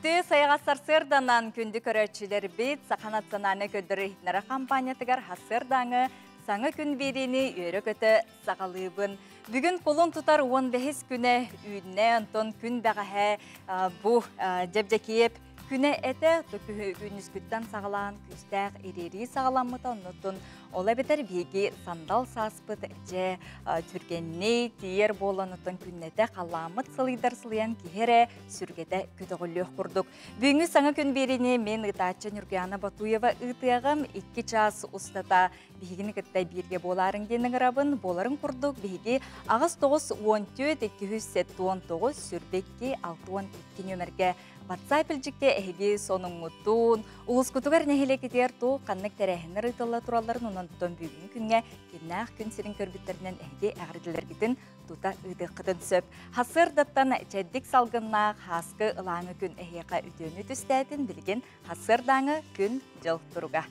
Үтүө сайаҕас сарсыарданан күндү көрөөччүлэрбит Саха национальнай көрдөрөр-иһитиннэрэр хампаанньатыгар сарсыардааҥы саҥа күн биэриини үөрэ-көтө саҕалыыбын. Бүгүн кулун тутар 15 күнэ үүннэ, онтон күн бэҕэһээ бу Дьэбдьэкиэп күнэ этэ, күнүскүттэн саҕалаан күүстээх ириэрии саҕаламмыта, оннуттан Ол эбэтэр биһиги сандал сааспыт дьэ түргэнник тиийэр буолан оттон күннэтэ халлааммыт сылыйдар сылыйан киһи эрэ сүргэтэ көтөҕүллүөх курдук. Бүгүҥҥү саҥа күн биэриини мин ыытааччы Нюргуяна Батуева ыытыаҕым. 2 чаас устата биһигини кытта бииргэ буолаарыҥ диэн ыҥырабын. Буоларын курдук биһиги 8 9 14 279 22 62 нүөмэргэ WhatsApp илдьиккэ эһиги сонуҥҥутун, улуускутугар нэһилиэкитигэр туох ханнык тэрээһиннэр ыытылла туралларын онон бүгүҥҥү күҥҥэ кимнээх күн сирин көрбүттэринэн эһиги эҕэрдэлэргитин тута ыытыаххытын сөп. Хасыардаттан чэбдик салгыннаах хааскы ылааҥы күн эһиэхэ үтүөнү түстээтин билигин хасыардааҥы күн-дьыл туруга.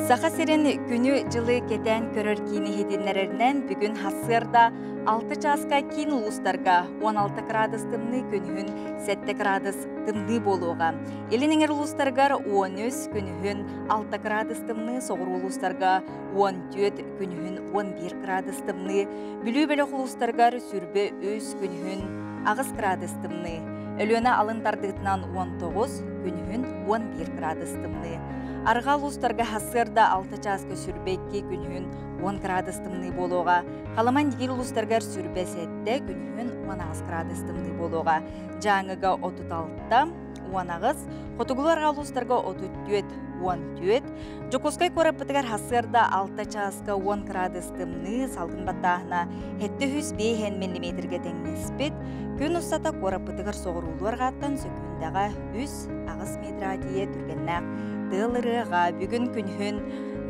Саха сирин күнү-дьылы кэтээн көрөр киин иһитиннэрэринэн бүгүн сарсыарда 6 чааска киин улуустарга 16 градус тымныы күнүһүн 7 градус тымныы буолуоҕа. Илин эҥэр улуустарыгар 13 күнүһүн 6 градус тымныы, соҕуруу улуустарга 14 күнүһүн 11 градус тымныы, Бүлүү бөлөх улуустарыгар сүрбэ 3 күнүһүн 8 градус тымныы, Өлүөнэ алын тардыытынан 19, күнүһүн 11 градус тымныы. Арҕаа улуустарга сарсыарда 6 чааска сүрбэ 2 күнүһүн 10 градус тымныы буолуоҕа. Халыман Дигил улуустарыгар сүрбэ 7, күнүһүн 18 градус тымныы буолуоҕа. Дьааҥыга 36, 18, хотугулуу арҕаа улуустарга 34, 14, Дьокуускай куораппытыгар сарсыарда 6 чааска 10 градус тымныы, салгын баттааһына 705 миллиметргэ тэҥнэспит. Күн устата куораппытыгар соҕуруулуу арҕааттан сөкүүндэҕэ 3-8 метрга тиийэ түргэннээх тыал ырыаҕа бүгүн күнүһүн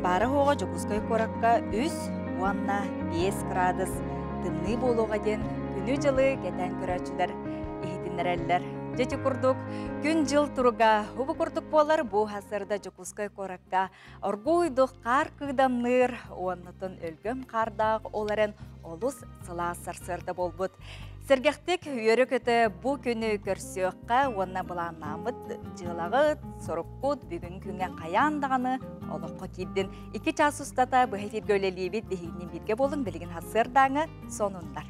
баара-суоҕа Дьокуускай куоракка 3 уонна 5 градус тымныы буолуоҕа диэн күнү-дьылы кэтээн көрөөччүлэр иһитиннэрэллэр. Дьэ ити курдук күн-дьыл туруга убу курдук буолар бу сарсыарда Дьокуускай куоракка оргууйдук хаар кыыдамныыр уоннатын өлгөм хаардаах ол эрэн олус сылаас сарсыарда буолбут. Сэргэхтик үөрэ-көтө бу күнү көрсүөххэ уонна былааннааммыт дьыалаҕыт, соруккут бүгүн күҥҥэ хайаан даҕаны олоххо киирдин. 2 чаас устата быһа эфиргэ үлэлиибит биһигини бииргэ буолуҥ билигин сарсыардааҥы сонуннар.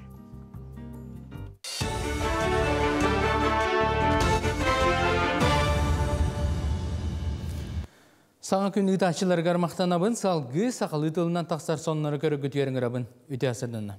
Саҥа күн ыытааччыларыгар махтанабын, салгыы сахалыы тылынан тахсар соннору көрөргүтүгэр ыҥырабын. Үтүө сарданна.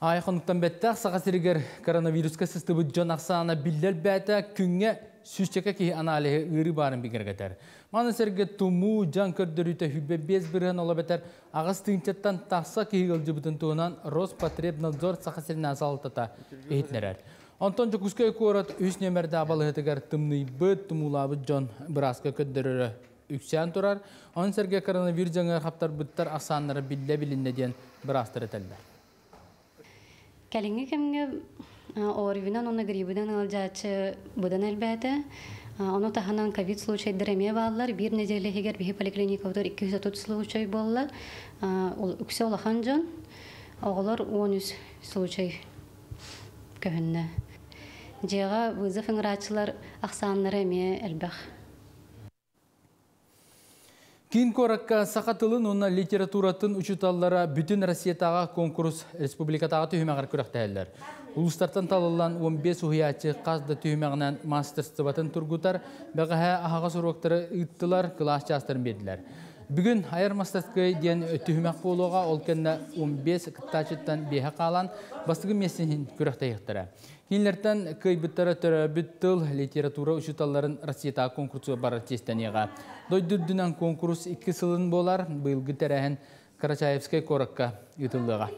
Аай хонуктан бэттэх Саха сиригэр коронавируска сыстыбыт дьон ахсаана биллэр бээтэ күҥҥэ сүүсчэкэ киһи аналиһы ыарыы баарын бигэргэтэр. Маны сэргэ тумуу дьаҥ көрдөрүүтэ 25% ол эбэтэр Аҕыс тыһыынчаттан тахса киһи ыалдьыбытын туһунан Роспотребнадзор Саха сиринээҕи салалтата иһитиннэрэр. Онтон Дьокуускай куорат үс нүөмэрдээх балыыһатыгар тымныйбыт, тумуулаабыт дьон бырааска көрдөрөрө үксээн турар. Ону сэргэ коронавирус дьаҥыгар хаптарбыттар ахсааннара биллэ билиннэ диэн быраастар этэллэр. Кэлиҥҥи кэмҥэ ОРВИ-нан уонна грибинэн ыалдьааччы быдан элбээтэ. Ону таһынан ковид случайдар эмиэ бааллар. Биир нэдиэлэ иһигэр биһи поликлиникабытыгар 230 случай буолла. Үксэ улахан дьон. Оҕолор 13 случай көһүннэ. Дьиэҕэ вызов ыҥырааччылар ахсааннара эмиэ элбэх. Киин куоракка саха тылын уонна литературатын учууталлара бүтүн Россиятааҕы конкурс республикатааҕы түһүмэҕэр күрэхтэһэллэр. Улуустартан талыллан 15 уһуйааччы хас да түһүмэҕинэн маастарыстыбатын тургутар, бэҕэһээ аһаҕас уруоктары ыыттылар, кылаас чаастарын биэрдилэр. Бүгүн айар мастарскай диэн түһүмэх буолуоҕа, ол кэннэ 15 кыттааччыттан биэһэ хаалан бастакы миэстэтин күрэхтэһиэхтэрэ. Кинилэртэн кыайбыттара төрөөбүт тыл, литература учууталларын Россиятааҕы конкурсугар барар чиэстэниэҕэ. Дойду үрдүнэн конкурс икки сылын буолар, быйылгы тэрээһин Карачаевскай куоракка ыытыллыаҕа.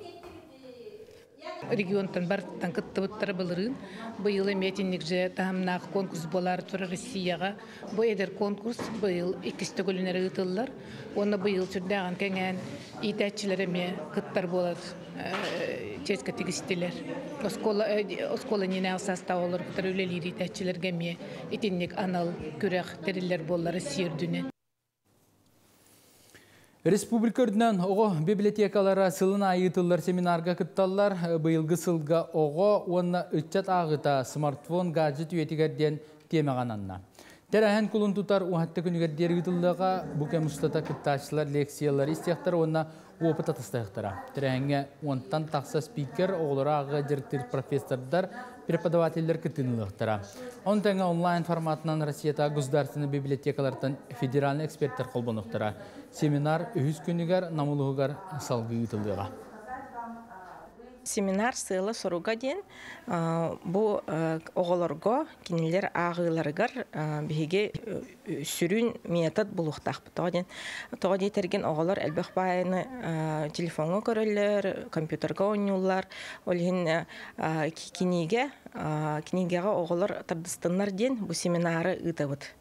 Регионтан барыттан кыттыбыттара былырыын. Быйыл эмиэ итинник же таһымнаах конкурс буолаары турар Россияҕа. Бу эдэр конкурс быйыл иккис төгүлүнэр ыытыллар. Уонна быйыл сүрдээҕин кэҥээн иитээччилэр эмиэ кыттар буолар чиэскэ тигистилэр. Оскуола оскуола иннинээҕи састаап олор кытары үлэлиир иитээччилэргэ эмиэ итинник анал күрэх тэриллэр буоллар Россия үрдүнэн. Республика үрдүнэн оҕо библиотекалара сылын аайы ыытыллар семинарга кытталлар. Быйылгы сылга оҕо уонна ыччат ааҕыыта смартфон, гаджет үйэтигэр диэн тиэмэҕэ ананна. Тэрээһин кулун тутар уһатта күнүгэр диэри ыытыллыаҕа. Бу кэм устата кыттааччылар лекциялары истиэхтэрэ уонна опыт атастаһыахтара. Тэрээһиҥҥэ уонтан тахса спикер, оҕолору ааҕыыга дьарыктыыр профессордар, преподавателлэр кыттыыны ылыахтара. Ону тэҥэ онлайн форматынан Россиятааҕы государственнай библиотекалартан федеральнай эксперттэр холбонуохтара. Семинар үһүс күнүгэр Нам улууһугар салгыы ыытыллыаҕа. Семинар сыала-соруга диэн бу оҕолорго кинилэр ааҕыыларыгар биһиги сүрүн метод булуохтаахпыт. Тоҕо диэн тоҕо диэтэргин оҕолор элбэх баайыны телефоҥҥа көрөллөр, компьютерга оонньууллар. Ол иһин кинигэ кинигэҕэ оҕолор тардыстыннар диэн бу семинары ыытабыт.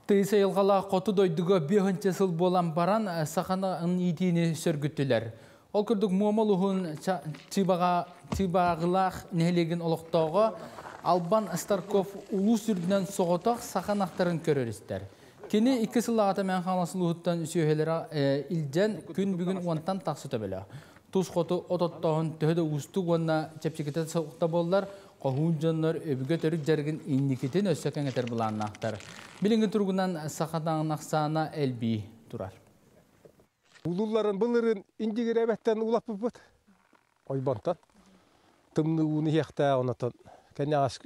Тыйыс айылҕалаах хоту дойдуга биэһинчэ сыл буолан баран саханы иитиини сөргүттүлэр. Ол курдук Муома улуһун Чыбааҕылаах нэһилиэгин олохтооҕо Албан Старков улуус үрдүнэн соҕотох саха ынахтарын көрөр-истэр. Кини икки сыллааҕыта Мэҥэ Хаҥалас улууһуттан сүөһүлэрэ илдьэн күн бүгүн уонтан тахса төбөлөөх. Тус хоту от оттооһун төһө да уустук уонна чэпчэкитэ суохта буоллар, хоһуун дьоннор өбүгэ төрүт дьарыгын инникитин өссө кэҥэтэр былааннаахтар. Билиҥҥи туругунан саха таҥын ахсаана элбии турар. Улууларын былырын индигирэбэттэн улаппыппыт. Ойбонтон. Тымныы ууну иһиэхтээх онотон кэнэҕэс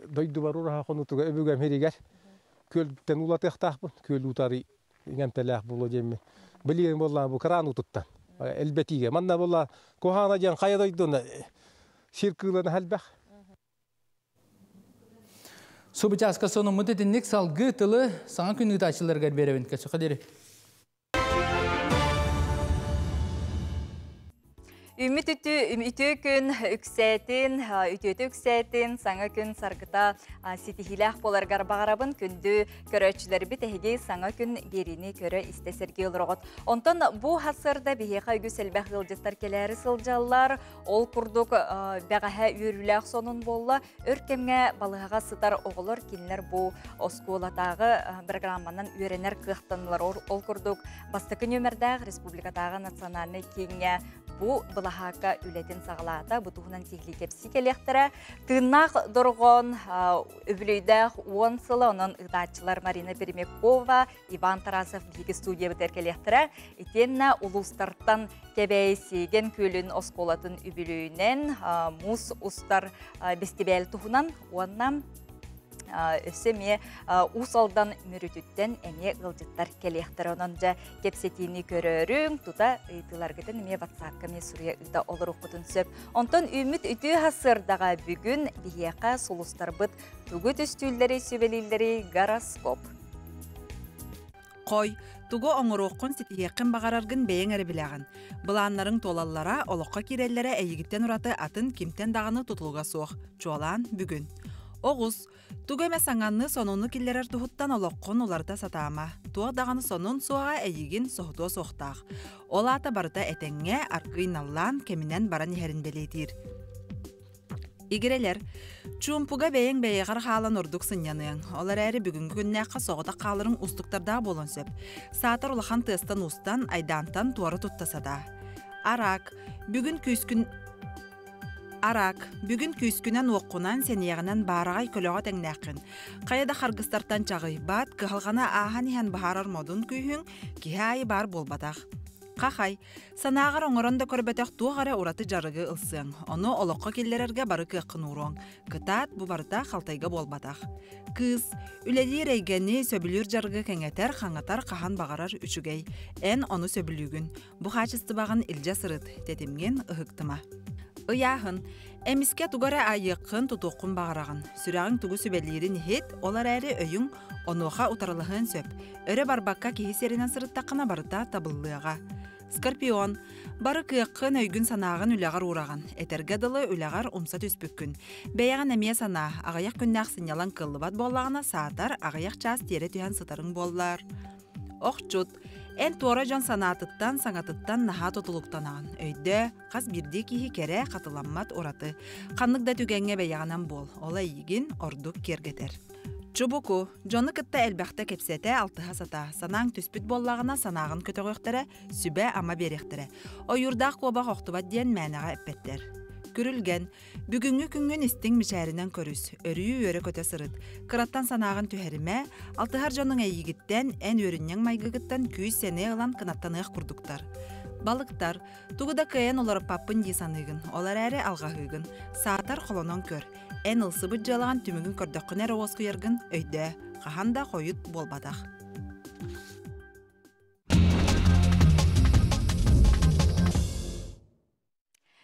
дойдубар ураһа хонуутуга өбүгэм сиригэр күөлтэн уулатыахтаахпын. Күөл уутары иҥэмтэлээх буолуо диэммин. Билигин буоллаҕына бу кран уутуттан элбэтиигэ. Манна буолла куһаҕана диэн хайа дойдуна сир кыылана элбэх. Субучааска сонуммут итинник салгыы тылы саҥа күн ыытааччыларыгар биэрэбин. Кэсэхэ диэри. Үмүт үтү үтүө күн үксээтин, үтүөтэ үксээтин, саҥа күн саргыта ситиһиилээх буоларгар баҕарабын. Күндү көрөөччүлэрбит эһиги саҥа күн биэриини көрө истэ сэргии олороҕут. Онтон бу сарсыарда биһиэхэ үгүс элбэх ыалдьыттар кэлээри сылдьаллар. Ол курдук бэҕэһээ үөрүүлээх сонун буолла. Өр кэмҥэ балыһаҕа сытар оҕолор кинилэр бу оскуолатааҕы программанан үөрэнэр кыахтанылар. Ол курдук бастакы нүөмэрдээх республикатааҕы национальнай кииҥҥэ бу былаһаакка үлэтин саҕалаата. Бу туһунан сиһилии кэпсии кэлиэхтэрэ. Тыыннаах дорҕоон үбүлүөйдээх уон сыла, онон ыытааччылар Марина Пермякова, Иван Тарасов биһиги студиябытыгар кэлиэхтэрэ. Итиэннэ улуустартан Кэбээйи Сиэгэн күөлүн оскуолатын үбүлүөйүнэн муус устар бэстибээл туһунан уонна өссө эмиэ Уус Алдан Мүрүтүттэн эмиэ ыалдьыттар кэлиэхтэрэ. Онон дьэ кэпсэтиини көрөөрүҥ, тута ыйытыыларгытын эмиэ ватсапка эмиэ суруйа ыыта олоруоххутун сөп. Онтон үүммүт үтүө сарсыардаҕа бүгүн биһиэхэ сулустарбыт тугу түстүүллэрий, сүбэлииллэрий гороскоп. Хой, тугу оҥоруоххун, ситиһиэххин баҕараргын бэйэҥ эрэ билэҕин. Былааннарыҥ туолаллара, олоххо киирэллэрэ эйигиттэн ураты атын кимтэн даҕаны тутулуга суох. Чуолаан, бүгүн. Оҕус, тугу эмэ саҥаны, сонуну киллэрэр туһуттан олоххун уларыта сатаама. Туох даҕаны сонун суоҕа эйигин соһутуо суохтаах. Ол аата барыта этэҥҥэ, аргыый наллаан, кэминэн баран иһэрин бэлиэтиир. Игирэлэр, чуумпуга бэйэҥ бэйэҕэр хаалан ордук сынньаныаҥ. Ол эрээри бүгүҥҥү күннээххэ соҕотох хааларыҥ уустуктардаах буолуон сөп. Саатар улахан тыастан-уустан, айдаантан туора тутта сатаа. Араак, бүгүн күүскүн Араак, бүгүн күүскүнэн-уоххунан, сэниэҕинэн баараҕай көлөҕө тэҥнээххин. Хайа да харгыстартан чаҕыйбат, кыһалҕаны ааһан иһэн баһаарар модун күүһүҥ киһи аайы баар буолбатах. Хахай, санааҕар оҥорон да көрбөтөх туох эрэ ураты дьарыгы ылсыаҥ. Ону олоххо киллэрэргэ бары кыаххын ууруоҥ. Кытаат, бу барыта халтайга буолбатах. Кыыс, үлэлиир эйгэни, сөбүлүүр дьарыгы кэҥэтэр, хаҥатар хаһан баҕарар үчүгэй. Эн ону сөбүлүүгүн. Бу хаачыстыбаҕын илдьэ сырыт, тэтимҥин ыһыктыма. Ыйааһын. Эмискэ тугу эрэ айыаххын, тутуоххун баҕараҕын. Сүрэҕиҥ тугу сүбэлиирин иһит, ол эрээри өйүҥ онуоха утарылаһыан сөп. Өрө барбакка киһи сиэринэн сырыттаххына барыта табыллыаҕа. Скорпион. Бары кыаххын, өйгүн-санааҕын үлэҕэр уураҕын. Этэргэ дылы, үлэҕэр умса түспүккүн. Бэйэҕин эмиэ санаа, аҕыйах күннээх сынньалаҥ кыаллыбат буоллаҕына, саатар, аҕыйах чаас тиэрэ түһэн сытарыҥ буоллар. Охчут. Эн туора дьон санаатыттан, саҥатыттан наһаа тутулуктанаҕын. Өйдөө, хас биирдии киһи кэрэ, хатыламмат ураты. Ханнык да түгэҥҥэ бэйэҕинэн буол, ол эйигин ордук киэргэтэр. Чубуку, дьону кытта элбэхтэ кэпсэтэ, алтыһа сатаа. Санааҥ түспүт буоллаҕына, санааҕын көтөҕүөхтэрэ, сүбэ-ама биэриэхтэрэ. Ойуурдаах куобах охтубат диэн мээнэҕэ эппэттэр. Күрүлгэн, бүгүҥҥү күҥҥүн истиҥ мичээринэн көрүс, өрүү үөрэ-көтө сырыт. Кыраттан санааҕын түһэримэ, алтыһар дьонуҥ эйиигиттэн, эн үөрүнньэҥ майгыгыттан күүс-сэниэ ылан кынаттаныах курдуктар. Балыктар, тугу да кыайан олоруппаппын дии саныыгын, ол эрээри алҕаһыыгын. Саатар холонон көр. Эн ылсыбыт дьыалаҕын түмүгүн көрдөххүнэ эрэ уоскуйаргын өйдөө, хаһан да хойут буолбатах.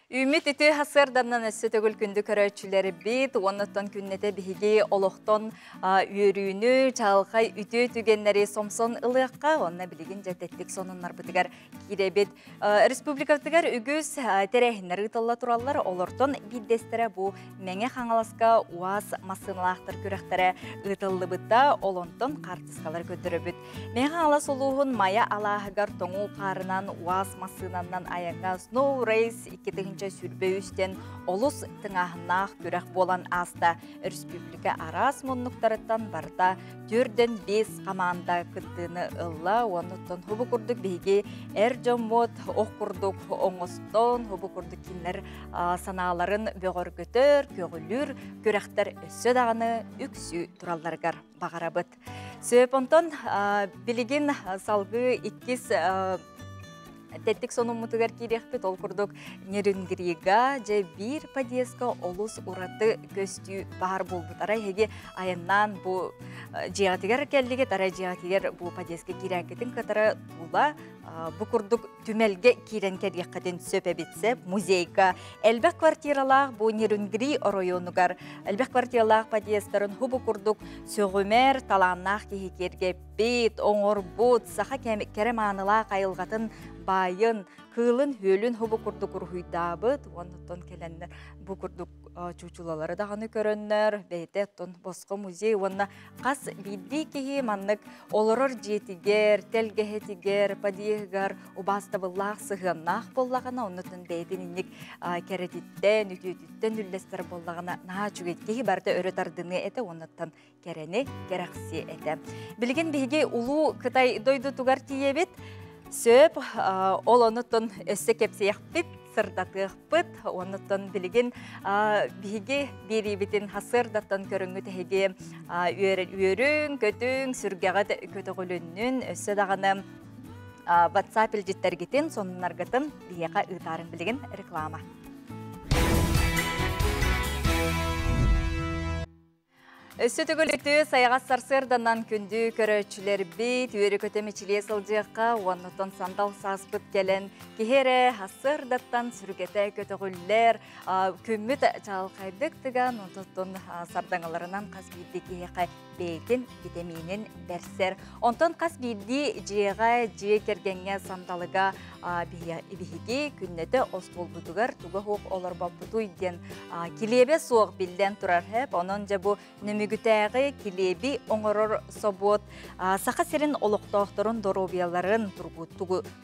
Үүммүт үтүө сарсыарданнан өссө төгүл күндү көрөөччүлэрбит, уоннаттан күннэтэ биһиги олохтон үөрүүнү, чаҕылхай үтүө түгэннэри сомсон ылыахха, уонна билигин дьэ тэттик сонуннарбытыгар киирэбит. Республикабытыгар үгүс тэрээһиннэр ыытылла тураллар, олортон биирдэстэрэ бу Мэҥэ Хаҥаласка УАЗ массыыналаахтар күрэхтэрэ ыытыллыбыта, олонтон хаартыскалар көрдөрөбүт. Мэҥэ Хаҥалас улууһун Майа алааһыгар тоҥуу хаарынан УАЗ массыынанан айаҥҥа Snow Race 2023-тэн олус тыҥааһыннаах күрэх буолан ааста. Республика араас муннуктарыттан барыта 4-5 хамаанда кыттыыны ылла. Оннуттан хубу курдук биһиги эр дьоммут ох курдук оҥостон, хубу курдук кинилэр санааларын бөҕөргөтөр, көҕүлүүр күрэхтэр өссө даҕаны үксүү туралларыгар баҕарабыт. Сөп, онтон билигин салгыы иккис тэттик сонуммутугар киириэхпит. Ол курдук Нерюнгрига дьэ биир подъездка олус ураты көстүү баар буолбут. Арай эһиги айаннаан бу дьиэҕитигэр кэллигит, арай дьиэҕитигэр бу подъездка киирээҥкитин кытары тула бу курдук түмэлгэ киирэн кэлиэххитин сөп эбит сөп музейга. Элбэх квартиралаах бу Нерюнгри оройуонугар элбэх квартиралаах подъездтарын хубу курдук сөҕүмэр талааннаах киһи киэргэппит, оҥорбут, саха кэрэ маанылаах айылҕатын баайын, кыылын-хүөлүн хубу курдук уруһуйдаабыт, уоннаттан кэлэннэр бу курдук чуучулалары даҕаны көрөннөр, бэйэтэ оттон босхо музей уонна хас биирдии киһи маннык олорор дьиэтигэр, тэлгэһэтигэр, подъеһыгар убаастабыллаах сыһыаннаах буоллаҕына, оннутун бэйэтин инник кэрэтиттэн, үтүөтүттэн үллэстэр буоллаҕына, наһаа үчүгэй киһи барыта өрө тардыныы этэ, оннуттан кэрэни кэрэхсиэ этэ. Билигин биһиги улуу Кытай дойдутугар тиийэбит. Сөп, ол онуттан өссө кэпсиэхпит, сырдатыахпыт. Онуттан билигин биһиги биэриибитин хасыардаттан көрүҥҥүт эһиги үөрүҥ, көтүҥ, сүргэҕит көтөҕүлүннүн, өссө даҕаны WhatsApp илдьиттэргитин, сонуннаргытын биһиэхэ ыытаарыҥ билигин реклама. Өссө төгүл үтүө сайаҕас сарсыарданан күндү көрөөччүлэрбит, үөрэ-көтө мичилиэ сылдьыахха, уоннуттан сандал сааспыт кэлэн, киһи эрэ сарсыардаттан сүргэтэ көтөҕүллэр, күммүт чаҕылхайдык тыган, онтон сардаҥаларынан хас биирдии киһиэхэ бэйэтин витаминин бэрсэр. Онтон хас биирдии дьиэҕэ, дьиэ кэргэҥҥэ сандалыга биһиги күннэтэ остуолбутугар туга суох олорбоппутуй диэн килиэбэ суох биллэн турар хэп. Онон дьэ бу Нөмүгүтээҕи килиэби оҥорор собуот Саха сирин олохтоохторун доруобуйаларын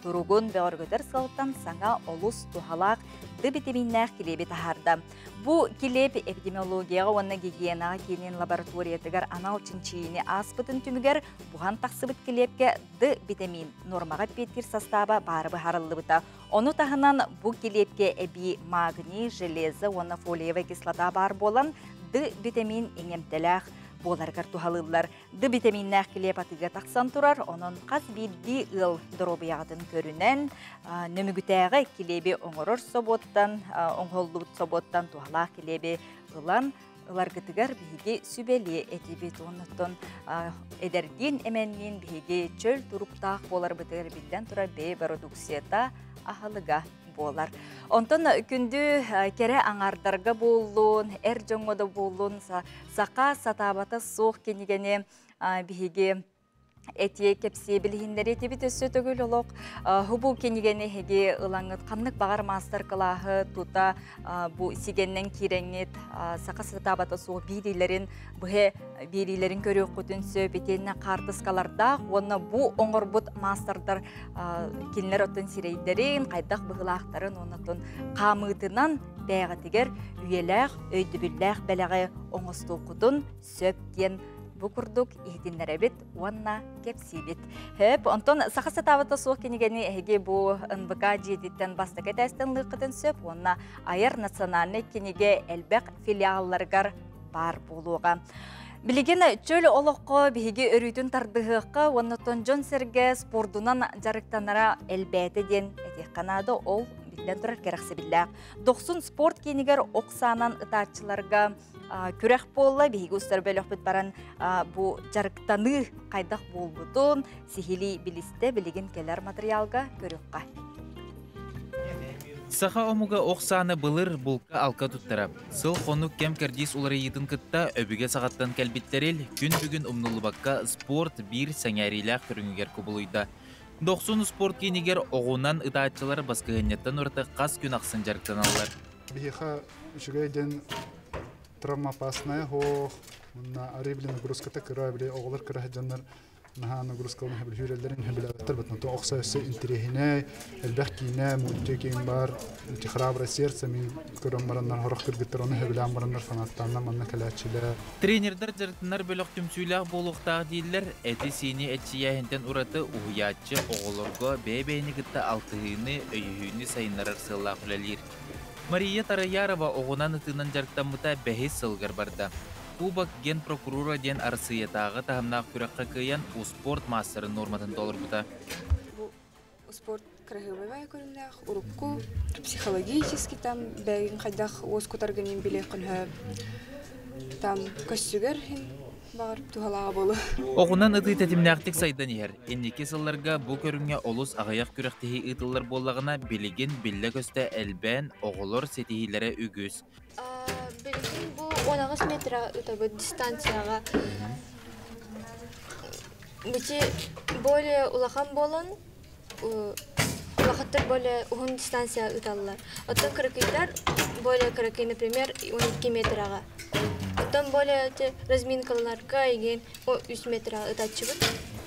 туругун бөҕөргөтөр сыалтан саҥа олус туһалаах ды битэмииннээх килиэби таһаарда. Бу килиэп эпидемиологияҕа уонна гигиенаҕа киинин лабораториятыгар анал чинчийиини ааспытын түмүгэр буһан тахсыбыт килиэпкэ Д битэмиин нуормаҕа эппиэттиир састааба баара быһаарыллыбыта. Ону таһынан бу килиэпкэ эбии магний, железо уонна фолиевая кислота баар буолан, Д битэмиин иҥэмтэлээх буоларыгар туһалыыллар. Д битэмииннээх килиэп атыыга тахсан турар, онон хас биирдии ыал доруобуйаҕытын көрүнэн, нөмүгүтээҕи килиэби оҥорор собуоттан, оҥоһуллубут собуоттан туһалаах килиэби ылан, ыларгытыгар биһиги сүбэлиэ этибит. Оннуттан эдэрдиин эмэнниин биһиги чөл туруктаах буоларбытыгар биллэн турар бэйэ бородууксуйата аһылыга буолар. Онтон күндү кэрэ аҥаардарга буоллун, эр дьоҥҥо да буоллун, саха сатаабата суох кинигэни биһиги этиэ кэпсиэ билиһиннэри этибит өссө төгүл олох хубу кинигэни эһиги ылаҥҥыт ханнык баҕар маастар-кылааһы тута бу сигэннэн киирэҥҥит саха сатаабата суох биириилэрин быһа биэриилэрин көрүөххүтүн сөп итиэннэ хаартыскалардаах уонна бу оҥорбут маастардар кинилэр оттон сирэйдэрин хайдах быһыылаахтарын уонна оттон хаамыытынан бэйэҕитигэр үйэлээх өйдөбүллээх бэлэҕи оҥостуоххутун сөп диэн. Бу курдук иһитиннэрэбит уонна кэпсиибит. Хөп, онтон саха сатаабыта суох кинигэни эһиги бу НВК дьиэтиттэн бастакы этээстэн ылыаххытын сөп уонна айар национальнай кинигэ элбэх филиалларыгар баар буолуоҕа. Билигин чөл олоххо биһиги өрүүтүн тардыһыахха уонна дьон-сэргэ спордунан дьарыктанара элбээтэ диэн этиэххэ наада. Ол биллэн турар кэрэхсэбиллээх. Дохсун спорт киинигэр ох саанан ытааччыларга күрэх буолла. Биһиги устар бөлөхпүт баран бу дьарыктаныы хайдах буолбутун сиһилии билистэ. Билигин кэлэр материалга көрүөххэ. Саха омуга ох сааны былыр булка-алка туттара. Сыл-хонук кэм-кэрдиис уларыйыытын кытта өбүгэ саҕаттан кэлбиттэрил күн бүгүн умнуллубакка спорт биир сэҥээриилээх көрүҥүгэр кубулуйда. Дохсун спорт киинигэр оҕунан ытааччылар баскыһыанньаттан ураты хас күн ахсын дьарыктаналлар. Биһиэхэ үчүгэй диэн травмоопасная суох, уонна арыы били нагрузката кыра, били оҕолор кыра сылдьаннар наһаа нагрузкаларын сөбүлүүрэллэрин сөбүлээбэттэр бытын то охсо өссө интэриэһинэй элбэх киинэ мультик баар эти храброе сердце мин көрөн бараннар хорох кыргыттар ону сөбүлээн бараннар фанаттааннар манна кэлээччилэр. Тренердэр дьарыктанар бөлөх түмсүүлээх буолуохтаах дииллэр, эти-сиини эччийээһинтэн ураты уһуйааччы оҕолорго бэйэ-бэйэни кытта алтыһыыны, өйөһүүнү сайыннарар сыаллаах үлэлиир. Мария Тараярова оҕунан ытыынан дьарыктаммыта бэһис сылыгар барда. Кубок генпрокурора диэн Арассыыйатааҕы таһымнаах күрэххэ кыайан успуорт маастарын нуорматын толорбута. Бу спорт кыраһыабай көрүҥнээх, урукку психологически там бэйин хайдах уоскутаргын билиэххин сөп. Там көссүгэр баҕар туһалааҕа буолуо. Оҕунан ытыы тэтимнээхтик сайдан иһэр. Инники сылларга бу көрүҥҥэ олус аҕыйах күрэхтэһии ыытыллар буоллаҕына, билигин биллэ-көстө элбээн, оҕолор ситиһиилэрэ үгүс. Билигин бу 18 метра ытабыт дистанцияҕа. Бити более улахан буолан, улахаттар более уһун дистанция ыталлар. Оттон кыракыйдар более кыракый, например, 12 метраҕа. Оттон более разминкаларга игин 3 метра ытаччыбыт.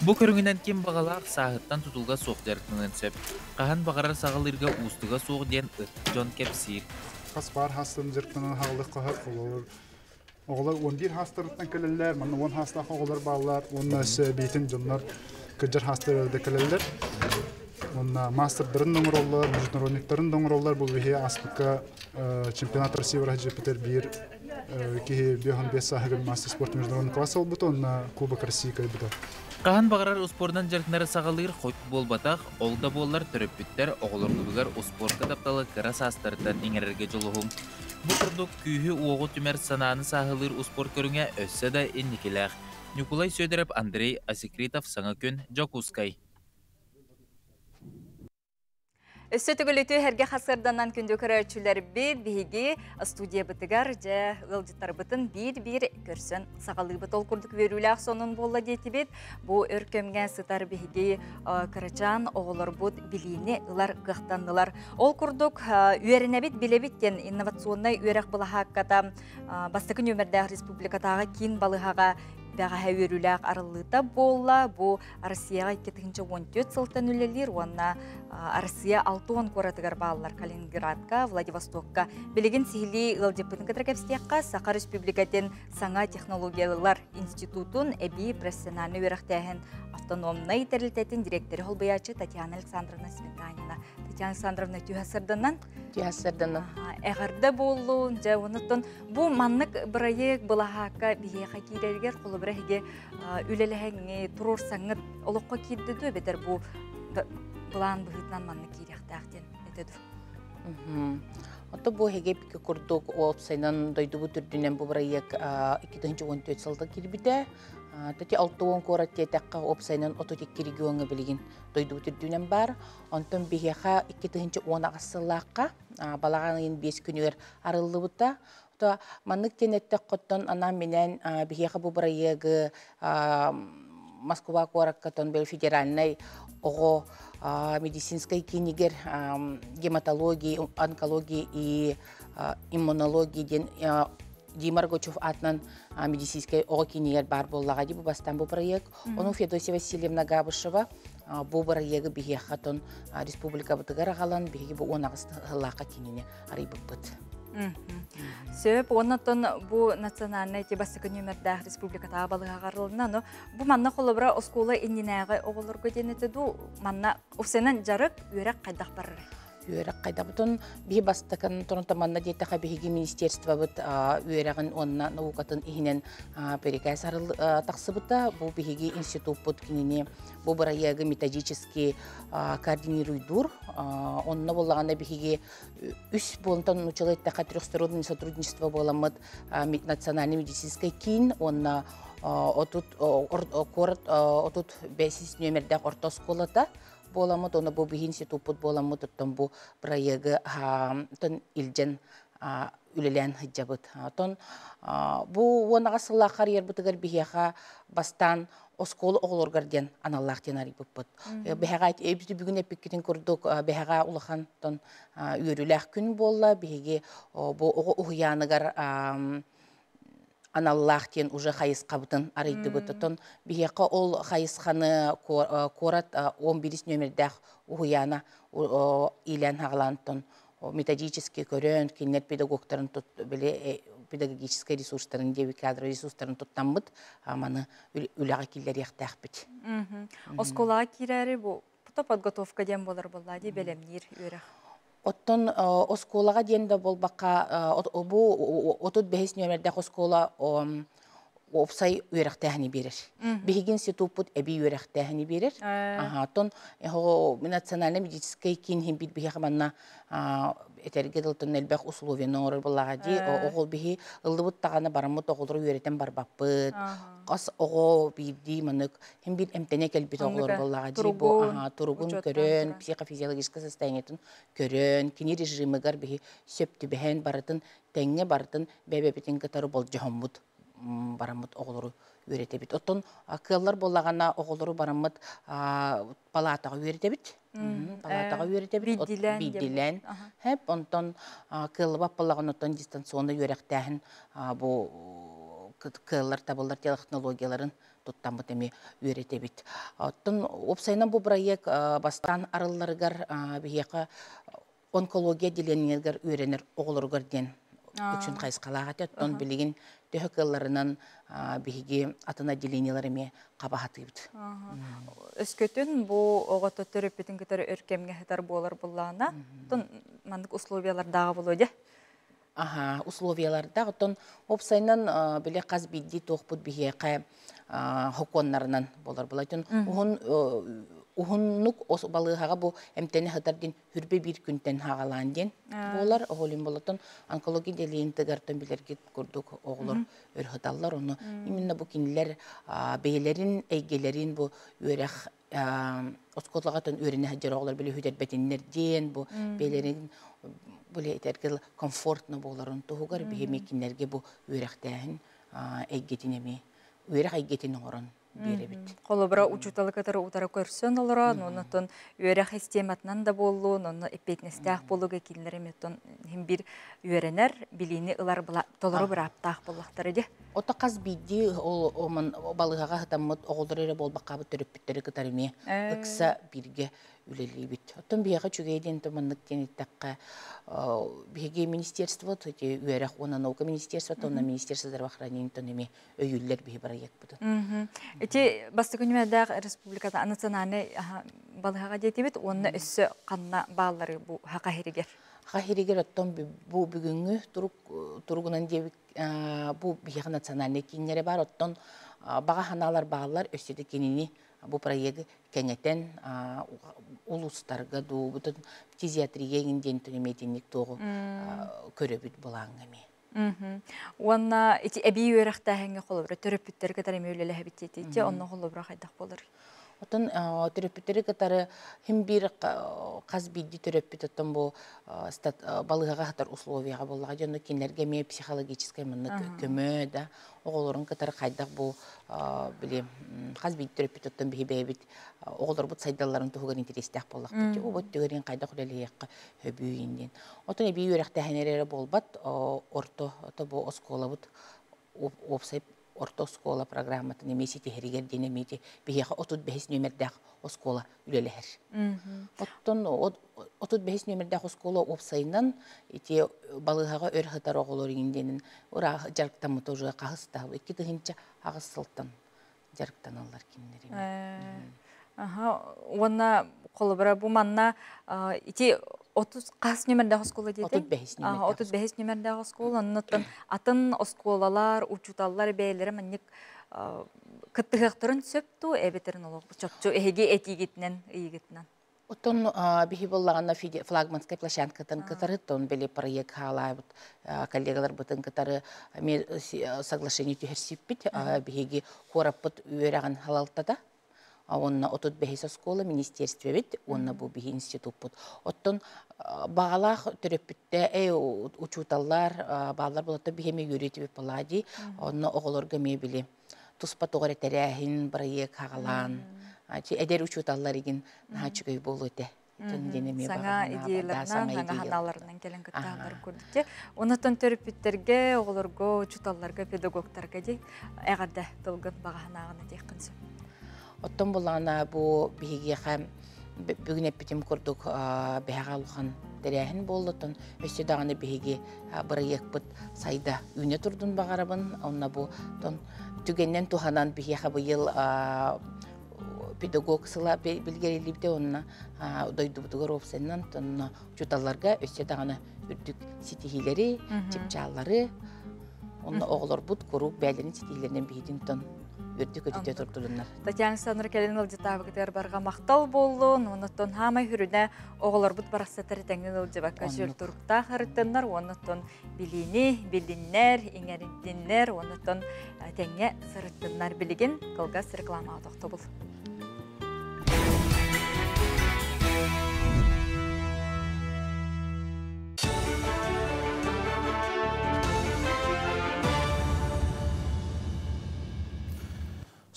Бу көрүҥүнэн ким баҕалаах сааһыттан тутулга суох дьарыктаныан сөп. Хаһан баҕарар саҕалыырга уустуга суох диэн ыт дьон кэпсиир. Хас баар хаастарын дьарыктанан хаалыах хаһар олор оҕолор 11 хаастарыттан кэлэллэр, манна 10 хаастаах оҕолор бааллар, уонна өссө эбиитин дьоннор кырдьар хаастар да кэлэллэр. Уонна маастардарын да оҥороллор, международниктарын да оҥороллор. Бу биһи ааспыкка чемпионат России Питер биир киһи 55 сааһыгар мастер спорта международный класс ылбыта, уонна Кубок России кыайбыта. Хаһан баҕарар успуордунан дьарыктанары саҕалыыр хойут буолбатах, ол да буоллар төрөппүттэр оҕолоргутугар успуорка тапталы кыра саастарыттан иҥэрэргэ дьулуһуҥ. Бу курдук күүһү-уоҕу түмэр санааны сааһылыыр успуорт көрүҥэ өссө да инникилээх. Ньукулай Сүөдэрэп, Андрей Асекритов, Саҥа күн, Дьокуускай. Өссө төгүл үтүө эргэ хасырданан күндү көрөөччүлэрбит биһиги студиябытыгар дьэ ыалдьыттарбытын биир-биир көрсөн саҕалыыбыт. Ол курдук үөрүүлээх сонун буолла диэтибит. Бу өр кэмҥэ сытар биһиги кырачаан оҕолорбут билиини ылар кыахтаннылар. Ол курдук үөрэнэбит билэбит диэн инновационнай үөрэх былаһаакката бастакы нүөмэрдээх республикатааҕы киин балыһаҕа бэҕэһээ үөрүүлээх арыллыыта буолла. Бу Россияҕа 2014 сылтан үлэлиир уонна Россия 60 куоратыгар бааллар Калининградка, Владивостокка. Билигин сиһилии ыалдьыппытын кытары кэпсиэххэ Саха Республикатын саҥа технологиялар институтун эбии профессиональнай үөрэхтээһин автономнай тэрилтэтин дириэктэри холбуйааччы Татьяна Александровна Сметанина. Татьяна Александровна түһэ сырданан. Түһэ сырданан. Эҕэрдэ буоллун. Дьэ, онуттан бу маннык бырайыак былаһаакка биһиэхэ киирэригэр холобура эһиги үлэлэһэҥҥит, туруорсаҥҥыт олоххо киирдэ дуо эбэтэр бу былаан быһыытынан маннык киириэхтээх диэн этэ дуо? Ото бу эһиги курдук уопсайынан дойдубут үрдүнэн бу бырайыак 2014 сылда киирбитэ. Тати 60 куорат диэтэххэ уопсайынан 32 региоҥҥа билигин дойдубут үрдүнэн баар. Онтон биһиэхэ 2018 сыллаахха балаҕан ыйын 5 күнүгэр арыллыбыта. То маннык диэн эттэххоттон анаан-минээн биһиэхэ бу бырайыагы Москва куоракка тон бэл федеральнай оҕо медицинскай киинигэр гематологии, онкологии и иммунологии диэн Дима Рогачев аатынан медицинскэй оҕо киинигэр баар буоллаҕа дии бу бастаан бу проект. Ону Федосия Васильевна Габышева бу бырайыагы биһиэхэ тон республикабытыгар аҕалан биһиги бу 18 сыллаахха киинини арыйбыппыт. Сөп, оннотон бу национальнай ти бастакы нүмердээх республикатааҕы балыһаҕарылына, но бу манна холобура оскуола иннинээҕи оҕолорго диэн этэ ду, манна усенан жарык үөрэх хайдах барар? Үөрэх хайдабытын биһи бастакан тонто манна диэтэхэ биһиги министерствобыт үөрэҕин уонна наукатын иһинэн перекээс тахсыбыта. Бу биһиги институппут кинини бу бырайыагы методически координируйдуур. Онно буллаҕына биһиги үс буолтан нучалы иттаха трехсторонное сотрудничество буоламмыт национальный медицинский киин уонна отут куорат 35 нүөмэрдээх орто оскуолата буоламмыт, оны бу биһи институппут буоламмыт, оттон бу проегы тон илдьэн үлэлээн сылдьабыт. Отон бу уонаҕа сыллаах карьербытыгар биһиэхэ бастаан оскуола оҕолоргар диэн аналлаах диэн арыйбыппыт. Биһэҕэ бүгүн эппиккитин курдук биһэҕэ улахан тон үөрүүлээх күн буолла. Биһиги бу оҕо уһуйааныгар аналлаах диэн уже хайысхабытын арыйдыбыт. Отон биһиэхэ ол хайысханы куорат 11 нүөмэрдээх уһуйаана иилээн хаҕалаантон методически көрөн, кинилэр педагогтарын били педагогическай ресурстарын диэби кадровый ресурстарын туттаммыт маны үлэҕэ киллэриэхтээхпит. Оскуолаҕа киирээри бу подготовка диэн болар болла ди бэлэмниир үөрэх. Оттон оскуолаҕа диэн да болбакка бу 35 нүөмэрдээх оскуола опсай үөрэхтээһини биэрэр. Биһиги институппут эби үөрэхтээһини биэрэр. Оттон национальный медицинский киин хим бит биһиэхэ манна этэргэ дылтын элбэх условияны оҥорор буоллаҕа дии. Оҕол биһи ыллыбыт таҕаны бараммыт оҕолору үөрэтэн барбаппыт. Хас оҕо биирдии манык хим бир эмтэнэ кэлбит оҕолор буоллаҕа дии. Бу туругун көрөн, психофизиологическое состояниетын көрөн, кини режимигэр биһи сөп түбэһэн барытын тэҥҥэ барытын бэбэбитин кытары болдьоһоммут бараммыт оҕолору үөрэтэбит. Оттон кыаллар буоллаҕына оҕолору бараммыт палатаҕа үөрэтэбит. Палатаҕа үөрэтэбит. Биирдилээн. Хэп, онтон кыаллыбат буоллаҕына оттон дистанционно үөрэхтээһин бу кыаллар табыллар технологияларын туттаммыт эми үөрэтэбит. Оттон уопсайынан бу проект бастаан арылларыгар биһиэхэ онкология отделениеларыгар үөрэнэр оҕолоругар диэн үксүн хайысхалаах этэ. Оттон билигин төһө кыалларынан биһиги атын отделениелар эмиэ хабаһатыыбыт. Өскөтүн бу оҕото төрөппүтүн кытары өр кэмҥэ сытар буолар буллаана, оттон маннык условиялардааҕа буолуо дьэ. Аха, условиялардаах. Оттон уопсайынан биле хас биирдии туохпут биһиэхэ хокуоннарынан болар була. Оттон уһун уһуннук балыыһаҕа бу эмтэни сытар диэн хүрбэ биир күнтэн хаҕалаан диэн буолар. Оҕолун болотон онкология отделениетыгар билэргит курдук оҕолор өр сыталлар. Ону именно бу кинилэр бэйэлэрин эйгэлэрин бу үөрэх оскуолаҕа үөрэнэ сылдьар оҕолор били хүдэрбэтиннэр диэн бу бэйэлэрин били этэргэ комфортно буоларын туһугар биһиги кинилэргэ бу үөрэхтээһин эйгэтин эми үөрэх эйгэтин оҥорон биэрэбит. Холобура учууталы кытары утары көрсөн олорон, оннотон үөрэх систематынан да буоллун, онно эппиэтинэстээх буолууга кинилэр эмиэ хим бир үөрэнэр, билиини ылар толору бырааптаах буоллахтара дии. Ото хас биирдии ол оман балыыһаҕа сытаммыт оҕолор эрэ буолбаккабыт төрөппүттэри кытары эмиэ ыкса бииргэ үлэлиибит. Оттон биһиэхэ үчүгэй диэн маннык диэн иттэххэ биһиги министерство үөрэх уонна наука министерствота уонна министерство здравоохранения эми өйүүллэр биһи проектпытын. Ити бастакы нүмердээх республиката национальный балыһаҕа диэтибит уонна өссө ханна бааллары бу хахахиригер. Хахиригер оттон бу бүгүҥҥү туругунан диэбит бу биһиэхэ национальный кииннэри бар оттон баҕа ханаалар бааллар өссө да кинини бу проегы кэҥэтэн улустарга дуубутун фтизиатрия диэн түнеметинник туоҕу көрөбүт булааҥҥа эми. Уонна ити эбии үөрэхтээһиҥҥэ холобура төрөппүттэри кытары эми үлэлэһэбит диэтииччи, онно холобура хайдах буолар? Оттон төрөппүттэри кытары хим бир хас биирдии төрөппүт оттон бу балыыһаҕа сытар условияҕа буоллаҕа дьону кинилэргэ эмиэ психологическай маннык көмө да оҕолорун кытары хайдах бу били хас биирдии төрөппүт оттон биһи бэйэбит оҕолорбут сайдалларын туһугар интэриэстээх буоллахпыт. Бу түгэрин хайдах үлэлиэххэ хөбүүйүн диэн. Оттон эбии үөрэхтээһин эрэ буолбат орто ото бу оскуолабыт уопсай орто оскуола программатын эмиэ ситиһэригэр диэн эмиэ биһиэхэ 35 нүөмэрдээх оскуола үлэлэһэр. Оттон 35 нүөмэрдээх оскуола уопсайынан ити балыыһаҕа өр сытар оҕолор иҥин ыраах дьарыктаммыт уже хаһыс да 2008 сылтан дьарыктаналлар кинилэр. Аха, уонна холобура бу манна ити 30 хас нүөмэрдээх оскуола диэтиҥ? 35 нүөмэрдээх. 35 нүөмэрдээх оскуола, оннуттан атын оскуолалар, учууталлар бэйэлэрэ маннык кыттыһыахтарын сөп дуу, эбэтэрин олох чопчу эһиги этиигитинэн, ыйыгытынан? Оттон биһи буоллаҕына флагманскай площадкатын кытары тон били проект хаалаабыт коллегаларбытын кытары соглашение түһэрсиппит. Биһиги куораппыт үөрэҕин халалтата, онно 35 оскуола министерствебит, уонна бу биһи институппут. Оттон бағалаах төрөппүттэ учууталлар баалар болота биһи үөрүтүбүт палади, онно оҕолорго мебели туспа тоҕор этэрээһин проект хагалаан эдэр учууталлар игин наһаа болу этэ. Саҥа идеяларынан, саҥа ханааларынан кэлэн кыттаалар курдук. Онотон төрөппүттэргэ, оҕолорго, учууталларга, педагогтарга ди эҕэрдэ тылгын бағаһынааҕына диэххин сөп. Оттон булаана бу биһигиэхэ бүгүн эппитим курдук бэһэҕэ улахан тэрээһин буоллутун өссө даҕаны биһиги бырайыакпыт сайда үүнэ турдун баҕарабын. Онно бу тон түгэннэн туһанан биһиэхэ быйыл педагог сыла билгэрилибде онна дойдубутугар опсайынан тонна учууталларга өссө даҕаны үрдүк ситиһиилэри, чыпчааллары, онно оҕолорбут куруук бээлэрин ситиһиилэринэн биһитин тон үрдүк өтүтэ турдулуннар. Татьяна Александровна кэлин ылдьытаабытыгар барҕа махтал боллун, оннуттан хаамай хүрүнэ оҕолорбут барахсаттар тэҥҥин ылдьыбакка сүр туруктаах арыттаннар, оннуттан билиини билиннэр, иҥэриннэр, оннуттан тэҥҥэ сырыттыннар билигин кылгас реклама тохтобул.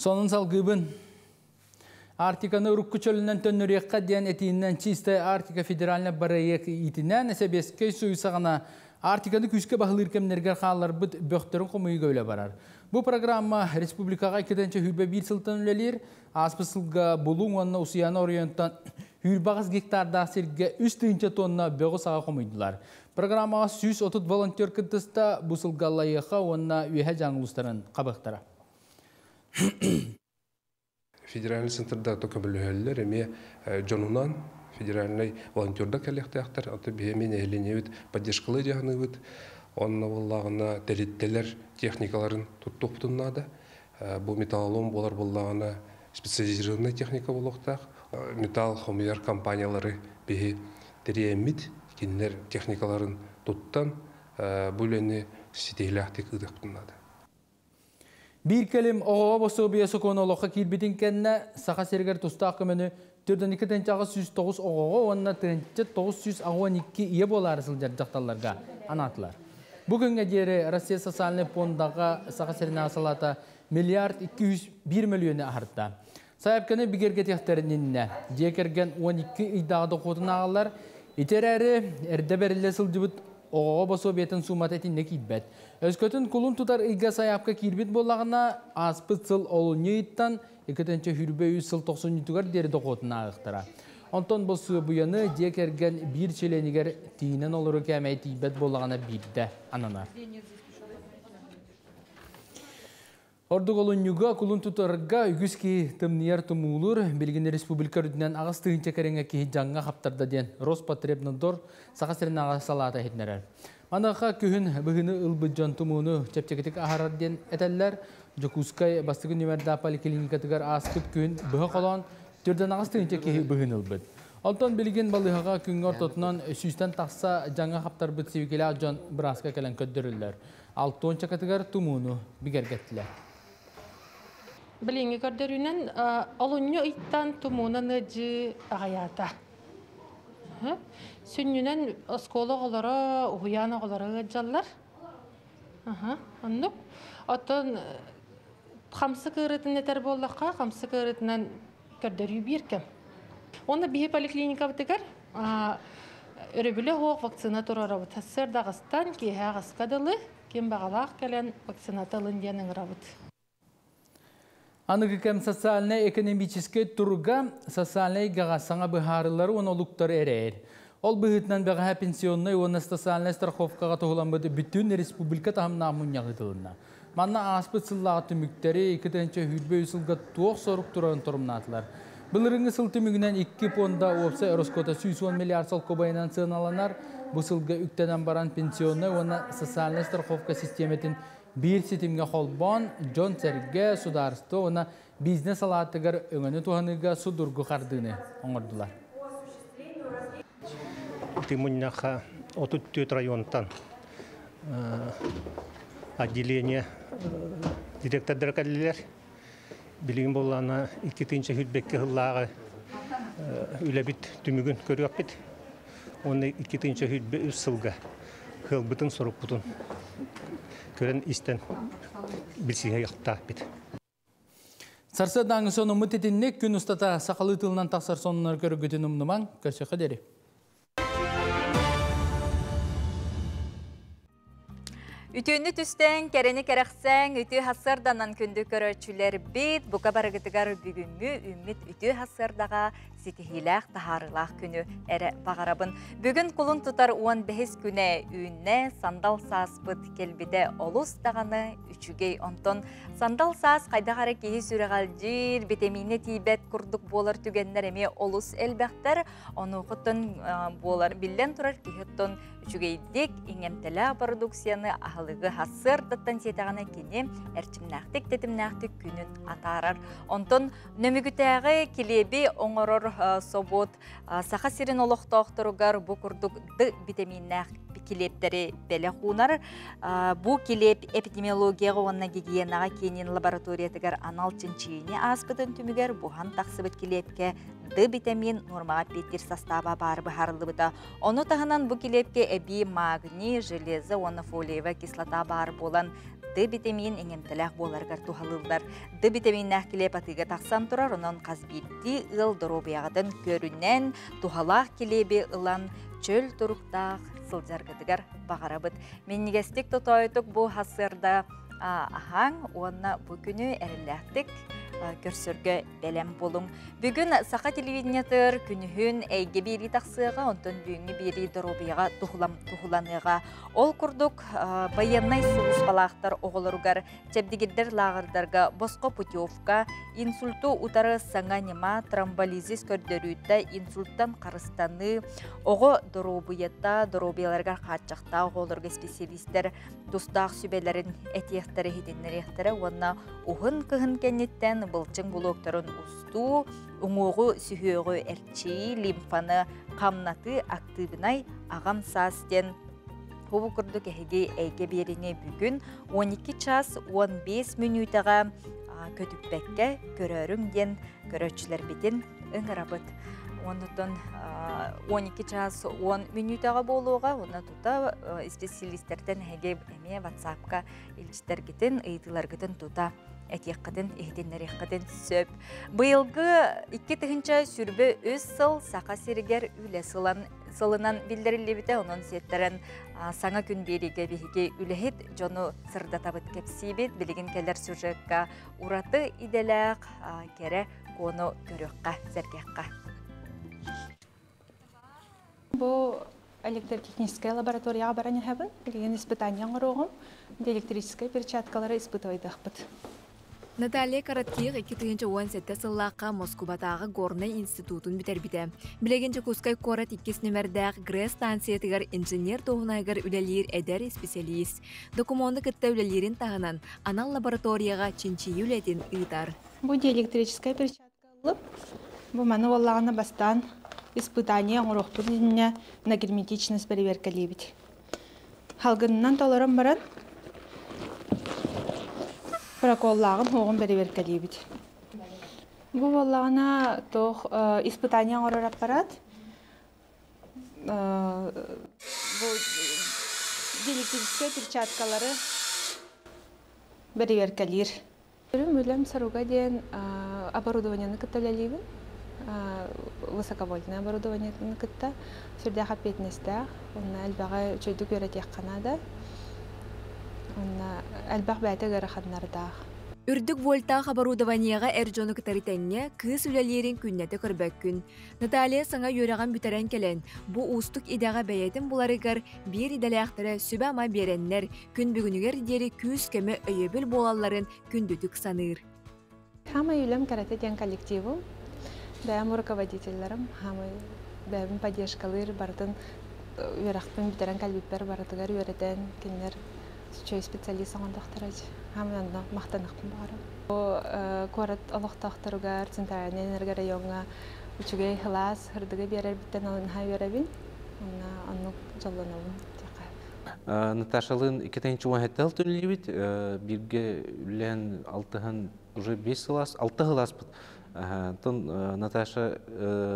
Сонун салгыбын. Арктиканы урукку чөлүнэн төннөрүөххэ диэн этиинэн Чистая Арктика федеральный проект иитинэн Сэбиэскэй Союзаҕына Арктиканы күүскэ баһылыыр кэмнэргэр хаалларбыт бөхтөрүн хомуйууга үлэ барар. Бу программа республикаҕа 2021 сылтан үлэлиир. Ааспыт сылга Булуҥ уонна Усуйаана оройуонтан 108 гектардаах сиргэ 3 тонна бөҕү саҕа хомуйдулар. Программаҕа 130 волонтер кыттыста, бу сылга Аллайыаха уонна Үөһэ Дьааҥы улуустарын хабыахтара. Федеральный центрда көмөлөһөллөр эме дьонунан федеральный волонтердар кэлиэхтээхтэр, аты биһиэми нэһилиэнньэбит поддержкалыы дьаһаныыбыт, онно буоллаҕына тэрилтэлэр техникаларын туттуохпутун наада. Бу металлолом буолар буоллаҕына специализированная техника буолуохтаах. Металл хомуйар компаниялары биһи тэрийэммит, кинилэр техникаларын туттан бу үлэни ситиһилээхтик ыытыахпытын наада. Биир кэлим оҕоҕо босуобуйа сокуона олоххо киирбитин кэннэ Саха сиригэр тустаах көмөнү 429 оҕоҕо уонна 982 ийэ буолаары сылдьар дьахталларга анаатылар. Бу күҥҥэ диэри Россия социальнай фондаҕа Саха сиринээҕи салаата миллиард 201 мөлүйүөнү аһарта. Сайаапканы бигэргэтиэхтэрин иннинэ дьиэ кэргэн 12 ыйдааҕы дохуотун ааҕаллар. Ити эрээри эрдэ бэриллэ сылдьыбыт оҕоҕо босуобуйатын суумата итиннэ киирбэт. Өскөтүн кулун тутар ыйга сайаапка киирбит буоллаҕына, ааспыт сыл олунньу ыйыттан 2023 сыл тохсунньутугар диэри дохуотун ааҕыахтара. Онтон босуобуйаны дьиэ кэргэн биир чилиэнигэр тиийинэн олоруу кээмэйэ тиийбэт буоллаҕына биирдэ ананар. Ордук олунньуга кулун тутарга үгүс киһи тымныйар тумуулур, билигин республика үрдүнэн аҕыс тыһыынча кэриҥэ киһи дьаҥҥа хаптарда диэн Роспотребнадзор Саха сиринээҕи салаата иһитиннэрэр. Маныаха күһүн быһыыны ылбыт дьон тумууну чэпчэкитик аһарар диэн этэллэр. Дьокуускай бастакы нүөмэрдээх поликлиникатыгар ааспыт күһүн быһа холоон 48 тыһыынча киһи быһыыны ылбыт. Онтон билигин балыыһаҕа күҥҥэ ортотунан 100-тэн тахса дьаҥҥа хаптарбыт сибикилээх дьон бырааска кэлэн көрдөрүллэр. Алтон чакатыгар тумууну бигэргэттилэр. Билиҥҥи көрдөрүүнэн олунньу ыйтан тумуунан ыадьыы аҕыйаата. Сүнньүнэн оскуола оҕолоро, уһуйаан оҕолоро ыадьаллар. Оннук. Оттон хамсык ыарыытын этэр буоллахха, хамсык ыарыытынан көрдөрүү биир кэм. Онно биһи поликлиникабытыгар өрөбүлэ суох вакцина туруорабыт. Сарсыарда аҕыстан киэһэ аҕыска дылы ким баҕалаах кэлэн вакцината ылын диэн ыҥырабыт. Аныгы кэм социальнай-экономическай туруга социальнай эйгэҕэ саҥа быһаарыылары уонна олуктары эрэйэр. Ол быһыытынан бэҕэһээ пенсионнай уонна социальнай страховкаҕа туһуламмыт бүтүн республика таһымнаах мунньах ыытылынна. Манна ааспыт сыллааҕы түмүктэри 2023 сылга туох сорук турарын торумнаатылар. Былырыыҥҥы сыл түмүгүнэн икки пуонда уопсай ороскуота 110 миллиард солкуобайынан сыаналанар. Бу сылга үктэнэн баран пенсионнай уонна социальнай страховка систиэмэтин биир ситимҥэ холбоон, дьон-сэргэ, судаарыстыба уонна бизнес салаатыгар өҥөнү туһаныыга судургу хардыыны оҥордулар. Ити мунньахха 34 районтан отделение директордара кэллилэр. Билигин буоллаҕына 2022 сыллааҕы үлэбит түмүгүн көрүөхпүт. Уонна 2023 сылга сыалбытын сорукпутун көрөн истэн билсиһиэхтаахпыт. Сарсыардааҥы сонуммут итинник күн устата сахалыы тылынан тахсар сонуннары көрөргүтүн умнумаҥ. Көрсүөххэ диэри. Үтүөнү түстээн, кэрэни кэрэхсээҥ, үтүө сарсыарданан күндү көрөөччүлэрбит, бука барыгытыгар бүгүҥҥү үүммүт үтүө сарсыардаҕа ситиһиилээх, таһаарыылаах күнү эрэ баҕарабын. Бүгүн кулун тутар 15 күнэ үүннэ, сандал сааспыт кэлбитэ олус даҕаны үчүгэй. Онтон сандал саас хайдах эрэ киһи сүрэҕэлдьиир, битэмиинэ тиийбэт курдук буолар түгэннэр эмиэ олус элбэхтэр. Онуохуттан буолар биллэн турар киһи оттон үчүгэйдик иҥэмтэлээх продукцияны аһылыгы сарсыардаттан сиэтэҕинэ кини эрчимнээхтик, тэтимнээхтик күнүн атаарар. Онтон Нөмүгүтээҕи килиэби оҥорор собуот Саха сирин олохтоохторугар бу курдук Д витаминнээх килиэптэри бэлэх уунар. Бу килиэп эпидемиологияҕа уонна гигиенаҕа киинин лабораториятыгар анал чинчийиини ааспытын түмүгэр буһан тахсыбыт килиэпкэ Д витамин нуормаҕа эппиэттиир састааба баар быһаарыллыбыта. Ону таһынан бу килиэпкэ эбии магний, железо уонна фолиевая кислота баар буолан Д витамин иҥэмтэлээх буоларыгар туһалыыллар. Д витаминнээх килиэп атыыга тахсан турар, онон хас биирдии ыал доруобуйаҕытын көрүнэн, туһалаах килиэби ылан чөл туруктаах сылдьаргытыгар баҕарабыт. Минньигэстик тотоойутук бу сарсыарда аһааҥ уонна бу күнү эрэллээхтик көрсөргө бэлэм буолуҥ. Бүгүн саха телевидениетыгар күнүһүн эйгэ биэрии тахсыаҕа, онтон бүгүҥҥү биэрии доруобуйаҕа туһуланыаҕа. Ол курдук, байыаннай сулууспалаахтар оҕолоругар чэбдигирдэр лааҕырдарга босхо путевка, инсульту утары саҥа ньыма, тромболизис көрдөрүүтэ, инсульттан харыстаныы, оҕо доруобуйата, доруобуйаларыгар хааччахтаах оҕолорго специалистэр тустаах сүбэлэрин этиэхтэрэ, иһитиннэриэхтэрэ уонна уһун кыһын кэнниттэн былчыҥ булуоктарын устуу, уҥуоҕу сүһүөҕү эрчийии, лимфаны хамнатыы актыыбынай аҕам саас диэн бу курдук эһиги эйгэ биэрини бүгүн 12 час 15 мүнүүтэҕэ көтүппэккэ көрөөрүҥ диэн көрөөччүлэрбитин ыҥырабыт. Оннуттан 12 час 10 мүнүүтэҕэ буолуоҕа, уонна тута исписэлиистэртэн эһиги эмиэ WhatsApp-ка илдьиттэргитин, ыйытыыларгытын тута этиэххитин, иһитиннэриэххитин сөп. Быйылгы 2023 сыл Саха сиригэр үлэ сылан сылынан биллэриллибитэ, онон сиэттэрэн саҥа күн биэриигэ биһиги үлэһит дьону сырдатабыт кэпсиибит. Билигин кэлэр сюжекка ураты идэлээх кэрэ куону көрүөххэ, сэргиэххэ. Бу электротехническая лабораторияҕа баран иһэбин. Билигин испытание оҥоруоҕум. Электрическай перчаткалары испытывайдахпыт. Наталья Коротких 2017 сыллаахха Москубатааҕы Горнай институтун бүтэрбитэ. Билигин Дьокуускай куорат иккис нүмэрдээх ГРЭС станциятыгар инженер туоһунайыгар үлэлиир эдэр исписэлиис. Докумуону кытта үлэлиирин таһынан, анал лабораторияҕа чинчийии үлэтин ыытар. Бу диэлектрическай перчатка ылып, бу маны буоллаҕына бастаан испытание оҥоруохпут иннинэ на герметичность бэрэбиэркэлиибит. Халгынынан толорон баран проколлааҕын хуоҕун бэрэбиэркэлиибит. Бу буоллаҕына туох испытание оҥорор аппарат бу диэлектрическай перчаткалары бэрэбиэркэлиир. Үлэм үлэм соруга диэн оборудованиены кытта үлэлиибин. Высоковольтное оборудованиены кытта сүрдээх эппиэтинэстээх. Онно элбэҕи үчүгэйдик үөрэтиэххэ наада. Онно элбэх бэйэтэ ыараханнардаах. Үрдүк вольтаах оборудованиеҕа эр дьону кытары тэҥҥэ кыыс үлэлиирин күннэтэ көрбөккүн. Наталья саҥа үөрэҕин бүтэрэн кэлэн, бу уустук идэҕэ бэйэтин буларыгар биир идэлээхтэрэ сүбэ-ама биэрэннэр, күн бүгүнүгэр диэри күүс-көмө өйөбүл буолалларын күндүтүк саныыр. Хамай үлэм кэрэтэ диэн коллективым, бэйэм руководителлэрим, хамай бэйэбин поддержкалыыр барытын үөрэхпин бүтэрэн кэлбиппэр барытыгар үөрэтэн, кинилэр үчүгэй специалист оҥордохторо хамай онно махтаныахпын баҕарабын. Бу куорат олохтоохторугар, центральнай энергорайоҥҥа үчүгэй сылаас сырдыгы биэрэрбиттэн наһаа үөрэбин. Онно оннук дьоллонобун диэххэ. Наташалыын 2017 түнлүүбүт бииргэ үлэлээн алтыһан уже 5 сыл 6 сыл ааспыт. Онтон Наташа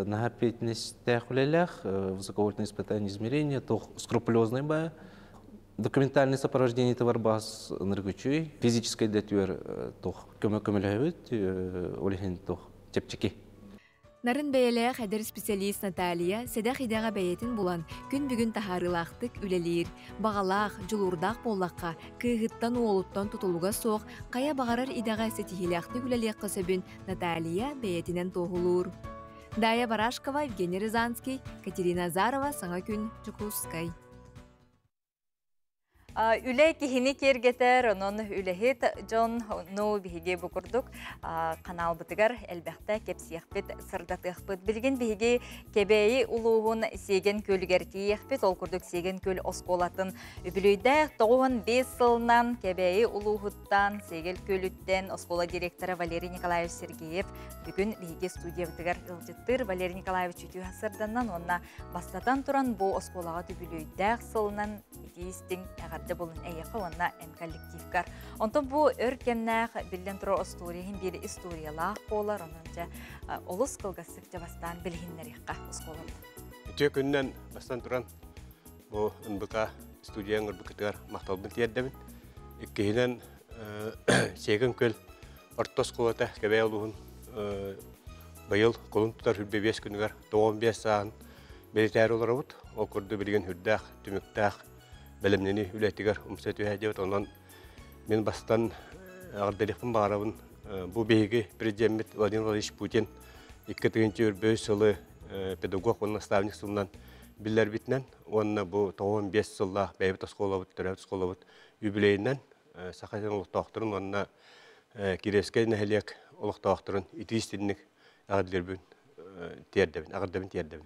наһаа эппиэтинэстээх үлэлээх, высоковольтное испытание измерения, туох скрупулезный баа. Документальный сопровождение бар бас ыныргычүй, физическэй да түөр туох көмө көмөлөһөбүт, ол иһин туох чэпчэки. Нарын бэйэлээх эдэр специалист Наталья сэдэх идэҕэ бэйэтин булан, күн бүгүн таһаарыылаахтык үлэлиир. Баҕалаах, дьулуурдаах буоллахха, кыыһыттан-уолуттан тутулуга суох хайа баҕарар идэҕэ ситиһиилээхтик үлэлиэххэ сөбүн Наталья бэйэтинэн туоһулуур. Дая Барашкова, Евгений Рязанский, Катерина Азарова, Саҥа күн, Дьокуускай. Үлэ киһини киэргэтэр, онон үлэһит дьон ну биһиги бу курдук каналбытыгар элбэхтэ кэпсиэхпит, сырдатыахпыт. Билигин биһиги Кэбээйи улууһун Сиэгэн күөлүгэр тиийиэхпит. Ол курдук Сиэгэн күөл оскуолатын үбүлүөйдээх 95 сылынан Кэбээйи улууһуттан, Сиэгэл күөлүттэн оскуола директора Валерий Николаевич Сергеев бүгүн биһиги студиябытыгар ыалдьыттыыр. Валерий Николаевич үтүө сырданнан уонна бастатан туран бу оскуолаҕа үбүлүөйдээх сылынан итии-истиҥ эҕэрдэ буолун эйиэхэ уонна эн коллективкар. Онтон бу өр кэмнээх биллэн турар остуоруйа иһин биир историялаах буолар, онон дьэ олус кылгастык дьэ бастаан билиһиннэриэххэ оскуолабыт. Үтүө күнүнэн бастан туран бу НБК студия ыҥырбыкытыгар махталбын тиэрдэбин. Иккиһинэн Сиэгэн Күөл орто оскуолата Кэбээйи улууһун быйыл кулун тутар 25 күнүгэр 95 сааһын бэлитээри олоробут. Ол курдук билигин үрдээх, түмүктээх бэлэмнэни үлэтигэр умса түһэ диэбит. Онон мин бастан эҕэрдэлиэхпин баҕарабын. Бу биһиги президеммит Владимир Владимирович Путин 2025 сылы педагог уонна наставник сылынан биллэрбитинэн уонна бу 95 сыллаах бэйэбит оскуолабыт, төрөөбүт оскуолабыт юбилейинэн Саха сирин олохтоохторун уонна Кириэскэй нэһилиэк олохтоохторун итии истинник эҕэрдэлиирбин тиэрдэбин, эҕэрдэбин тиэрдэбин.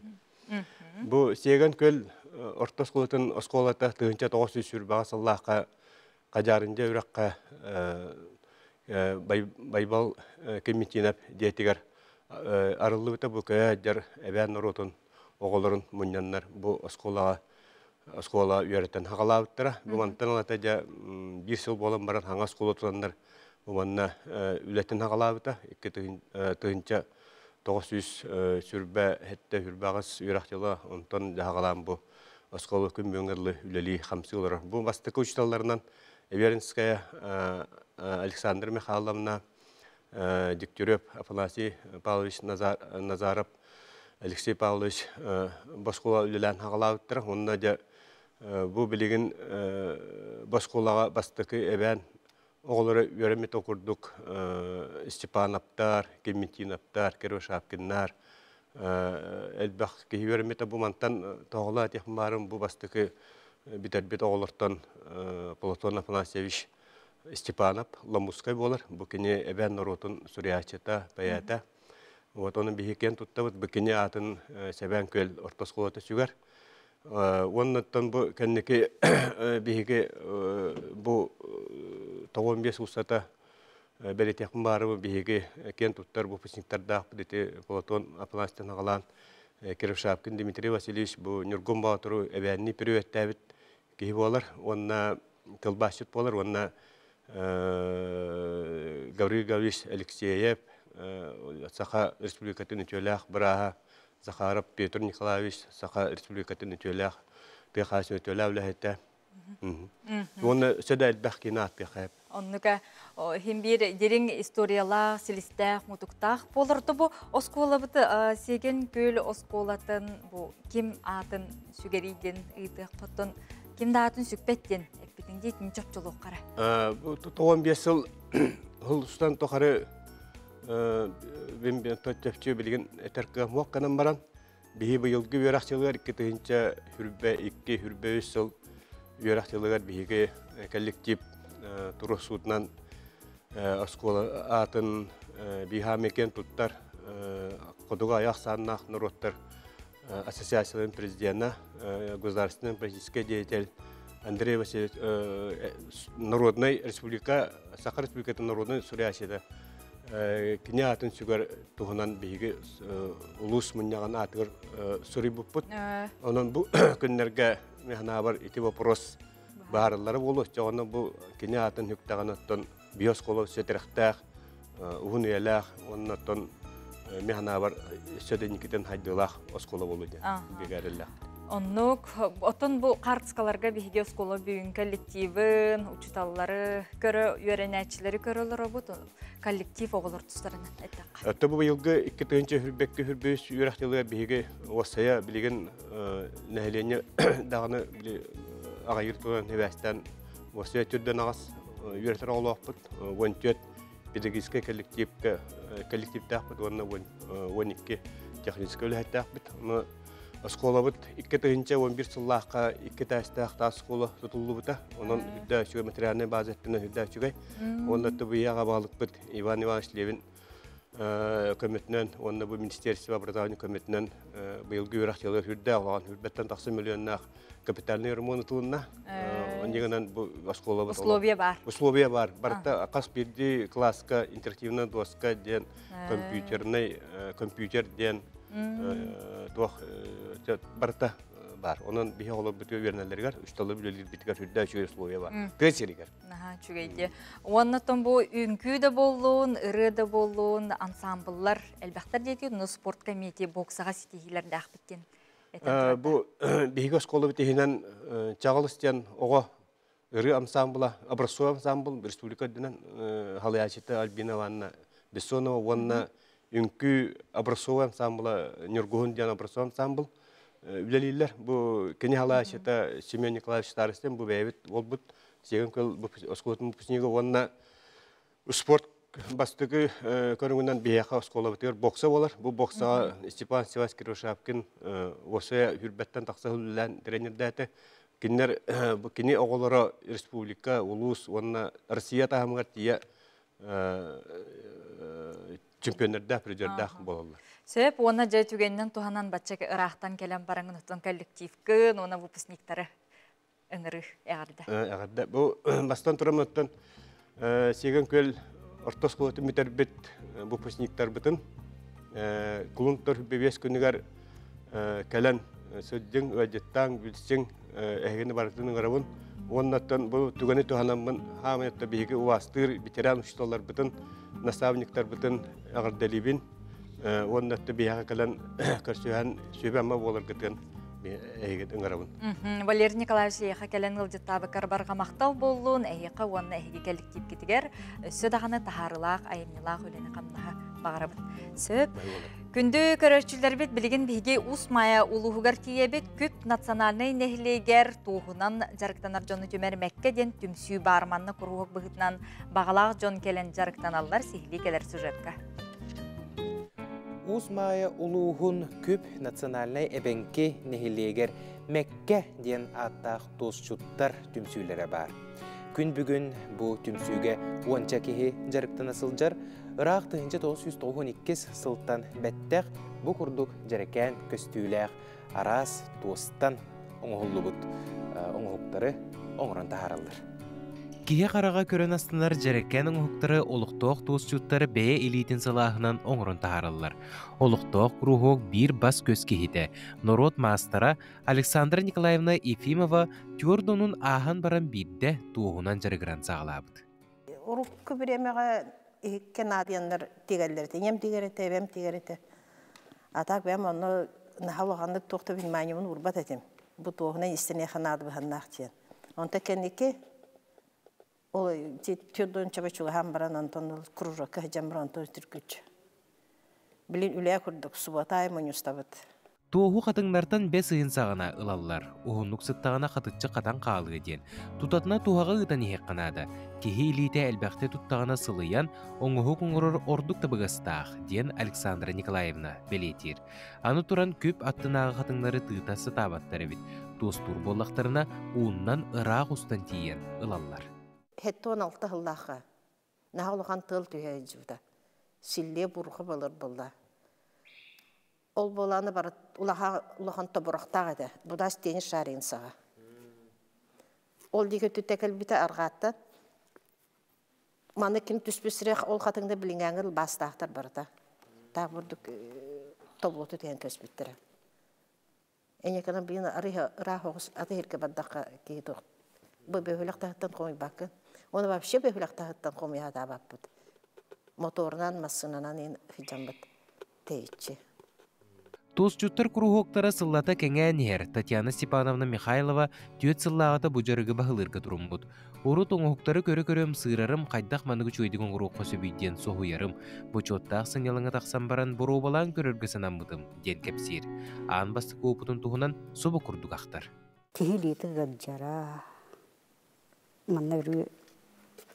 Бу Сиэгэн Күөл орто оскуолатын оскуолата 1920 сыллаахха Хадьаарындьа үрэххэ Байбал Кемитинов дьиэтигэр арыллыбыта. Бу көйө эбээн норуотун оҕолорун мунньаннар бу оскуолаҕа оскуола үөрэтэн хаҕалаабыттара. Бу мантан ылата дьэ биир сыл буолан баран хаҥа оскуола тутаннар бу манна үлэтин хаҕалаабыта. 2977 үөрэх дьыла онтон дьаһаҕалаан бу оскуола күн бүгүҥҥэ дылы үлэлии хамсыы олорор. Бу бастакы учууталларынан Эверинская Александра Михайловна, Дегтярев Афанасий Павлович Назаров, Алексей Павлович боскуола үлэлээн хаҕалаабыттара. Уонна дьэ бу билигин боскуолаҕа бастакы эбээн оҕолоро үөрэммит курдук Степановтар, Кементиновтар, Кривошапкиннар элбэх киһи үөрэммитэ. Бу мантан тоҕолоо этиэхпин баарым бу бастакы бүтэрбит оҕолортон Платон Афанасьевич Степанов Ломускай буолар. Бу кини эбээн норуотун суруйааччыта, бэйээтэ. Вот ону биһи киэн туттабыт. Бу кини аатын Сэбээн Күөл орто оскуолата сүгэр. Уоннаттан бу кэнники биһиги бу 95 устата бэлиэтиэхпин баарыбы биһиги киэн туттар выпускниктардаахпыт ити Платон Афанасьевтан аҕалаан Кировшапкин Дмитрий Васильевич бу Ньургун Боотуру эбээннии пүрүөттээбит киһи буолар уонна тылбаасчыт буолар уонна Гаврил Гаврилович Алексеев Саха Республикатын үтүөлээх бырааһа Захаров Петр Николаевич Саха Республикатын үтүөлээх тыа хаһаайыстыбатын үтүөлээх үлэһитэ. Уонна өссө да элбэх киинэ ааттыахха. Оннука хим биир дириҥ историялаах, силистээх, мутуктаах буолар бу оскуолабыт Сиэгэн Күөл оскуолатын бу ким аатын сүгэрий диэн ыйытыахпыттан Ким да аатын сүкпэт диэн эппитиҥ дии итини чопчулуоххара. Бу 95 сыл устан тухары бин төччү билигин этэр кыах канан баран биһи быйылгы үөрэх дьылыгар 2022 23 сыл үөрэх дьылыгар биһиги коллектив туруорсуутунан оскуола аатын биһаамекен туттар хотугу айах сааннаах норуоттар ассоциацияларын президена, государственный политический деятель Андрей Васильевич, Народная Республика, Саха Республикатын народнай суруйааччыта кини аатын сүгэр туһунан биһиги улуус мунньаҕын аатыгар суруйбуппут. Онон бу күннэргэ механабар ити вопрос баарыллара буолуо. Онон бу кини аатын хүктэҕин оттон биоскола сөтүрэхтээх, уһун үйэлээх, оннотон механабар сөдөнникитен хайдылаах оскуола болу диэн бигэриллэх. Оннук, оттон бу картскаларга биһиги оскуола бүгүн коллективын, учуталлары, көрө үөрэнээччилэри көрөлөр обут, коллектив оҕолор тустарынан эттэххэ. Өттө бу быйылгы 2 тыһыынча 22 хүрбүс үөрэх дьылыгар биһиги уоссайа билигин нэһилиэнньэ даҕаны аҕайыр туһунан хибээстэн уоссайа түрдэн аҕас үөрэтэр оҕолоохпут, 14 педагогическай коллективка коллективтаахпыт уонна 12 техническай үлэһиттээхпит. Ону оскуолабыт 2011 сыллаахха икки этээстээх таас оскуола тутуллубута. Онон үрдэ үчүгэй материальнай база өттүнэн үрдэ үчүгэй. Онно тыбыйаҕа баалыкпыт Иван Иванович Левин көмөтүнэн уонна бу министерство образования көмөтүнэн быйылгы үөрэх дьылыгар үрдэ оҕоҕон хүрбэттэн тахса миллионнаах капитальный ремонт тутулунна. Оннигынан бу оскуолабыт Условия бар. Условия бар. Барыта хас биирдии класска интерактивная доска диэн, компьютерный компьютер диэн туох барыта бар. Онон биһи оҕолорбут үөрэнэллэригэр, учууталлар үлэлиирбитигэр үрдэ үчүгэй условия бар. Тыа сиригэр. Наһаа үчүгэйди. Уонна бу үҥкүү да боллуун, ырыа да боллуун, ансамбллар элбэхтэр диэти, но спорт комитети боксаҕа ситиһиилэрдээхпиттен. Бу биһиги оскуолабыт иһинэн Чаҕылыс диэн оҕо ырыа ансамбла, образцовый ансамбл республика үрдүнэн, халаячыта Альбина Ивановна Бессонова, уонна үҥкүү образцовый ансамбла Ньургуһун диэн образцовый ансамбл үлэлииллэр. Бу кини халаячыта Семен Николаевич Старостин, бу бэйэбит уолбут, Сиэгэн Күөл оскуолатын выпускнига. Уонна спорт бастакы көрүҥүнэн биһиэхэ оскуолабытыгар бокса болар. Бу боксаҕа Степан Сивас Кирушапкин осая хүрбэттэн тахса үлэлээн тренердээтэ. Кинилэр бу кини оҕолоро республика, улуус уонна Россия таһымыгар тиийэ чемпионнардаах, призердаах болаллар. Сөп, уонна дьэ түгэнинэн туһанан бачча ыраахтан кэлэн бараҥын оттон коллективкын, уонна выпускниктары ыҥырыы, эҕэрдэ. Эҕэрдэ. Бу бастан турамыттан Сиэгэн Күөл орто оскуолатын бүтэрбит выпускниктарбытын кулун тутар 5 күнүгэр кэлэн сылдьыҥ, ыалдьыттааҥ, билсиҥ, эһигини барытын ыҥырабын. Уоннаттан бу түгэни туһанаммын хаамайатта биһиги убаастыыр ветеран учууталларбытын, наставниктарбытын эҕэрдэлиибин. Уоннатта биһиэхэ кэлэн көрсүһэн сүбэ-ама буоларгытын эһигин ыҥырабын. Валерий Николаевич, эйиэхэ кэлэн ыалдьыттаабыккар барҕа махтал буоллун, эйиэхэ уонна эһиги коллективкитигэр өссө даҕаны таһаарылаах, айымньылаах үлэни хамнаһа баҕарабыт. Сөп. Күндү көрөөччүлэрбит, билигин биһиги Уус Майа улууһугар тиийэбит. Күп национальнай нэһилиэгэр туоһунан дьарыктанар дьону түмэр Мэккэ диэн түмсүү баар. Манна куруһуок быһыытынан баҕалаах дьон кэлэн дьарыктаналлар. Сиһилии кэлэр сюжетка. Уус Маайа улууһун Күп национальнай эбэҥки нэһилиэгэр Мэккэ диэн ааттаах туосчуттар түмсүүлэрэ баар. Күн бүгүн бу түмсүүгэ 10-ча киһи дьарыктана сылдьар. Ыраах 1992 сылтан бэттэх бу курдук дьэрэкээн көстүүлээх араас туостан оҥоһуллубут оҥоһуктары оҥорон таһаараллар. Киһи хараҕа көрөн астынар дьэрэкээн оҥоһуктары олохтоох туосчуттар бэйэ илиитин сылааһынан оҥорон таһаараллар. Олохтоох куруһуок биир бас-көс киһитэ, норуот маастара Александра Николаевна Ефимова 40-унун ааһан баран биирдэ туоһунан дьарыгыран саҕалаабыт. Урукку бириэмэҕэ иһиккэ наадыйаннар тигэллэр этэ. Ийэм тигэр этэ, эбэм тигэр этэ. А так бэйэм онно наһаа улаханнык туох да вниманиебын уурбат этим. Бу туоһунан иистэниэхэ наада быһаннаах диэн. Онто кэнники ол 40-чаба чугаһаан баран, онтон ол кружокка сылдьан баран, онтон түргүч. Билин үлээ курдук суббота аайы мунньустабыт. Туоһу хатыҥнартан бэс ыйын саҕана ылаллар, уһуннук сыттаҕына хатыччы хатан хаалыа диэн. Тутатына туһаҕа ыытан иһиэххэ наада. Киһи илиитэ элбэхтэ туттаҕына сылыйан, оҥоһук оҥорор ордук табыгастаах, диэн Александра Николаевна бэлиэтиир. Аны туран күп аттынааҕы хатыҥнары тыыта сатаабаттар эбит. Туостуур буоллахтарына, ууннан ыраах устан тиийэн ылаллар. 76 сыллаахха наһаа улахан тыал түһэ сылдьыбыта. Силлиэ бурха болор буолла. Ол буолааны бары улахан тобурахтаах этэ. Будаас теннис шаригын саҕа. Ол диэки өттүттэ кэлбитэ арҕааттан. Маны ким түспүт сирех ол хатыҥда билиҥээҥи бастаахтар барыта. Таах бурдук тобулуту түһэн көспүттэрэ. Энеканан билин арыһа ыраах оҕус аты иһиргэ бардахха киһи туох бу бөһүлэх таһыттан хомуйбаккын. Оны вообще бөһүлэх таһыттан хомуйаатаабаппыт. Моторунан, массыынанан ин сылдьаммыт тэйиччи. Туосчуттар куруһуоктара сыллата кэҥээн иһэр Татьяна Степановна Михайлова түөрт сыллааҕыта бу дьарыгы баһылыырга туруммут. Урут оҥоһуктары көрө-көрөм сыырарым хайдах маннык үчүгэйдик оҥоруохха сөбүй диэн соһуйарым, бочуоттаах сынньалаҥа тахсан баран боруобалаан көрөргө санаммытым диэн кэпсиир. Аан бастакы уопутун туһунан субу курдук ахтар. Киһи илиитэ ыалдьара, манна өрүү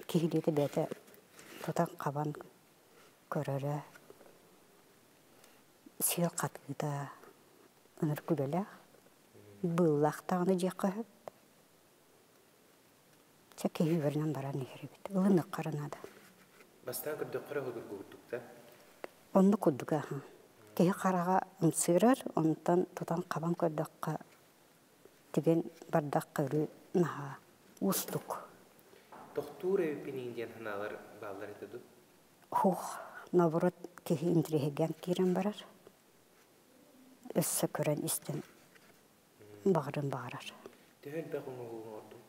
киһи илиитэ бэйэтэ тутан-хабан көрөрө сиэл хатыыта ынырык үлэлээх быыллаах даҕаны диэххэ сөп чэ киһи үөрэнэн баран иһэр эбит ылыныахха наада Бастаан көрдөххө судургу курдук да? Оннук курдук аха. Киһи хараҕа ымсыырар, онтон тутан хабан көрдөххө тигэн бардахха өрүү наһаа уустук. Тохтуур эбиппиниин диэн санаалар бааллар этэ дуу? Хух, наоборот, киһи интириэһиргээн киирэн барар. Өссө көрөн истэн баҕарын баҕарар. Төһө элбэх оҥоһуу оҥордуҥ?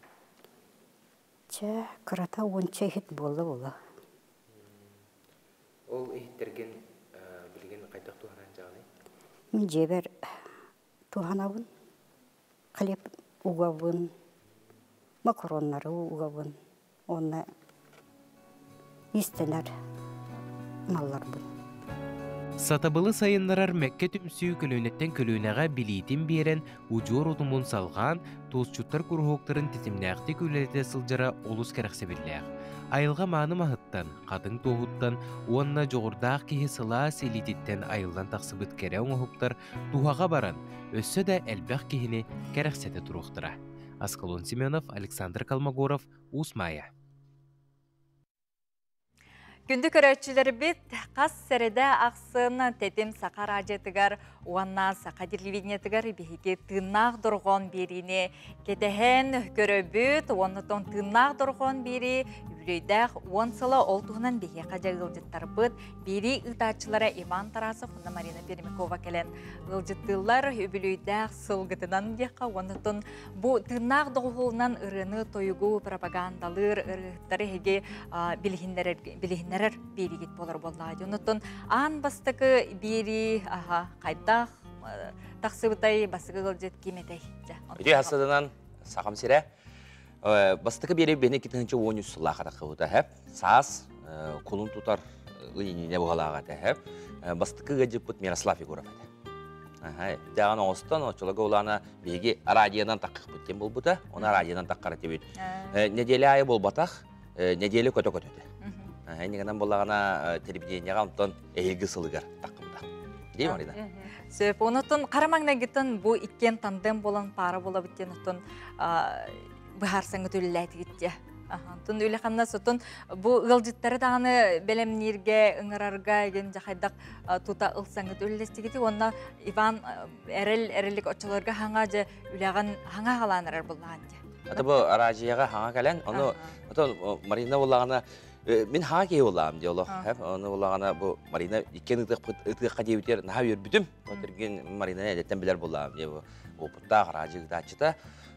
Чэ, кырата уонча иһит буолла-буолла. Ол иһиттэргин билигин хайдах туһанан дьаҕаный? Мин дьиэбэр туһанабын. Хлеб угабын, макароннары угабын уонна иистэнэр малларбын. Сатабылы сайыннарар Мэккэ түмсүү көлүөнэттэн көлүөнэҕэ билиитин биэрэн, удьуор утумун салҕаан, туосчуттар куруһуоктарын тэтимнээхтик үлэлэтэ сылдьара олус кэрэхсэбиллээх. Айылҕа мааны маһыттан, хатыҥ туоһуттан уонна дьоҕурдаах киһи сылаас илиититтэн айыллан тахсыбыт кэрэ оҥоһуктар туһаҕа баран, өссө да элбэх киһини кэрэхсэтэ туруохтара. Аскалон Семенов, Александр Колмогоров, Уус Маайа. Күндү көрөөччүлэрбит, хас сэрэдэ ахсын Тэтим Саха радиотыгар уонна Саха телевидениетыгар биһиги тыыннаах дорҕоон биэриини кэтэһэн көрөбүт. Уонна тыыннаах дорҕоон биэрии үбүлүөйдээх уон сыла ол туһунан биһиэхэ дьэ ыалдьыттарбыт биэрии ыытааччылара Иван Тарасов уонна Марина Пермякова кэлэн ыалдьыттыыллар. Үбүлүөйдээх сылгытынан диэххэ уонна бу тыыннаах доҕуһуолунан ырыаны тойугу пропагандалыыр ырыаһыттары эһиги билиһиннэрэр билиһиннэрэр биэригит буолар буоллаҕа. Оннуттан аан бастакы биэрии аха хайдах тахсыбытай бастакы ыалдьыт ким этэй? Үтүө хасыдынан Сахам сирэ. Бастакы биэрии бени 2013 сыллаах тахсыбыта хэп. Саас кулун тутар ыйынine буһалааҕа этэ хэп. Бастакы ыалдьыппыт Мирослав Егоров этэ. Дьаҕан оҥостон, оччолорго улаана биһиги радионан таххыппыт диэн буолбута. Оны радионан таххар этибит. Неделя айы буолбатах, неделя көтө-көтө этэ. Иннигэнэн буоллаҕына телевидениеҕа онтон эһиилги сылыгар таххыбыта. Дии Марина? Сөп. Онотон хара маҥнайгыттан бу иккиэн тандем буолан паара буолабыт диэн оттон быһаарсаҥҥыт үлэлээтигит дии. Онтон үлэ хамнас отон бу ыалдьыттары даҕаны бэлэмнииргэ, ыҥырарга эгин дьахайдах тута ылсаҥҥыт үлэлэстигити уонна Иван эрэл эрэлик оччолорго хаҥа дьэ үлэҕин хаҥа халаан эрэр буллаҕан дии. Ата бу араадьыйаҕа хаҥа кэлэн, ону отон Марина буллаҕына мин хаҥа киһи буллаҕым дии олох. Ону буллаҕына бу Марина иккиэн ытыахпыт ытыахха диэбитигэр наһаа үөрбүтүм. Отергин Маринаны эдэттэн билэр буллаҕым дии бу опыттаах араадьыйа ыытааччыта.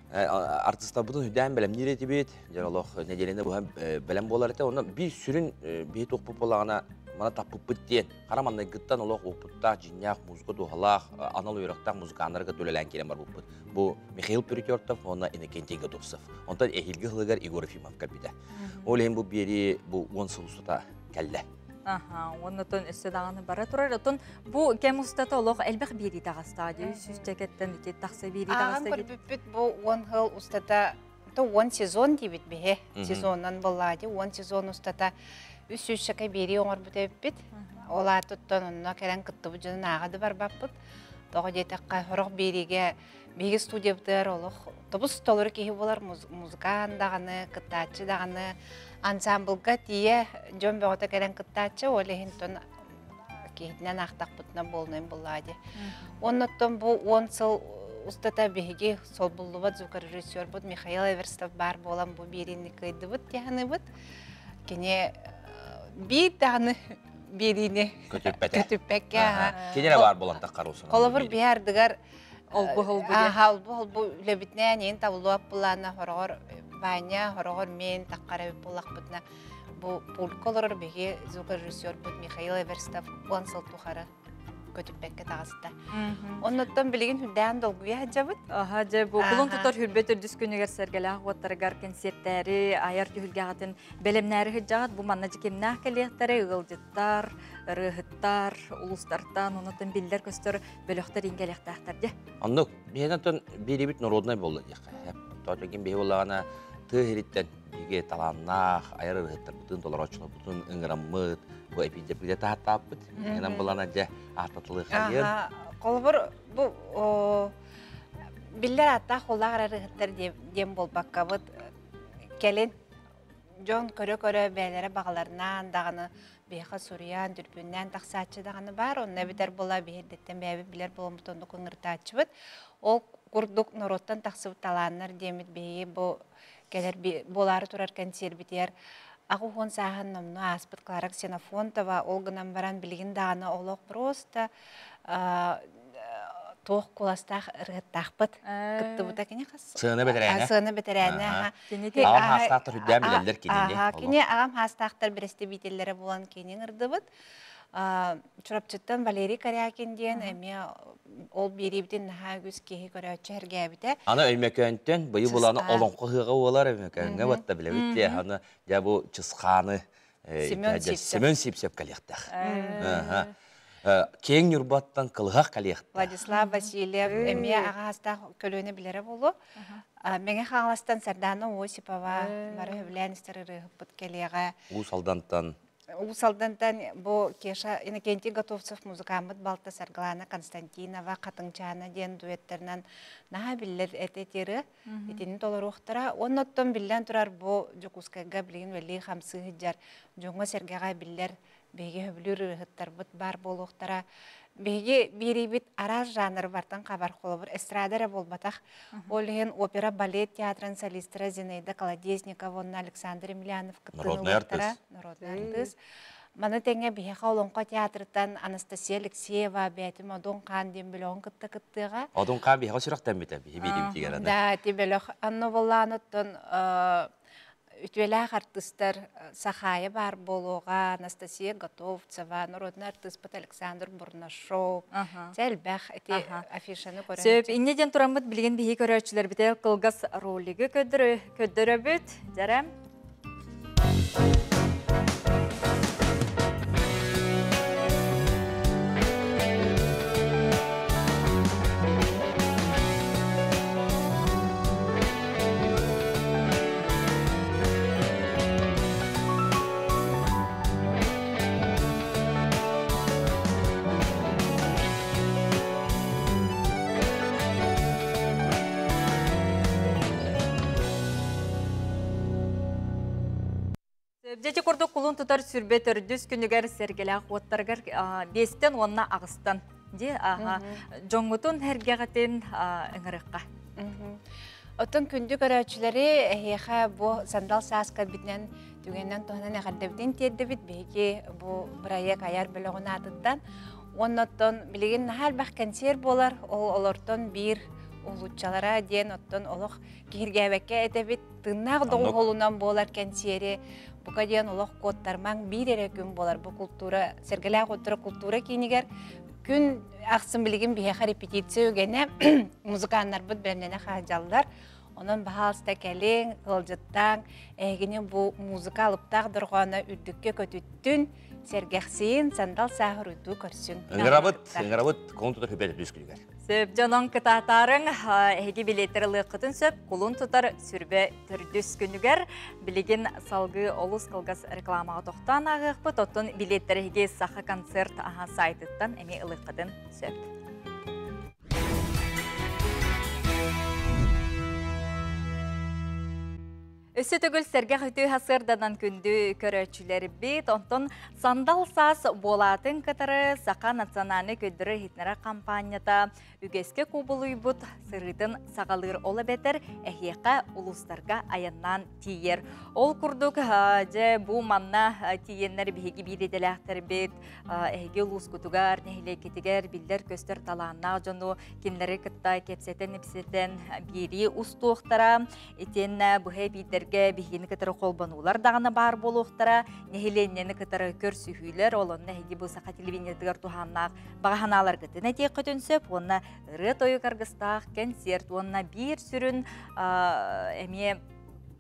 Артыстарбытын үрдээн бэлэмниир этибит. Дьэ олох нэдиэлэни быһа бэлэм буолар этэ. Онно биир сүрүн биһи туохпут буоллаҕына мана таппыппыт диэн хара маннайгыттан олох опыттаах, дьиҥнээх музыка дууһалаах, анал үөрэхтээх музыканнары кытта үлэлээн киирэн барбыппыт. Бу Михаил Перетертов уонна Иннокентий Готовцев. Онтон эһиилги сылыгар Егор Ефимов кэлбитэ. Ол иһин бу биэрии бу 10 сыл устата кэллэ. Аха, оннотон өссө даҕаны бара турар. Отон бу кэм устата олох элбэх биэрии таҕыстаа дии. Сүүсчэкэттэн ити тахса биэрии Ааҕан таҕыста дии. көрбүппүт бу 10 сыл устата то 10 сезон диибит биһи. Сезоннан буоллаа дии. 10 сезон устата 300 биэрии оҥорбут эбиппит. Ол аатыттан онно кэлэн кыттыбыт дьонун ааҕа да барбаппыт. Тоҕо диэтэххэ, сорох биэриигэ биһиги студиябытыгар олох тобус толору киһи буолар музыкант даҕаны, кыттааччы даҕаны, ансамблга тиийэ дьон бөҕөтө кэлэн кыттааччы, ол иһин тон киһитинэн аахтахпытына буолунайын буллаа дии. Оннуттан бу 10 сыл устата биһиги солбуллубат звукорежиссербут Михаил Эверстов баар буолан бу биэриини кыайдыбыт диэханыыбыт. Кини биир даҕаны биэриини көтүппэтэ. Көтүппэккэ. Кинилэр баар буолан таххар усунан. Холобур биһи ардыгар Олбу холбу. Аха, олбу холбу үлэбитинээн иин табыллуап булаана хороҕор Ваня, хороҕор мен таххар эбит буллахпытына бу пультка олорор биһиги звукорежиссербут Михаил Эверстов 10 сыл тухары көтүппэккэ таҕыста. Оннуттан билигин үрдээн долгуйа сылдьабыт. Аха, дьэ, бу кулун тутар хүрбэ төрдүс күнүгэр сэргэлээх уоттарыгар кэнсиэртээри айар түһүлгэҕитин бэлэмнээри сылдьаҕыт. Бу манна дьикимнээх кэлиэхтэри ыалдьыттар, ырыаһыттар, улуустартан, оннуттан биллэр-көстөр бөлөхтөр иҥгэлиэхтээхтэр дьэ. Оннук, биһиэнэн биирибит народнай буолла диэххэ. Тоотогин биһи буоллаҕына тыа иһириттэн биһиги талааннаах айар ырыһыттарбытын, толорооччуларбытын ыҥыраммыт, бу эпидемия таһаттааппыт. Инэн булана дьэ ааттатылыы хайын. Холобур, бу биллэр ааттаах улаах ырыһыттар диэн буолбаккабыт кэлин дьон көрө-көрө бэйэлэрэ баҕаларынан даҕаны биһиэхэ суруйан, түрпүннээн тахсааччы даҕаны баар. Онно эбэтэр була биһирдэттэн бэйэбит билэр буоламмыт оннук ыҥыртааччыбыт. Ол курдук норуоттан тахсыбыт талааннар диэммит биһиги бу кэлэр буолаары турар кэнсиэрбитигэр 80 сааһын номнуо ааспыт Клара Ксенофонтова ол гынан баран билигин даҕаны олох просто туох куоластаах ырыаттаахпыт кыттыбыта кини хас Сыана бэтэрээнэ. Сыана бэтэрээнэ. Аҕам хаастаахтар үрдээн билэллэр кинини. Кини аҕам хаастаахтар бэрэстэбиитэллэрэ буолан кини ыҥырдыбыт. Чурапчыттан Валерий Корякин диэн эмиэ ол биэриибитин наһаа үгүс киһи көрөөччү сэргээбитэ. Аны Өймөкөөнтөн быйыл буланы олоҥхо ыһыаҕа буолар Өймөкөөҥҥө батта билэбит дии. Аны дьэ бу Чысхааны Семен Сивцев. Семен Сивцев кэлиэхтээх. Киэҥ Ньурбаттан кылыһах кэлиэхтээх. Владислав Васильев эмиэ аҕаастаах көлүөнэ билэрэ буолуо. Мэҥэ Хаҥаластан Сардаана Осипова бары сөбүлээн истэр ырыаһыппыт кэлиэҕэ. Уус Алдантан Уус Алдантан бу Кеша Иннокентий Готовцев музыкаммыт балта Саргылана Константинова Хатыҥчаана диэн дуэттарынан наһаа биллэр этэ итини толоруохтара. Оннуттан биллэн турар бу Дьокуускайга билигин үлэлии хамсыы сылдьар дьоҥҥо-сэргэҕэ биллэр биһиги сөбүлүүр ырыаһыттарбыт баар буолуохтара. Биһиги биэриибит араас жанры бартан хабар холобур эстрада эрэ буолбатах. Ол иһин опера балет театрын солистара Зинаида Колодезникова уонна Александр Емельянов кыттыыны ылбыттара. Народный артыыс. Маны тэҥэ биһиэхэ Олоҥхо театрыттан Анастасия Алексеева бэйэтин Одун Хаан диэн бөлөҕүн кытта кыттыаҕа. Одун Хаан биһиэхэ сүрэхтэммитэ биһи биирибитигэр. Да, ити бөлөх. Анна Воллаanoттон үтүөлээх артыыстар Сахаайа баар буолуоҕа, Анастасия Готовцева, народный артыыспыт Александр Бурнашов. Чэ элбэх ити афишаны көрөн. Сөп, инньэ диэн тураммыт билигин биһи көрөөччүлэрбитэ кылгас ролигы көрдөрөбүт. Дьэрэ. Дьэти курдук кулун тутар сүрбэ төрдүс күнүгэр сэргэлээх уоттарыгар биэстэн уонна аҕыстан ди аха дьоҥҥутун эргэҕитин ыҥырыахха. Оттон күндү көрөөччүлэри эһиэхэ бу сандал саас кэлбитинэн түгэнинэн туһанан эҕэрдэбитин тиэрдэбит биһиги бу бырайыак айар бөлөҕүн аатыттан. Уонна оттон билигин наһаа элбэх кэнсиэр буолар, ол олортон биир улууччалара диэн оттон олох киһиргээбэккэ этэбит тыыннаах доҕуһуолунан буолар кэнсиэри бука диэн олох куоттармаҥ биир эрэ күн буолар бу култуура сэргэлээх култуура култуура киинигэр күн ахсын билигин биһиэхэ репетиция үгэнэ музыканнарбыт бэлэмнэнэ хаалдьаллар онон баһаалыста кэлиҥ ыалдьыттааҥ эһигини бу музыка алыптаах дорҕооно үрдүккэ көтүттүн Сэргэхсийин, сандал сааһы уруйдуу көрсүҥ. Ыҥырабыт, ыҥырабыт, кулун тутар хүбэт үс күнүгэр. Сөп дьонон кытаатаарыҥ, эһиги билиэттэр ылыаххытын сөп, кулун тутар сүрбэ төрдүс күнүгэр билигин салгыы олус кылгас рекламаҕа тохтоон ааҕыахпыт, оттон билиэттэр эһиги Саха концерт аһа сайтыттан эмиэ ылыаххытын сөп. Өссө төгүл сэргэх үтүө сарсыарданан күндү көрөөччүлэрбит, онтон сандал саас буолаатын кытары Саха национальнай көрдөрөр иһитиннэрэр хампаанньата үгэскэ кубулуйбут сырыытын саҕалыыр, ол эбэтэр эһиэхэ улуустарга айаннаан тиийэр. Ол курдук, дьэ бу манна тиийэннэр биһиги биир идэлээхтэрбит, эһиги улуускутугар, нэһилиэккитигэр биллэр-көстөр талааннаах дьону кинилэри кытта кэпсэтэн-ипсэтэн биэрии устуохтара. Итиэннэ быһа эбиирдэргэ биһигини кытары холбонуулар даҕаны баар буолуохтара, нэһилиэнньэни кытары көрсүһүүлэр, ол онно эһиги бу саха телевидениетыгар туһааннаах баҕа санааларгытын этиэххитин сөп уонна ырыа-тойук аргыстаах кэнсиэрт уонна биир сүрүн эмиэ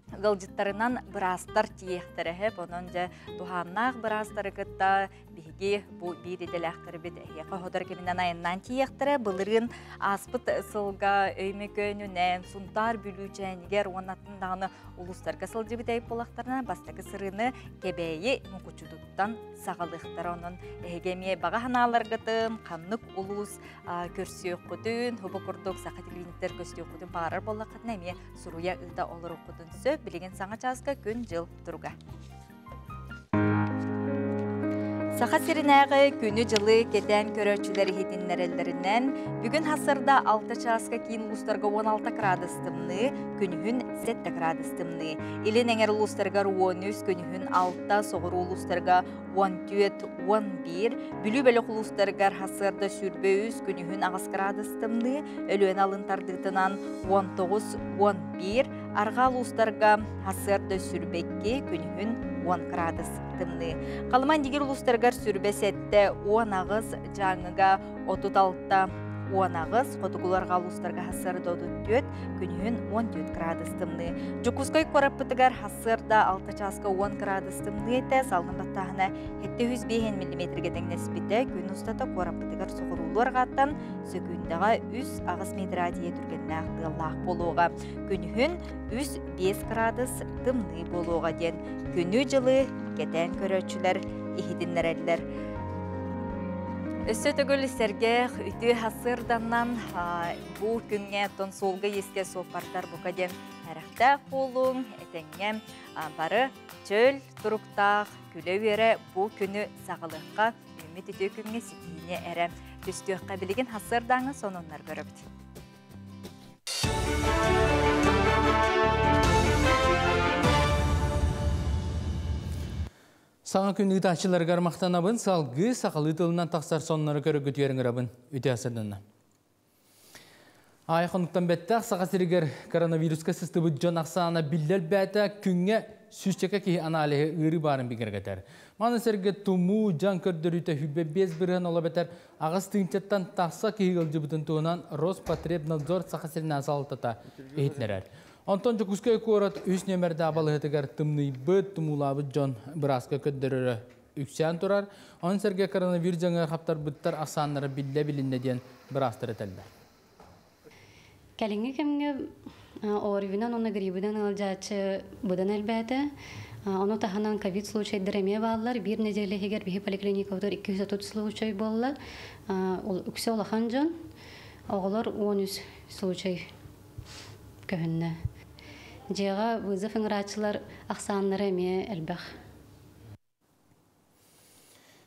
ыалдьыттарынан быраастар тиийиэхтэрэ сөп. Онон дьэ туһааннаах быраастары кытта Биһиги бу биир идэлээхтэрбит эһиэхэ хотор кэминэн айаннаан тиийиэхтэрэ. Былырыын ааспыт сылга Өймөкөөнүнэн, Сунтаар Бүлүүчээнигэр уонна атын даҕаны улуустарга сылдьыбыт эбит буоллахтарына, бастакы сырыыны Кэбээйи Мукучутуттан саҕалыахтара. Онон эһиги эмиэ баҕа санааларгытын, ханнык улуус көрсүөххүтүн, бу курдук саха телевидениетигэр көстүөххүтүн баҕарар буоллаххытына, эмиэ суруйа ыыта олоруоххутун сөп. Билигин саҥа чааска күн-дьыл туруга. Саха сиринээҕи күнү-дьылы кэтээн көрөөччүлэр иһитиннэрэллэринэн, бүгүн хасырда 6 чааска киин улуустарга 16 градус тымныы, күнүһүн 7 градус тымныы. Илин эҥэр улуустарыгар 13, күнүһүн 6, соҕуруу улуустарга 14, 11, Бүлүү бөлөх улуустарыгар хасыарда 23, күнүһүн 8 градус тымныы, Өлүөнэ алын тардыытынан 19, 11, Арҕаа улуустарга сарсыарда 22, күнүһүн 10 градус тымныы. Халыма Индигир улуустарыгар 27, 18, Дьааҥыга 36, 18, хотугу арҕаа улуустарга сарсыарда 34, күнүһүн 14 градус тымныы. Дьокуускай куораппытыгар сарсыарда 6 чааска 10 градус тымныы этэ, салгын баттааһына 705 миллиметргэ тэҥнэспитэ. Күн устата куораппытыгар соҕуруулуу арҕааттан сөкүүндэҕэ 3-8 метр тиийэ түргэннээх тыаллаах буолуоҕа. Күнүһүн 3-5 градус тымныы буолуоҕа диэн күнү-дьылы кэтээн көрөөччүлэр иһитиннэрэллэр. Өссө төгүл сэргэх үтүө сарсыарданан бу күҥҥэ оттон суолга-иискэ суоппардар бука диэн эрэхтээх буолуҥ, этэҥҥэ бары чөл туруктаах күлэ-үөрэ бу күнү саҕалыахха, үүммүт үтүө күҥҥэ ситиини эрэ түстүөххэ. Билигин сарсыардааҥы сонуннар көрөбүт. Саҥа күн ыытааччыларыгар махтанабын, салгыы сахалыы тылынан тахсар соннору көрөргүтүгэр ыҥырабын. Үтүө сарданна. Ай хонуктан бэттэх Саха сиригэр коронавируска сыстыбыт дьон ахсаана биллэр бээтэ күҥҥэ сүүсчэкэ киһи аналиһы ыарыы баарын бигэргэтэр. Маны сэргэ тумуу дьаҥ көрдөрүүтэ 25% ол эбэтэр Аҕыс тыһыынчаттан тахса киһи ыалдьыбытын туһунан Роспотребнадзор Саха сиринээҕи салалтата иһитиннэрэр. Онтон Дьокуускай куорат үс нүөмэрдээх балыыһатыгар тымныйбыт, тумуулаабыт дьон бырааска көрдөрөрө үксээн турар. Ону сэргэ коронавирус дьаҥыгар хаптарбыттар ахсааннара биллэ билиннэ диэн быраастар этэллэр. Кэлиҥҥи кэмҥэ ОРВИ-нан уонна грибинэн ыалдьааччы быдан элбээтэ. Ону таһынан ковид случайдар эмиэ бааллар. Биир нэдиэлэ иһигэр биһи поликлиникабытыгар 230 случай буолла. Үксэ улахан дьон, оҕолор 13 случай көһүннэ. Дьиэҕэ вызов ыҥырааччылар ахсааннара эмиэ элбэх.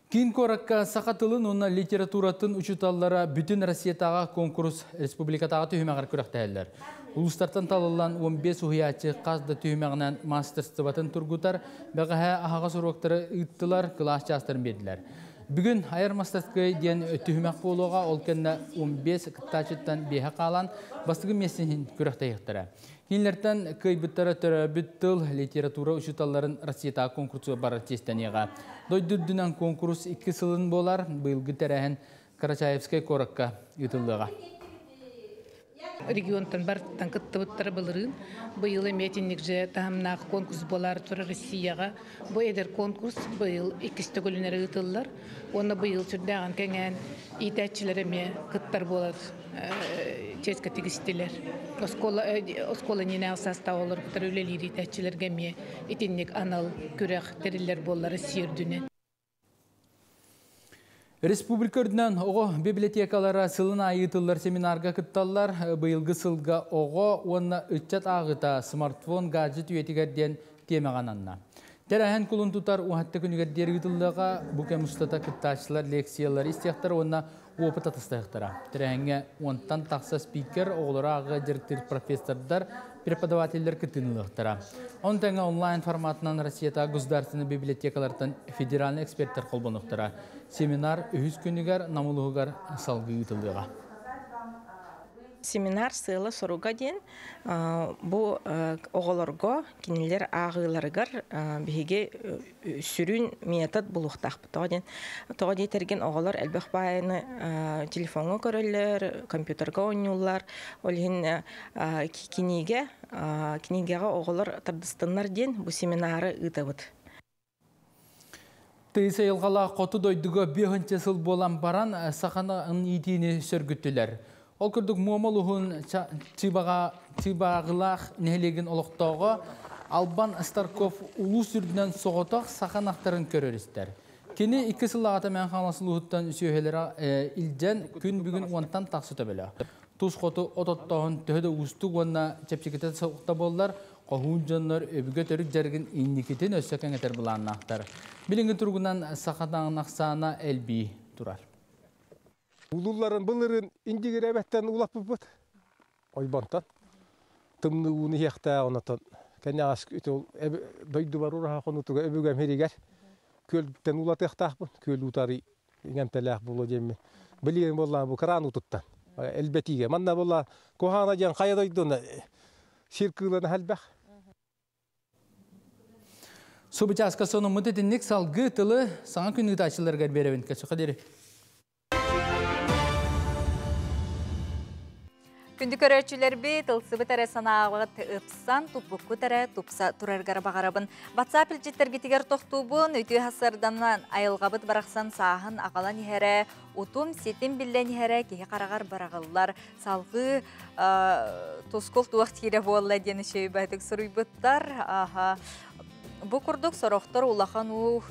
Киин куоракка саха тылын уонна литературатын учууталлара бүтүн Россиятааҕы конкурс республикатааҕы түһүмэҕэр күрэхтэһэллэр. Улуустартан талыллан 15 уһуйааччы хас да түһүмэҕинэн маастарыстыбатын тургутар, бэҕэһээ аһаҕас уруоктары ыыттылар, кылаас чаастарын биэрдилэр. Бүгүн айар мастарскай диэн түһүмэх буолуоҕа, ол кэннэ 15 кыттааччыттан биэһэ хаалан бастакы миэстэтин күрэхтэһиэхтэрэ. Кинилэртэн кыайбыттара төрөөбүт тыл, литература учууталларын Россиятааҕы конкурсугар барар чиэстэниэҕэ. Дойду үрдүнэн конкурс икки сылын буолар, быйылгы тэрээһин Карачаевскай куоракка ыытыллыаҕа. Регионтан барыттан кыттыбыттара былырыын. Быйыл эмиэ итинник же таһымнаах конкурс буолаары турар Россияҕа. Бу эдэр конкурс быйыл иккис төгүлүнэр ыытыллар. Уонна быйыл сүрдээҕин кэҥээн иитээччилэр эмиэ кыттар буолар чиэскэ тигистилэр. Оскуола оскуола иннинээҕи састаап олор кытары үлэлиир иитээччилэргэ эмиэ итинник анал күрэх тэриллэр буолла Россия үрдүнэн. Республика үрдүнэн оҕо библиотекалара сылын аайы ыытыллар семинарга кытталлар. Быйылгы сылга оҕо уонна ыччат ааҕыыта смартфон, гаджет үйэтигэр диэн тиэмэҕэ ананна. Тэрээһин кулун тутар уһатта күнүгэр диэри ыытыллыаҕа. Бу кэм устата кыттааччылар лекциялары истиэхтэрэ уонна опыт атастаһыахтара. Тэрээһиҥҥэ уонтан тахса спикер, оҕолору ааҕыга дьарыктыыр профессордар, преподавателлэр кыттыыны ылыахтара. Ону тэҥэ онлайн форматынан Россията государственнай библиотекалартан федеральнай эксперттэр холбонуохтара. Семинар үһүс күнүгэр Нам улууһугар салгыы ыытыллыаҕа. Семинар сыала-соруга диэн бу оҕолорго кинилэр ааҕыыларыгар биһиги сүрүн метод булуохтаахпыт. Тоҕо диэн тоҕо диэтэргин оҕолор элбэх баайыны телефоҥҥа көрөллөр, компьютерга оонньууллар. Ол иһин кинигэ кинигэҕэ оҕолор тардыстыннар диэн бу семинары ыытабыт. Тыйыс айылҕалаах хоту дойдуга биэһинчэ сыл буолан баран саханы иитиини сөргүттүлэр. Ол курдук Муома улуһун Чыбааҕылаах нэһилиэгин олохтооҕо Албан Старков улуус үрдүнэн соҕотох саха ынахтарын көрөр-истэр. Кини икки сыллааҕыта Мэҥэ Хаҥалас улууһуттан сүөһүлэрэ илдьэн күн бүгүн уонтан тахса төбөлөөх. Тус хоту от оттооһун төһө да уустук уонна чэпчэкитэ суохта буоллар, хоһуун дьоннор өбүгэ төрүт дьарыгын инникитин өссө кэҥэтэр былааннаахтар. Билиҥҥи туругунан саха таҥын ахсаана элбии турар. Улуулларын былырын индигирэбэттэн улаппыппыт. Ойбонтон. Тымныы ууну иһиэхтээх онотон кэнэҕэс дойдубар ураһа хонуутуга өбүгэм сиригэр күөлтэн уулатыахтаахпын. Күөл уутары иҥэмтэлээх буолуо диэммин. Билигин буоллаҕа бу кран уутуттан элбэтиигэ. Манна буолла куһаҕана диэн хайа дойдуна сир кыылана элбэх. Субучааска сонуммут итинник салгыы тылы саҥа күн ыытааччыларыгар биэрэбин. Кэсэхэ диэри. Күндү көрөөччүлэрбит, ылсыбыт эрэ санааҕыт ыпсан, туппуккут эрэ тупса тураргар баҕарабын. WhatsApp илдьиттэргитигэр тохтуубун, үтүө хасырданан айылҕабыт барахсан сааһын аҕалан иһэрэ, утум ситим биллэн иһэрэ киһи хараҕар быраҕыллар. Салгыы тускул туох тиирэ буолла диэн үчүгэйбэтик суруйбуттар. Аха. Бу курдук сорохтор улахан уу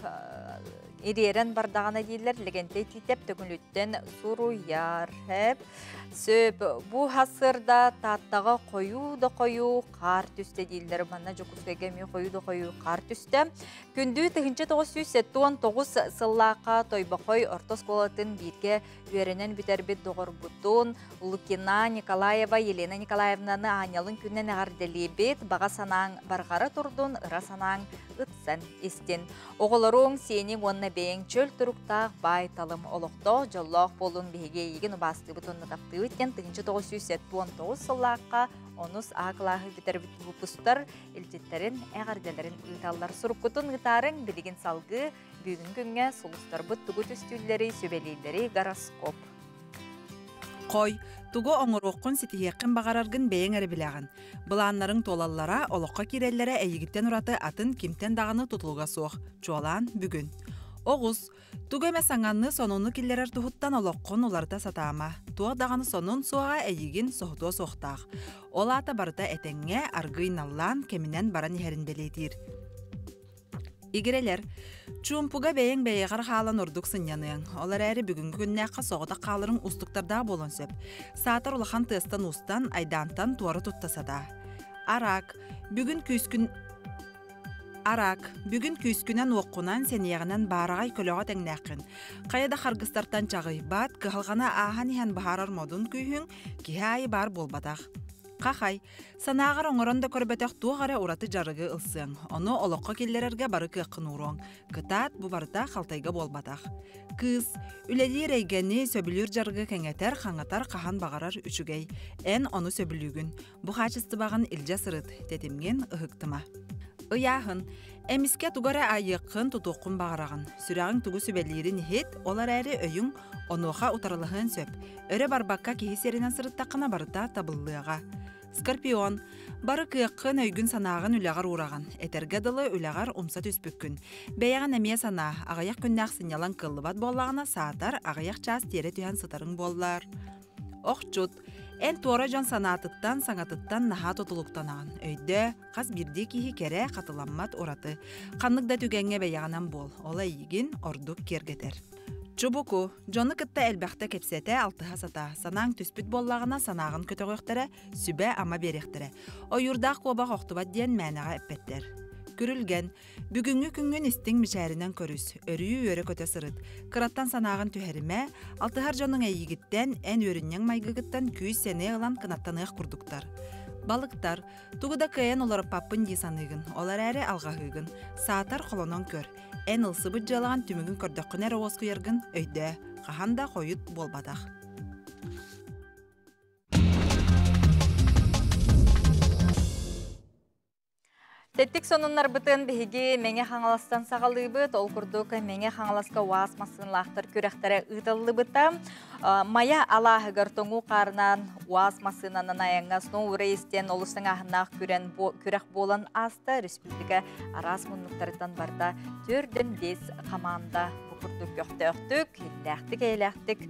ириэрэн бардаҕына дииллэр Лэгэнтэй Тиитэп Төкүнүттэн суруйар. Сөп, бу хасырда Тааттаҕа хойуу да хойуу хаар түстэ дииллэр. Манна Дьокуускайга эмиэ хойуу да хойуу хаар түстэ. Күндү 1979 сыллаахха Тойбохой орто оскуолатын бииргэ үөрэнэн бүтэрбит доҕорбутун Лукина Николаева Елена Николаевнаны аанньалын күнүнэн эҕэрдэлиибит. Баҕа санааҥ барҕара турдун, ыра санааҥ ыпсан истин. Оҕолоруҥ, сиэниҥ уонна бэйэҥ чөл туруктаах, баай-талым олохтоох, дьоллоох буолун биһиги эйигин убаастыыбыт уонна таптыыбыт диэн 1979 сыллаахха онус А кылааһы бүтэрбит выпустар илдьиттэрин, эҕэрдэлэрин ыыталлар. Суруккутун ыытаарыҥ, билигин салгыы бүгүн күҥҥэ сулустарбыт тугу түстүүллэрий, сүбэлииллэрий гороскоп. Хой, тугу оҥоруоххун ситиһиэххин баҕараргын бэйэҥ эрэ билэҕин. Былааннарыҥ туолаллара, олоххо киирэллэрэ эйигиттэн ураты атын кимтэн даҕаны тутулуга суох. Чуолаан, бүгүн. Оҕус, тугу эмэ саҥаны, сонуну киллэрэр туһуттан олоххун уларыта сатаама. Туох даҕаны сонун суоҕа эйигин соһутуо суохтаах. Ол аата барыта этэҥҥэ, аргыый наллаан, кэминэн баран иһэрин бэлиэтиир. Игирэлэр, чуумпуга бэйэҥ бэйэҕэр хаалан ордук сынньаныаҥ. Ол эрээри бүгүҥҥү күннээххэ соҕотох хааларыҥ уустуктардаах буолуон сөп. Саатар улахан тыастан-уустан, айдаантан туора тутта сатаа. Араак, бүгүн күүскүн Араак, бүгүн күүскүнэн-уоххунан, сэниэҕинэн баараҕай көлөҕө тэҥнээххин. Хайа да харгыстартан чаҕыйбат, кыһалҕаны ааһан иһэн баһаарар модун күүһүҥ киһи аайы баар буолбатах. Хахай, санааҕар оҥорон да көрбөтөх туох эрэ ураты дьарыгы ылсыаҥ. Ону олоххо киллэрэргэ бары кыаххын ууруоҥ. Кытаат, бу барыта халтайга буолбатах. Кыыс, үлэлиир эйгэни, сөбүлүүр дьарыгы кэҥэтэр, хаҥатар хаһан баҕарар үчүгэй. Эн ону сөбүлүүгүн. Бу хаачыстыбаҕын илдьэ сырыт, тэтимҥин ыһыктыма. Ыйааһын. Эмискэ тугу эрэ айыаххын, тутуоххун баҕараҕын. Сүрэҕиҥ тугу сүбэлиирин иһит, ол эрээри өйүҥ онуоха утарылаһыан сөп. Өрө барбакка киһи сиэринэн сырыттаххына барыта табыллыаҕа. Скорпион. Бары кыаххын, өйгүн-санааҕын үлэҕэр уураҕын. Этэргэ дылы, үлэҕэр умса түспүккүн. Бэйэҕин эмиэ санаа, аҕыйах күннээх сынньалаҥ кыаллыбат буоллаҕына, саатар, аҕыйах чаас тиэрэ түһэн сытарыҥ буоллар. Охчут. Эн туора дьон санаатыттан, саҥатыттан наһаа тутулуктанаҕын. Өйдөө, хас биирдии киһи кэрэ, хатыламмат ураты. Ханнык да түгэҥҥэ бэйэҕинэн буол, ол эйигин ордук киэргэтэр. Чубуку, дьону кытта элбэхтэ кэпсэтэ, алтыһа сатаа. Санааҥ түспүт буоллаҕына, санааҕын көтөҕүөхтэрэ, сүбэ-ама биэриэхтэрэ. Ойуурдаах куобах охтубат диэн мээнэҕэ эппэттэр. Күрүлгэн, бүгүҥҥү күҥҥүн истиҥ мичээринэн көрүс, өрүү үөрэ-көтө сырыт. Кыраттан санааҕын түһэримэ, алтыһар дьонуҥ эйигиттэн, эн үөрүнньэҥ майгыгыттан күүс-сэниэ ылан кынаттаныах курдуктар. Балыктар, тугу да кыайан олоруппаппын дии саныыгын, ол эрээри алҕаһыыгын. Саатар холонон көр. Эн ылсыбыт дьыалаҕын түмүгүн көрдөххүнэ эрэ уоскуйаргын өйдөө, хаһан да хойут буолбатах. Тэттик сонуннарбытын биһиги Мэҥэ Хаҥаластан саҕалыыбыт. Ол курдук Мэҥэ Хаҥаласка УАЗ массыыналаахтар күрэхтэрэ ыытыллыбыта. Майа алааһыгар тоҥуу хаарынан УАЗ массыынанан айаҥҥа Snow Race диэн олус тыҥааһыннаах күрэх буолан ааста. Республика араас муннуктарыттан барда 4-5 хамаанда бу курдук көхтөөхтүк, иллээхтик-эйэлээхтик,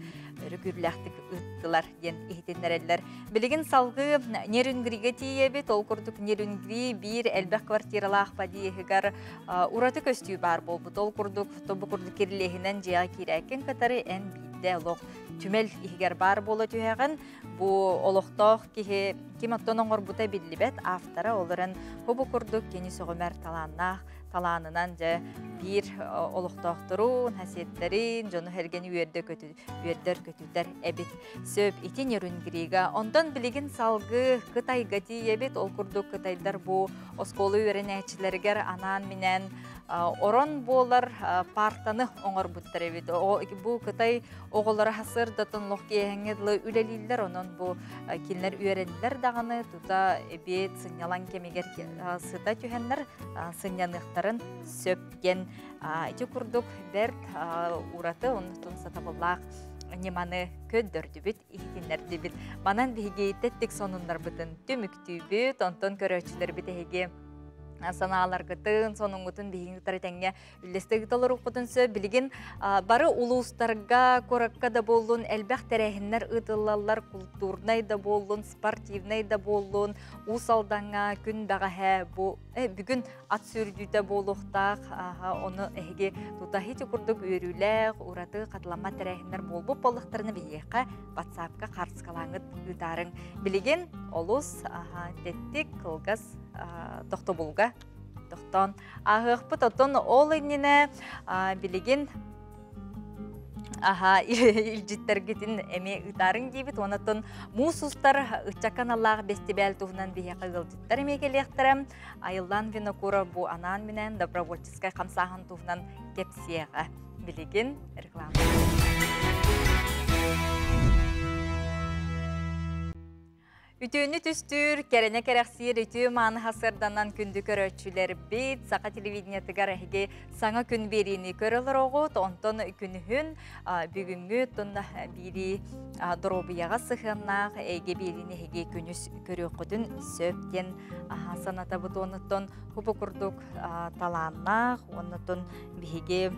өрүкүрлээхтик ыыттылар диэн иһитиннэрэллэр. Билигин салгыы Нерюнгригэ тиийэбит. Ол курдук Нерюнгри биир элбэх квартиралаах подъеһыгар ураты көстүү баар буолбут. Ол курдук тобу курдук кирилиэһинэн дьиэҕэ киирээккин кытары эн биирдэ олох түмэл иһигэр баар буола түһэҕин. Бу олохтоох киһи ким оттон оҥорбута биллибэт автора олорон бу курдук кини сөҕүмэр талааннаах талаанынан дьэ биир олохтоохторун, хасиэттэрин, дьону сэргэни үөрдэ үөрдэр көтүтэр эбит. Сөп ити Нерюнгрига. Онтон билигин салгыы Кытайга тиийэбит. Ол курдук кытайдар бу оскуола үөрэнээччилэригэр анаан-минээн орон буолар партаны оҥорбуттар эбит. Бу Кытай оҕолоро сырдатын лох киэһэҥҥэ дылы үлэлииллэр, онон бу кинилэр үөрэннилэр даҕаны тута эбиэт сынньалаҥ кэмигэр сыта түһэннэр сынньаныахтарын сөп диэн ити курдук бэрт ураты оннутун сатабыллаах ньыманы көрдөрдүбүт, иһитиннэрдибит. Манан биһиги тэттик сонуннарбытын түмүктүүбүт, онтон көрөөччүлэрбит эһиги санааларгытын, сонуҥҥутун биһиги кытары тэҥҥэ үллэстэ ыыталар сөп. Билигин бары улуустарга, куоракка да буоллун элбэх тэрээһиннэр ыытыллаллар, культурнай да буоллун, спортивнай да буоллун, Уус Алдаҥҥа күн бэҕэһээ бу бүгүн ат сүүрдүүтэ буолуохтаах, ону эһиги тута ити курдук үөрүүлээх, ураты хатыламмат тэрээһиннэр буолбут буоллахтарына биһиэхэ WhatsApp-ка хаартыскалааҥҥыт ыытаарыҥ. Билигин олус тэттик, кылгас тохтобулга тохтоон ааһыахпыт. Оттон ол иннинэ билигин аха илдьиттэргитин эмиэ ыытаарыҥ диибит. Онон муус устар ыччакка аналлаах бэстибээл туһунан биһиэхэ ыалдьыттар эмиэ кэлиэхтэрэ. Айыллаан Винокуров бу анаан-минээн добровольческай хамсааһын туһунан кэпсиэҕэ. Билигин реклама. Үтүөнү түстүүр, кэрэнэ кэрэхсиир үтүө мааны сырданан күндү көрөөччүлэрбит саха телевидениетыгар эһиги саҥа күн биэриини көрө олороҕут. Онтон күнүһүн бүгүҥҥү тунна биири доруобуйаҕа сыһыаннаах эйгэ биэриини эһиги күнүс көрүөххүтүн сөп диэн санатабыт. Онуттан хубу курдук талааннаах, оннутун биһиги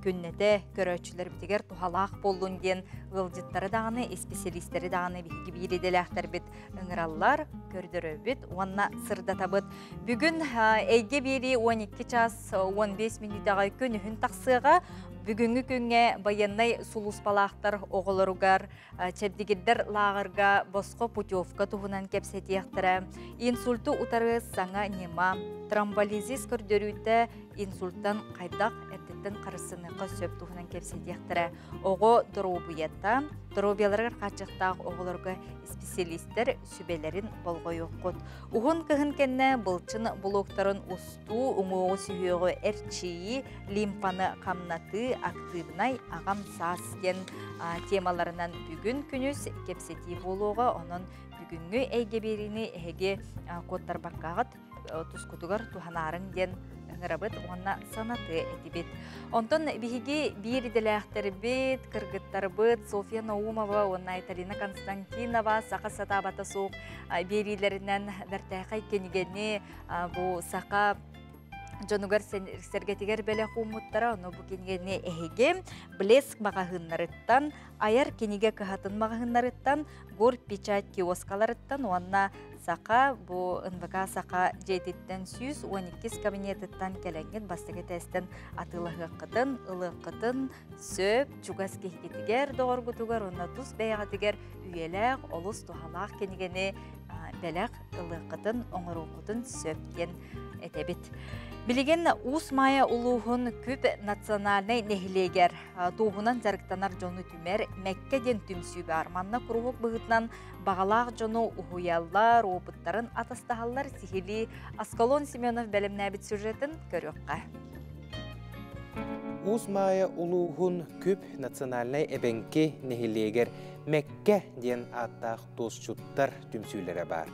күннэтэ көрөөччүлэрбитигэр туһалаах буоллун диэн ыалдьыттары даҕаны, исписэлиистэри даҕаны биһиги биир идэлээхтэрбит ыҥыраллар, көрдөрөбүт уонна сырдатабыт. Бүгүн эйгэ биэрии 12 час 15 мүнүүтэҕэ күнүһүн тахсыаҕа. Бүгүҥҥү күҥҥэ байыаннай сулууспалаахтар оҕолоругар чэбдигирдэр лааҕырга босхо путевка туһунан кэпсэтиэхтэрэ. Инсульту утары саҥа ньыма, тромболизис көрдөрүүтэ инсульттан хайдах эрдэттэн харыстыныахха сөп туһунан кэпсэтиэхтэрэ. Оҕо доруобуйата, доруобуйаларыгар хааччахтаах оҕолорго исписэлиистэр сүбэлэрин болҕойуоххут. Уһун кыһын кэннэ былчын блоктарын устуу, уҥуоҕу сүһүөҕү эрчийии, лимфаны хамнатыы, актыыбынай аҕам саас диэн темаларынан бүгүн күнүс кэпсэтии буолуоҕа. Онон бүгүҥҥү эйгэ биэриини эһиги куоттарбаккаҕыт тускутугар туһанаарыҥ диэн ыҥырабыт уонна санатыа этибит. Онтон биһиги биир идэлээхтэрбит, кыргыттарбыт Софья Наумова уонна Айталина Константинова саха сатаабата суох биэриилэринэн бэртээхэй кинигэни бу саха дьонугар сэргэтигэр бэлэх ууммуттара. Ону бу кинигэни эһиги Блеск маҕаһыыннарыттан, Айар кинигэ кыһатын маҕаһыыннарыттан, Гор печать киоскаларыттан уонна Саха бу НВК Саха дьиэтиттэн 112 кабинетыттан кэлэҥҥит бастакы тестэн атыылаһыаххытын, ылыаххытын сөп, чугас киһигитигэр, доҕоргутугар уонна тус бэйэҕитигэр үйэлээх, олус туһалаах кинигэни бэлэх ылыаххытын, оҥоруоххутун сөп диэн этэбит. Билигин Уус Маайа улууһун Күп национальнай нэһилиэгэр туоһунан дьарыктанар дьону түмэр Мэккэ диэн түмсүү баар. Манна куруһуок быһыытынан баҕалаах дьону уһуйаллар, опыттарын атастаһаллар. Сиһилии Аскалон Семенов бэлэмнээбит сюжетын көрүөххэ. Уус Маайа улууһун Күп национальнай эбэҥки нэһилиэгэр Мэккэ диэн ааттаах туосчуттар түмсүүлэрэ баар.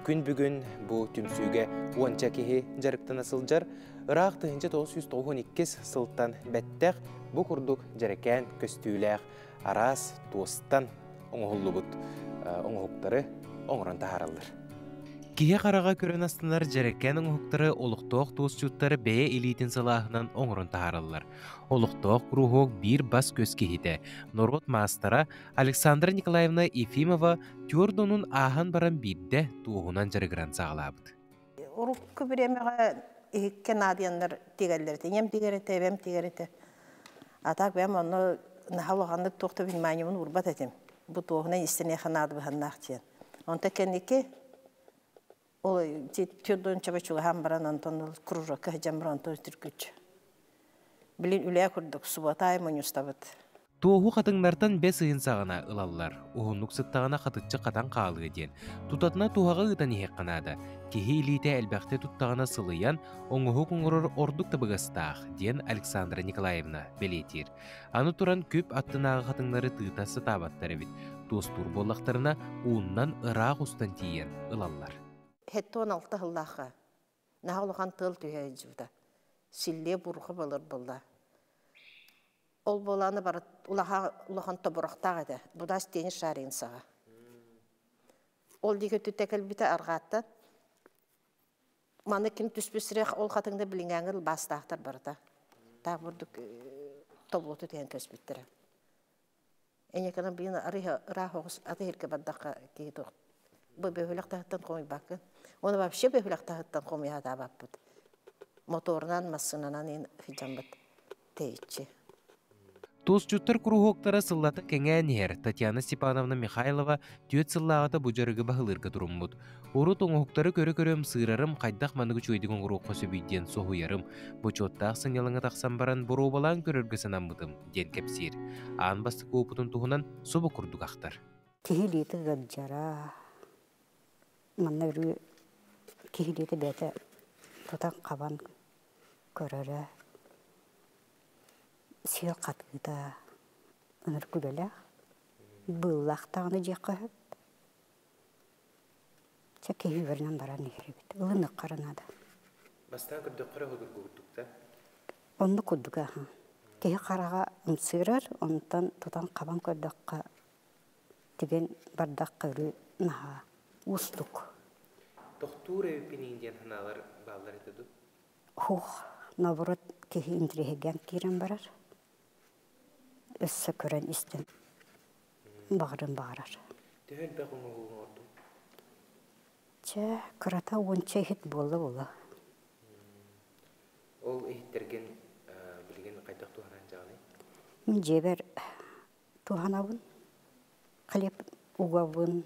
Күн бүгүн бу түмсүүгэ уонча киһи дьарыктана сылдьар. Ыраах 1992 сылтан бэттэх бу курдук дьэрэкээн көстүүлээх араас туостан оҥоһуллубут оҥоһуктары оҥорон таһаараллар. Киһи хараҕа көрөн астынар дьэрэкээн оҥоһуктары олохтоох туосчуттар бэйэ илиитин сылааһынан оҥорон таһаараллар. Олохтоох куруһуок биир бас-көс киһитэ, норуот маастара Александра Николаевна Ефимова түөрт онун ааһан баран биирдэ туоһунан дьарыгыран саҕалаабыт. Урукку бириэмэҕэ иһиккэ наадыйаннар тигэллэр этэ. Ийэм тигэр этэ, эбэм тигэр этэ. А так бэйэм онно наһаа улаханнык туох да вниманиебын уурбат этим. Бу туоһунан истэниэхэ наада быһаннаах диэн. Онто кэнники ол түөрт чаба чугаһаан баран онтон кружокка сылдьан баран онтон түргүч. Билин үлээ курдук суббота аайы мунньустабыт. Туоһу хатыҥнартан бэс ыйын саҕана ылаллар, уһуннук сыттаҕына хатыччы хатан хаалыа диэн. Тутатына туһаҕа ыытан иһиэххэ наада. Киһи илиитэ элбэхтэ туттаҕына сылыйан, оҥоһук оҥорор ордук табыгастаах, диэн Александра Николаевна бэлиэтиир. Аны туран күп аттынааҕы хатыҥнары тыыта сатаабаттар эбит. Туостуур буоллахтарына, ууннан ыраах устан тиийэн ылаллар. 76 сыллаахха наһаа улахан тыал түһэ сылдьыбыта. Силлиэ бурҕа болор буолла. Ол буолааны бары улахан тобурахтаах этэ. Будаас теннис шаригын саҕа. Ол диэки өттүттэ кэлбитэ арҕааттан. Маны ким түспүт сирех ол хатыҥда билиҥээҥи бастаахтар барыта. Таах бурдук тобулуту түһэн көспүттэрэ. Энеканан билин арыйа ыраах оҕус аты иһиргэ бардахха киһи туох бу бөһүөлэк таһыттан хомуйбаккын. Оны вообще бөһүөлэк таһыттан хомуйа сатаабаппыт. Моторунан, массыынанан ин сылдьаммыт тэйиччи. Туосчуттар куруһуоктара сыллата кэҥээн иһэр Татьяна Степановна Михайлова түөрт сыллааҕыта бу дьарыгы баһылыырга туруммут. Урут оҥоһуктары көрө-көрө ымсыырарым, хайдах маннык үчүгэйдик оҥоруохха сөбүй диэн соһуйарым. Бочуоттаах сынньалаҥа тахсан баран боруобалаан көрөргө санаммытым, диэн кэпсиир. Аан бастакы уопутун туһунан субу курдук ахтар. Киһи илиитэ ыалдьара, манна өрүү киһи илиитэ бэйэтэ тутан-хабан көрөрө Сиэл хатыыта ынырык үлэлээх, быыллаах даҕаны диэххэ сөп. Чэ киһи үөрэнэн баран иһэр эбит. Ылыныахха эрэ наада. Бастаан көрдөххө эрэ судургу курдук да? Оннук курдук аһа. Киһи хараҕа ымсыырар, онтон тутан хабан көрдөххө тигэн бардахха өрүү наһаа уустук. Тохтуур эбиппиниин диэн санаалар бааллар этэ дуу? Ух, наоборот, киһи интириэһиргээн киирэн барар. Өссө көрөн истэн баҕарын баҕарар. Төһө элбэх оҥоһуу оҥордуҥ? Чэ, кырата уонча иһит буолла-буолла. Ол иһиттэргин билигин хайдах туһанан дьаҕаный? Мин дьиэбэр туһанабын. Хлеб угабын,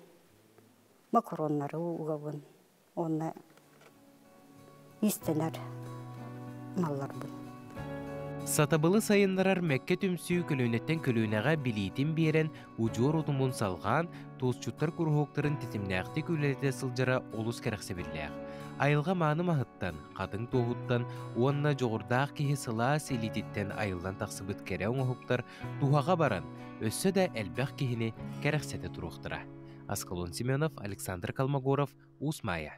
макароннары угабын. Уонна иистэнэр малларбын. Сатабылы сайыннарар Мэккэ түмсүү көлүөнэттэн көлүөнэҕэ билиитин биэрэн, удьуор утумун салҕаан, туосчуттар куруһуоктарын тэтимнээхтик үлэлэтэ сылдьара олус кэрэхсэбиллээх. Айылҕа мааны маһыттан, хатыҥ туоһуттан уонна дьоҕурдаах киһи сылаас илиититтэн айыллан тахсыбыт кэрэ оҥоһуктар туһаҕа баран, өссө да элбэх киһини кэрэхсэтэ туруохтара. Аскалон Семенов, Александр Колмогоров, Уус Маайа.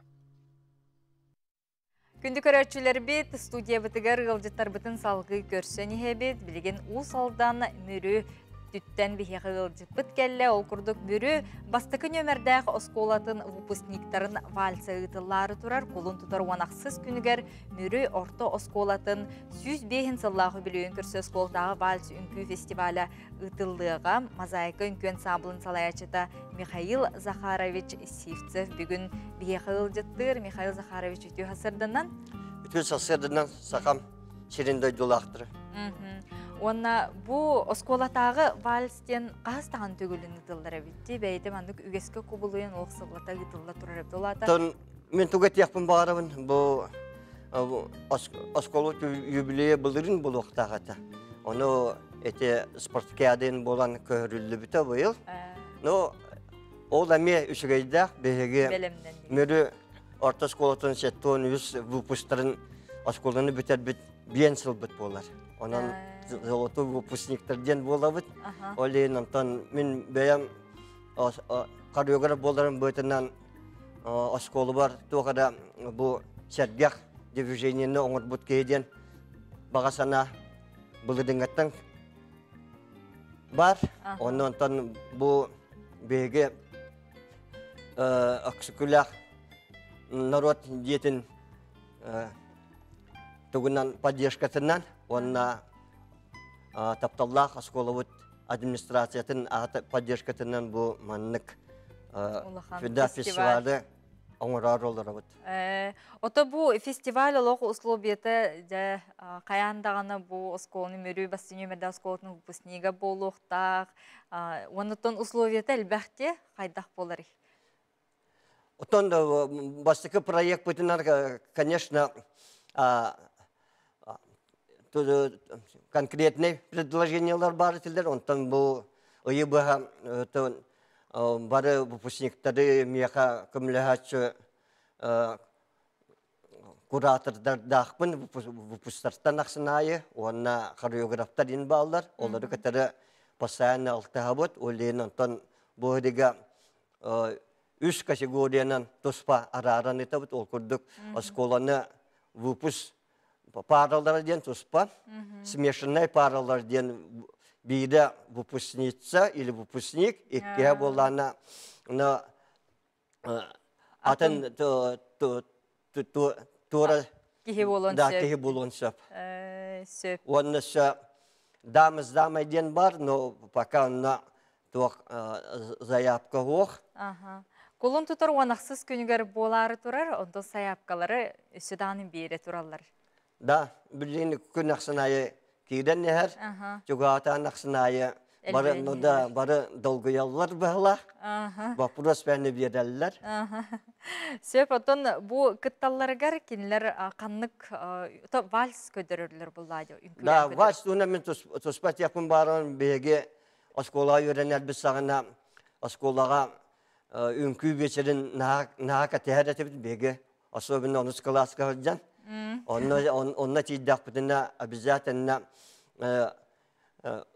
Күндү көрөөччүлэрбит, студиябытыгар ыалдьыттарбытын салгыы көрсөн иһэбит. Билигин Уус Алдан Мүрү түттэн биһиэхэ ыалдьыппыт кэллэ. Ол курдук Мүрү бастакы нүөмэрдээх оскуолатын выпускниктарын вальса ыытыллаары турар. Кулун тутар 16 күнүгэр Мүрү орто оскуолатын 105 сыллаах үбүлүөйүн көрсө оскуолатааҕы вальс үҥкүү фестиваля ыытыллыаҕа. Мозаика үҥкүү ансамблын салайааччыта Михаил Захарович Сивцев бүгүн биһиэхэ ыалдьыттыыр. Михаил Захарович, үтүө сарсыарданан. Үтүө сарсыарданан, сахам сирин дойдулаахтара. Уонна бу оскуолатааҕы вальс диэн хаһыс таҕан төгүлүн ыытыллар эбит. Бэйэтэ маннык үгэскэ кубулуйан олох сыллата ыытылла турар эбит. Ол аата Тон мен туга этиэхпин баҕарабын, бу оскуола юбилейа былырын буолуохтаах этэ. Ону эти спартакиадын буолан көһөрүллүбүтэ быйыл. Но ол эмиэ үчүгэйдээх, биһиги Мүрү орто оскуолатын 73 выпусктарын оскуоланы бүтэрбит биэн сылбыт буолар. Онон золотой выпускниктар диэн буолабыт. Ол иһин онтон мин бэйэм хореограф буоларым быһыытынан оскуолабар туох эрэ бу сэргэх движениены оҥорбут киһи диэн баҕа санаа былырыыҥҥаттан бар. Онон онтон бу биһиги Өксөкүлээх норуот дьиэтин тугунан поддержкатынан уонна тапталлаах оскуолабыт администрациятын поддержкатынан бу маннык фестивалы оҥороор олоробут. Ото бу фестиваль олох условията дьэ хайаан даҕаны бу оскуоланы Мүрү бастыҥ нүөмэрдээх оскуолатын выпускнига буолуохтаах. Оннуттан условията элбэхте хайдах буоларый? Оттон бастакы проект конечно, конкретный предложениялар бар этилер. Онтон бу ыйы быһа бары выпускниктары миэхэ көмөлөһөөччү куратордардаахпын, выпусктартан ахсын аайы уонна хореографтар ин бааллар. Олору кытары постоянно алтыһабыт. Ол иһин онтон бу ыһыга үс категориянан туспа арааран ыытабыт. Ол курдук оскуоланы выпуск паралара диэн туспа, смешанная паралар диэн биирэ выпускница или выпускник, иккиһэ буоллаана атын туора киһи буолуон да киһи буолуон сөп. Сөп. Уонна дамы с дамой диэн бар, но пока онно туох заявка суох. Кулун тутар уонахсыз күнүгэр буолаары турар, онтон сайаапкалары өссө даҕаны биэрэ тураллар. Да, билигин күн ахсын аайы киирэн иһэр, чугаатаан ахсын аайы бары, ну да, бары долгуйаллар быһыла, вопрос бэни биэрэллэр. Сөп, оттон бу кытталларыгар кинилэр ханнык вальс көрдөрөрлөр буллаа? Да, вальс туһунан мин туспа этиэхпин бааран. Биһиги оскуолаҕа үөрэнэрбит саҕана оскуолаҕа үҥкүү биэчэрин наһаа кэтэһэр этибит биһиги, особенно онус кылааска сылдьан. Онно тиийдэхпитинэ обязательно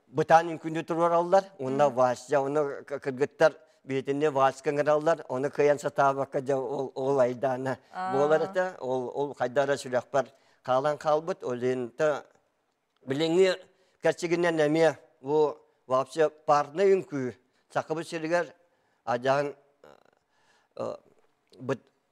бытаан үҥкүүнү туруораллар, уонна вальс, оны кыргыттар биһитини вальска ыҥыраллар, ону кыайан сатаабакка дьэ ол айдаана буолар этэ, ол хайда эрэ сүрэхпэр хаалан хаалбыт. Ол иһин билиҥҥи кэрчигинэн эмиэ бу вообще парный үҥкүү сахабыт сиригэр адьаһын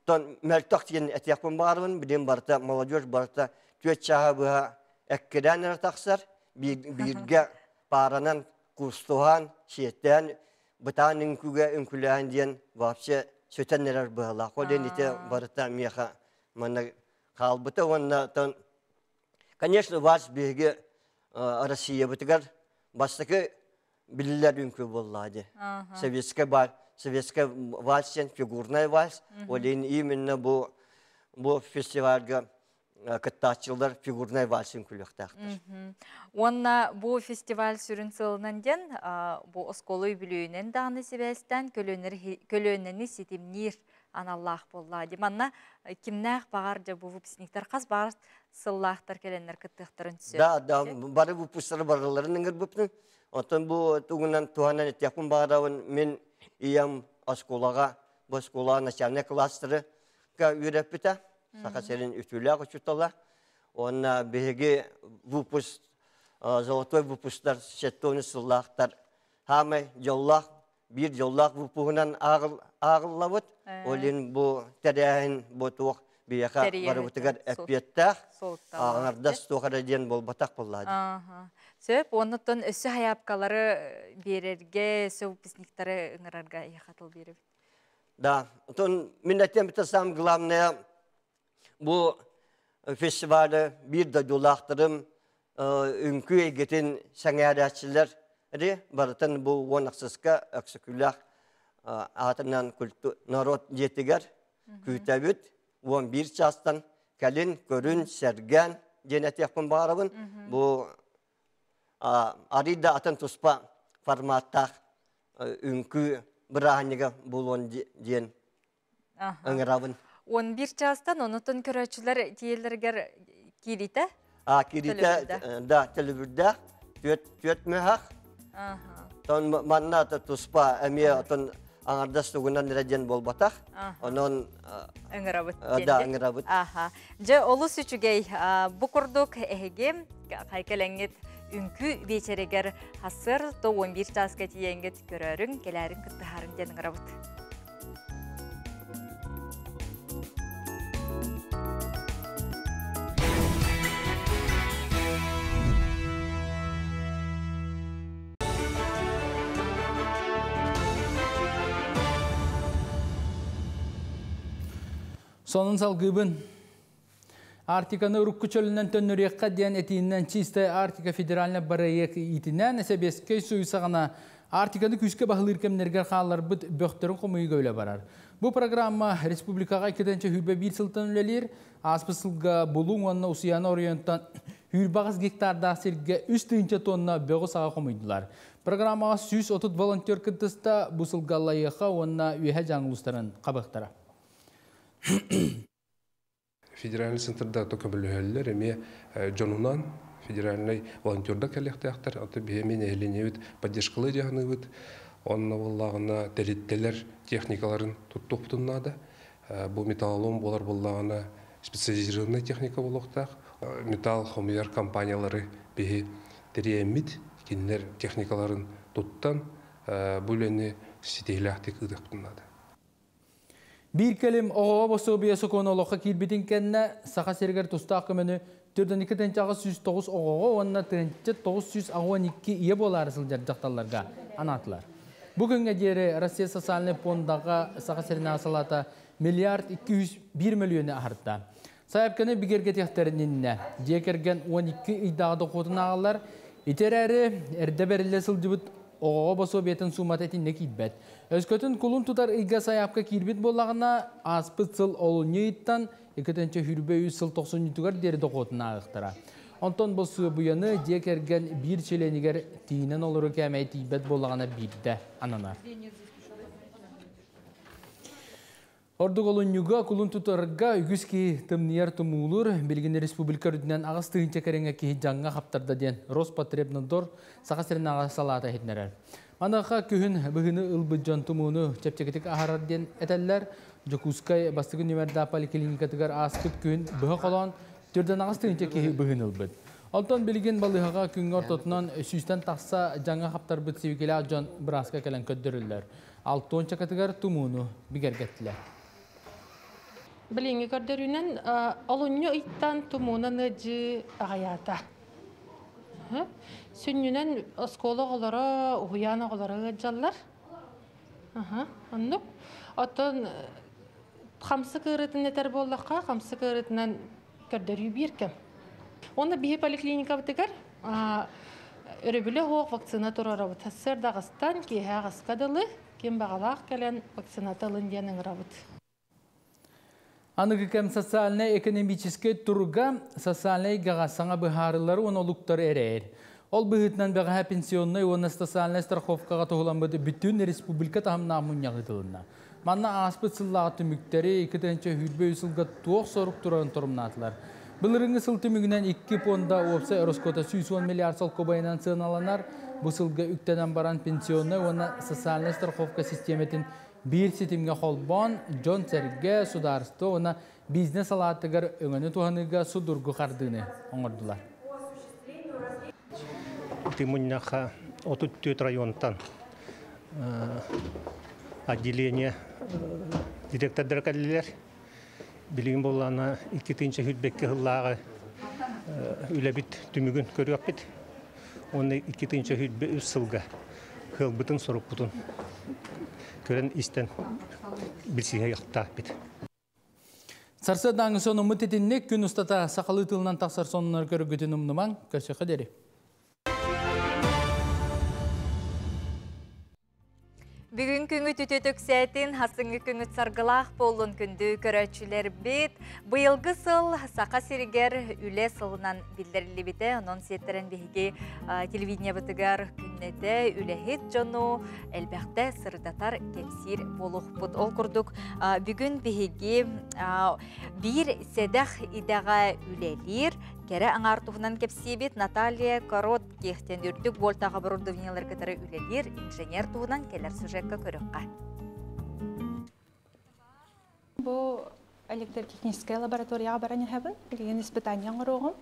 тон мөлтөх диэн этиэхпин баҕарабын. Билигин барыта молодежь барыта түөрт чааһы быһа эккирээн эрэ тахсар, бииргэ пааранан кустуһан, сиэттээн бытаан үҥкүүгэ үҥкүүлээн диэн вообще сүтэн эрэр быһалаах. Ол иһин ити барыта миэхэ манна хаалбыта. Уонна тон конечно, вальс биһиги Россиябытыгар бастакы биллэр үҥкүү буоллаҕа дии. Советскай вальс, советскай вальс диэн фигурный вальс. Ол иһин именно бу фестивальга кыттааччылар фигурный вальс үҥкүүлүөхтээхтэр. Уонна бу фестиваль сүрүн сыалынан диэн бу оскуола үбүлүөйүнэн даҕаны сибээстээн көлүөнэни ситимниир аналлаах буолла. Манна кимнээх баҕар дьэ бу выпускниктар хас баҕар сыллаахтар кэлэннэр кыттыахтарын сөп. Да, бары выпусктары барыларын ыҥырбыппын. Оттон бу тугунан туһанан этиэхпин баҕарабын, мин ийэм оскуолаҕа, бу оскуолаҕа начальный класстары үөрэппитэ. Саха сирин үтүлээх учуутала. Уонна биһиги выпуск, золотой выпусктар сеттони сыллаахтар хаамай дьоллоох биир дьоллоох выпуһунан ааҕыллабыт. Ол бу тэрээһин бу туох биһиэхэ барыбытыгар эппиэттээх ааҕынардас туох эрэ диэн буолбатах буоллаа. Сөп, оннуттан өссө хайаапкалары биэрэргэ, өссө выпускниктары ыҥырарга эйиэхэ тыл биэрэбит. Да, отон мин этем это самое главное бу фестивалі биир дойдулаахтарым үҥкүү эйгэтин сэҥээрээччилэр барытын бу уон ахсыска Өксөкүлээх аатынан норуот дьиэтигэр күүтэбит. 11 чаастан кэлин көрүн сэргээн диэн этиэхпин баҕарабын. Бу арый да атын туспа форматтаах үҥкүү бырааһынньыга буолуон диэн ыҥырабын. 11 чаастан онутун көрөөччүлэр тиэллэригэр кииритэ? А, кииритэ, да, төлөбүрдээх, түөт мөһөх. Тон манна туспа эмиэ отон аҥардас тугунан эрэ диэн буолбатах. Онон ыҥырабыт. Да, ыҥырабыт. Аха. Дьэ, олус үчүгэй. Бу курдук эһиги хайкэлэҥҥит үҥкүү биэчэригэр хасыр то 11 чааска тиийэҥҥит көрөрүҥ, кэлээриҥ кыттыһаарыҥ диэн ыҥырабыт. Сонун салгыыбын. Арктиканы урукку чөлүнэн төннөрүөххэ диэн этиинэн Чистая Арктика федеральнай бырайыак иитинэн Сэбиэскэй Союз саҕана Арктиканы күүскэ баһылыыр кэмнэригэр хаалларбыт бөхтөрүн хомуйууга үлэ барар. Бу программа республикаҕа 2021 сылтан үлэлиир. Ааспыт сылга Булуҥ уонна Усуйаана оройуонтан 28 гектардаах сиргэ 3 тыһыынча тонна бөҕү саҕа хомуйдулар. Программаҕа 130 волонтер кыттыста, бу сылга Аллайыаха уонна Үөһэ Дьааҥы улуустарын хабыахтара. Федеральный центрда көмөлөһөллөр эмиэ дьонунан федеральный волонтердар кэлиэхтээхтэр. Ото биһи эмиэ нэһилиэнньэбит поддержкалыы дьаһаныыбыт. Онно буоллаҕына тэрилтэлэр техникаларын туттуохпутун наада. Бу металлолом буолар буоллаҕына специализированная техника буолуохтаах. Металл хомуйар компаниялары биһи тэрийэммит, кинилэр техникаларын туттан бу үлэни ситиһилээхтик ыытыахпытын наада. Биир кэлим оҕоҕо босуобуйа сокуона олоххо киирбитин кэннэ Саха сиригэр тустаах көмөнү 42909 оҕоҕо уонна 1982 ийэ буолаары сылдьар дьахталларга анаатылар. Бу күҥҥэ диэри Россия социальнай пуондаҕа Саха сиринээҕи салаата миллиард 201 мөлүйүөнү аһарда. Сайаапканы бигэргэтиэхтэрин иннинэ дьиэ кэргэн 12 ыйдааҕы дохуотун ааҕаллар. Ити эрээри эрдэ бэриллэ сылдьыбыт оҕоҕо босуобуйатын суумата итиннэ киирбэт. Өскөтүн кулун тутар ыйга сайаапка киирбит буоллаҕына, ааспыт сыл олунньу ыйыттан 2023 сыл тохсунньутугар диэри дохуотун ааҕыахтара. Онтон босуобуйаны дьиэ кэргэн биир чилиэнигэр тиийинэн олоруу кээмэйэ тиийбэт буоллаҕына биирдэ ананар. Ордук олунньуга кулун тутарга үгүс киһи тымныйар тумуулуур, билигин республика үрдүнэн 8 тыһыынча кэриҥэ киһи дьаҥҥа хаптарда диэн Роспотребнадзор Саха сиринээҕи салаата иһитиннэрэр. Маныаха күһүн быһыыны ылбыт дьон тумууну чэпчэкитик аһарар диэн этэллэр. Дьокуускай бастакы нүмердээх поликлиникатыгар ааспыт күһүн быһа холоон 48 тыһыынча киһи быһыыны ылбыт. Онтон билигин балыыһаҕа күҥҥэ ортотунан сүүстэн тахса дьаҥҥа хаптарбыт сибикилээх дьон бырааска кэлэн көрдөрүллэр. Алтон чакатыгар тумууну бигэргэттилэр. Билиҥҥи көрдөрүүнэн олунньу ыйтан тумуунан ыалдьыы аҕыйаата. Сүнньүнэн оскуола оҕолоро, уһуйаан оҕолоро ыалдьаллар. Оннук. Оттон хамсык ыарыытын этэр буоллахха, хамсык ыарыытынан көрдөрүү биир кэм. Уонна биһи поликлиникабытыгар өрөбүлэ суох вакцина туруорабыт. Сарсыарда аҕыстан киэһэ аҕыска дылы ким баҕалаах кэлэн вакцината ылын диэн ыҥырабыт. Аныгы кэм социальнай-экономическай туруга социальнай эйгэҕэ саҥа быһаарыылары уонна олуктары эрэйэр. Ол быһыытынан бэҕэһээ пенсионнай уонна социальнай страховкаҕа туһуламмыт бүтүн республика таһымнаах мунньах ыытылынна. Манна ааспыт сыллааҕы түмүктэри 2023 сылга туох сорук турарын торумнаатылар. Былырыҥҥы сыл түмүгүнэн икки пуонда уопсай ороскуота 110 миллиард солкуобайынан сыаналанар. Бу сылга үктэнэн баран пенсионнай уонна социальнай страховка систиэмэтин биир ситимҥэ холбоон, дьон-сэргэ, судаарыстыба уонна бизнес салаатыгар өҥөнү туһаныыга судургу хардыыны оҥордулар. Ити мунньахха 34 районтан отделение директордара кэллилэр. Билигин буоллаҕына 2 тыһыынча 22 сыллааҕы үлэбит түмүгүн көрүөхпүт. Уонна 2023 сылга сыалбытын сорукпутун көрөн истэн билсиһиэхтээхпит. Сарсыардааҥы сонуммут итинник. Күн устата сахалыы тылынан тахсар сонуннары көрөргүтүн умнумаҥ. Көрсүөххэ диэри. Бүгүн күҥҥүт үтүө түксээтин, сарсыҥҥы күҥҥүт саргылаах буоллун, күндү көрөөччүлэрбит. Быйылгы сыл Саха сиригэр үлэ сылынан биллэриллибитэ. Онон сиэттэрэн биһиги телевидениебытыгар күннэтэ үлэһит дьону элбэхтэ сырдатар, кэпсиир буолуохпут. Ол курдук бүгүн биһиги биир сэдэх идэҕэ үлэлиир кэрэ аҥаар туһунан кэпсиибит. Наталья Коротких диэн үрдүк вольтаах оборудованиелары кытары үлэлиир инженер туһунан кэлэр сюжекка көрүөххэ. Бу электротехническая лабораторияҕа баран иһэбин. Билигин испытание оҥоруоҕум.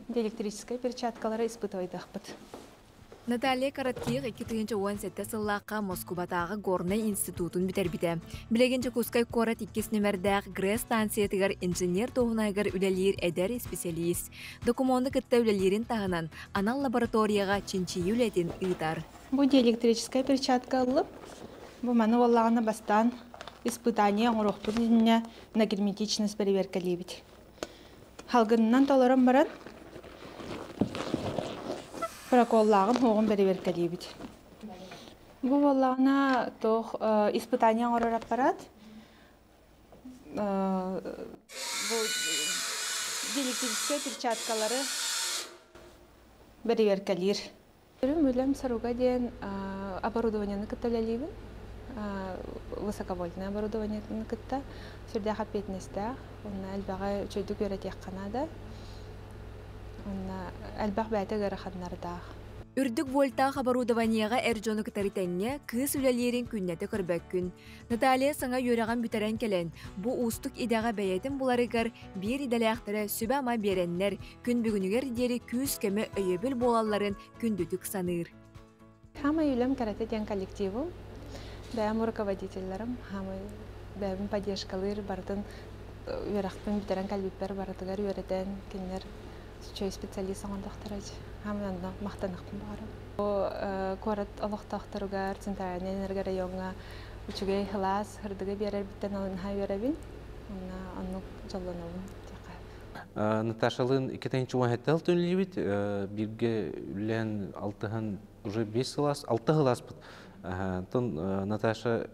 Электрическай перчаткалары испытывайдахпыт. Наталья Коротких 2017 сыллаахха Москубатааҕы Горнай институтун бүтэрбитэ. Билигин Дьокуускай куорат иккис нүөмэрдээх ГРЭС станциятыгар инженер дуоһунаһыгар үлэлиир эдэр специалист. Докумуону кытта үлэлиирин таһынан, анал лабораторияҕа чинчийии үлэтин ыытар. Бу диэлектрическая перчатка ыллым. Бу маны буоллаҕына бастаан испытание оҥоруохпут иннинэ на герметичность бэрэбиэркэлиибит. Салгынынан толорон баран проколлааҕын суоҕун бэрэбиэркэлиибит. Бу буоллаҕына туох испытание оҥорор аппарат. Бу диэлектрическай перчаткалары бэрэбиэркэлиир. Үлэм соруга диэн оборудованиены кытта үлэлиибин. Высоковольтное оборудованиены кытта сүрдээх эппиэтинэстээх. Онно элбэҕи үчүгэйдик үөрэтиэххэ наада. Онно элбэх бэйэтэ ыараханнардаах. Үрдүк вольтаах оборудованиеҕа эр дьону кытары тэҥҥэ кыыс үлэлиирин күннэтэ көрбөккүн. Наталья саҥа үөрэҕин бүтэрэн кэлэн, бу уустук идэҕэ бэйэтин буларыгар биир идэлээхтэрэ сүбэ-ама биэрэннэр, күн бүгүнүгэр диэри күүс-көмө өйөбүл буолалларын күндүтүк саныыр. Саамай үлэм кэрэтэ диэн коллективым, бэйэм руководителлэрим, саамай бэйэбин поддержкалыыр барытын үөрэхпин бүтэрэн кэлбиппэр барытыгар үөрэтэн, кинилэр үчүгэй специалист оҥордохторо. Саамай онно махтаныахпын баҕарабын. Бу куорат олохтоохторугар, центральнай энергорайоҥҥа үчүгэй сылаас сырдыгы биэрэрбиттэн наһаа үөрэбин. Онно оннук дьоллонобун диэххэ. Наташалыын 2017 үлэлиибит. Бииргэ үлэлээн алтыһан уже 5 сыл, 6 сыл ааспыт. Онтон Наташа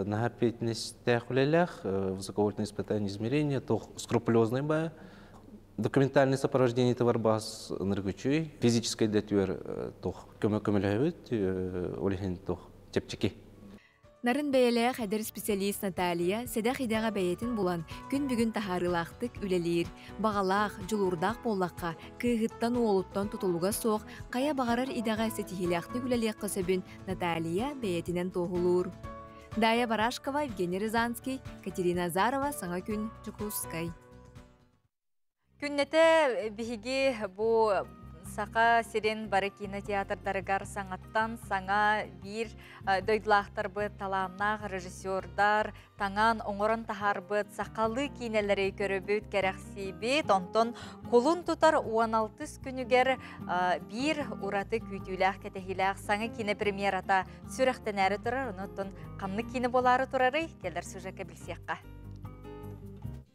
наһаа эппиэтинэстээх үлэлээх, высоковольтное испытание измерения, туох скрупулезный баа. Документальный сопровождение бар бас ыныргычүй, физическэй да өттүгэр туох көмө көмөлөһөбүт, ол иһин туох чэпчэки. Нарын бэйэлээх эдэр специалист Наталья сэдэх идэҕэ бэйэтин булан, күн бүгүн таһаарыылаахтык үлэлиир. Баҕалаах, дьулуурдаах буоллахха, кыыһыттан уолуттан тутулуга суох, хайа баҕарар идэҕэ ситиһиилээхтик үлэлиэххэ сөбүн Наталья бэйэтинэн туоһулуур. Дая Барашкова, Евгений Рязанский, Катерина Азарова, Саҥа күн, Дьокуускай. Күннэтэ биһиги бу Саха сирин бары кинотеатрдарыгар саҥаттан саҥа биир дойдулаахтарбыт, талааннаах режиссердар таҥан оҥорон таһаарбыт сахалыы киинэлэри көрөбүт, кэрэхсиибит. Онтон кулун тутар 16 күнүгэр биир ураты күүтүүлээх, кэтэһиилээх саҥа киинэ премьерата сүрэхтэнээри турар. Онон ханнык киинэ буолаары турарый? Кэлэр сюжекка билсиэххэ.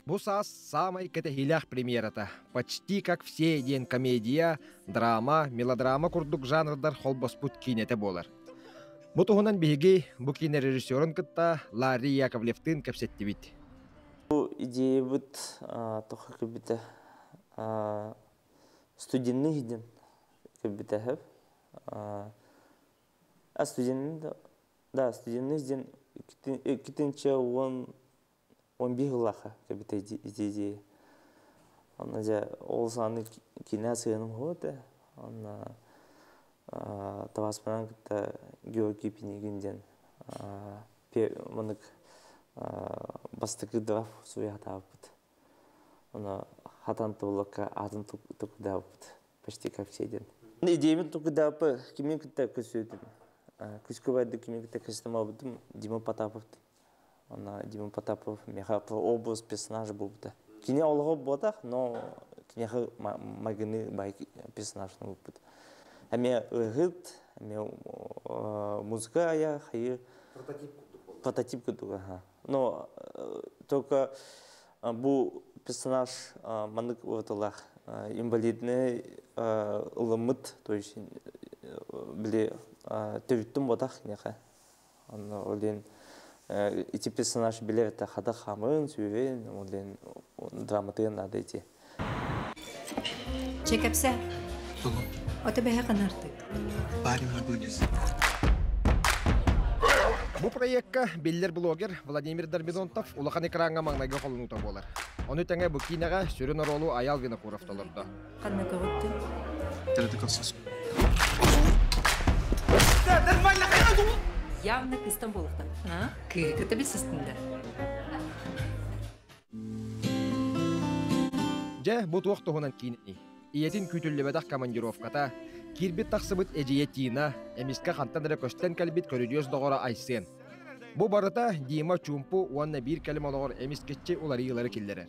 Бу саас саамай кэтэһиилээх премьерата «Почти как все» диэн комедия, драма, мелодрама курдук жанрдар холбоспут киинэтэ буолар. Бу туһунан биһиги бу киинэ режиссерун кытта Ларри Яковлевтыын кэпсэттибит. Бу идеябыт туохха кэлбитэ студенный иһдин кэлбитэ сөп. А студенный да, студенный иһдин 2011 сыллаахха кэлбитэ идея. Онно дьэ ол сааны киинэ сыаным суох этэ. Онно табаарыспынан кытта Георгий Пинигин диэн Манык бастакы драф суя хатаабыт. Оны хатан туллакка атын тукудаабыт. Почти как все ден. Идеябын тукудаапы кимин кытта көсөдүм. Күскө барды кимин кытта көстөм албытым Дима Потапов. Она Дима Потапов меха образ персонажа был бы. Кине олого ботах, но кинеха магыны бай персонаж бут. Әме ыргыт, әме музыка ая хайы. Прототип курдук. Прототип курдук, ага. Но только бу персонаж манык уратылах инвалидный ылымыт, то есть биле төрүттүн ботах кинеха. Онно олен ити персонаж билер это хада хамын, сүйен, олен драматын надо идти. Чекепсе. Ота бэһэ канартык. Бу проектка биллэр блогер Владимир Дормидонтов улахан экраҥҥа маҥнайгы холонуута буолар. Ону тэҥэ бу киинэҕэ сүрүн оруолу Айал Винокуров толордо. Ханна көҕүттүн? Явно кыстан болуқтан. Кыгыта билсистин да. Дьэ, бу туох туһунан киинэний? Ийэтин күүтүллүбэтэх командировката, киирбит тахсыбыт эдьиийэ Тина, эмискэ хантан эрэ көстөн кэлбит көрүдүөс доҕоро Айсен. Бу барыта Дима чуумпу уонна биир кэлим олоҕор эмискэччи уларыйыылары киллэрэр.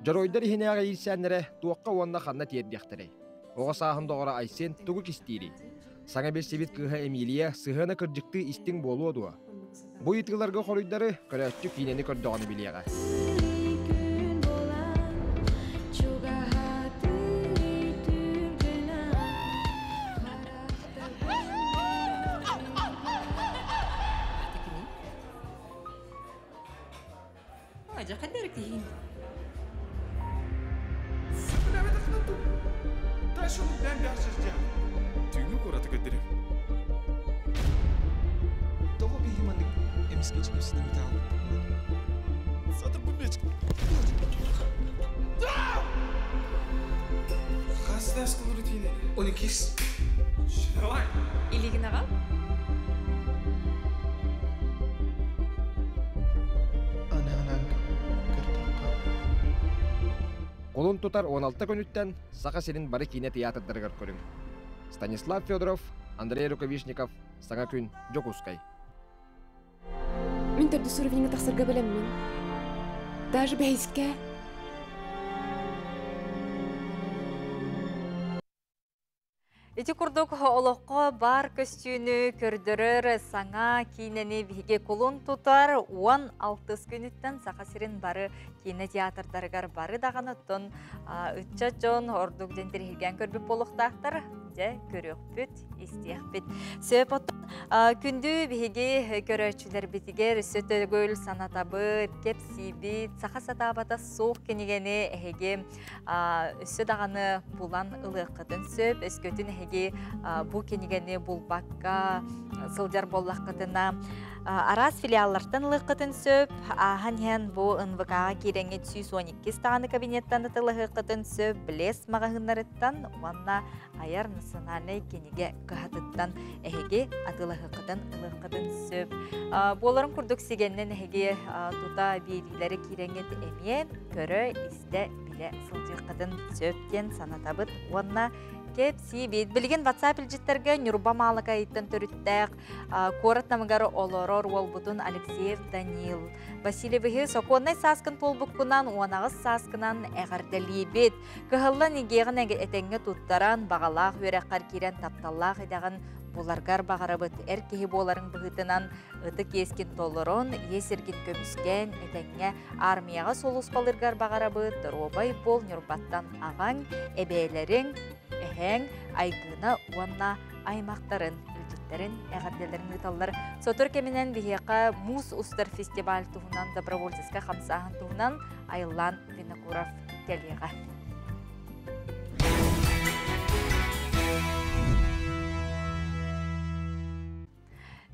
Дьоруойдар иһинээҕи иирсээннэрэ туохха уонна ханна тиэрдиэхтэрэй? Оҕо сааһын доҕоро Айсен тугу кистиирий? Саҥа билсибит кыыһа Эмилия сыһыана кырдьыктыы истиҥ буолуо дуо? Бу ыйытыыларга хоруйдары көрөөччү киинэни көрдөҕүнэ билиэҕэ. Түүҥҥү куораты көрдөрүм. Тоҕо биһи маннык эмискэчи кэпсэтэн бүтэ Сатырбын мечик. Хас дас рутины? Он икис. Давай. Илигин аҕал. Кулун тутар 16 күнүттэн Саха сирин бары киинэ театрдарыгар көрүҥ. Станислав Федоров, Андрей Рукавишников, Саҥа күн, Дьокуускай. Мин төрдүс уровеньҥа тахсарга бэлэммин. Даже бэһискэ. Ити курдук олоххо бар көстүүнү көрдөрөр саҥа киинэни биһиги кулун тутар 16 күнүттэн Саха сирин бары киинэ театрдарыгар бары даҕаны оттон ыччат дьон ордук дьэн тириһиргээн көрбүт буолуохтаахтар. Дьэ, көрүөхпүт, истиэхпит. Сөп оттон күндү биһиги көрөөччүлэрбитигэр өссө төгүл санатабыт, кэпсиибит, саха сатаабата суох кинигэни эһиги өссө даҕаны булан ылыаххытын сөп. Өскөтүн эһиги бу кинигэни булбакка сылдьар буоллаххытына, араас филиаллартан ылыаххытын сөп. Ааһан иһэн бу НВК-ҕа киирэҥҥит 112 даҕаны кабинеттан атыылаһыаххытын сөп. Блес маҕаһыыннарыттан уонна айар национальнай кинигэ кыһатыттан эһиги атыылаһыаххытын ылыаххытын сөп. Буоларын курдук сигэннэн эһиги тута биэриилэри киирэҥҥит эмиэ көрө, истэ, билэ сылдьыаххытын сөп диэн санатабыт уонна кэпсиибит. Билигин WhatsApp илдьиттэргэ Ньурба Маалыкайыттан төрүттээх куорат намыгар олорор уолбутун Алексеев Данил Васильевиһы сокуоннай сааскын туолбуккунан уонаҕыс сааскынан эҕэрдэлиибит. Кыһаллан игиэҕин этэҥҥэ туттаран, баҕалаах үөрэххэр киирэн тапталлаах идэҕин буларгар баҕарабыт. Эр киһи буоларыҥ быһыытынан ытык иэскин толорон, иэс сиргин көмүскээн, этэҥҥэ армияҕа сулууспалыыргар баҕарабыт. Доруобай буол, Ньурбаттан аҕаҥ, эбээлэриҥ, эһээҥ, Айгыына уонна аймахтарын, илдьиттэрин, эҕэрдэлэрин ыыталлар. Сотору кэминэн биһиэхэ муус устар фестиваль туһунан, добровольческай хамсааһын туһунан Айыллаан Винокуров кэлиэҕэ.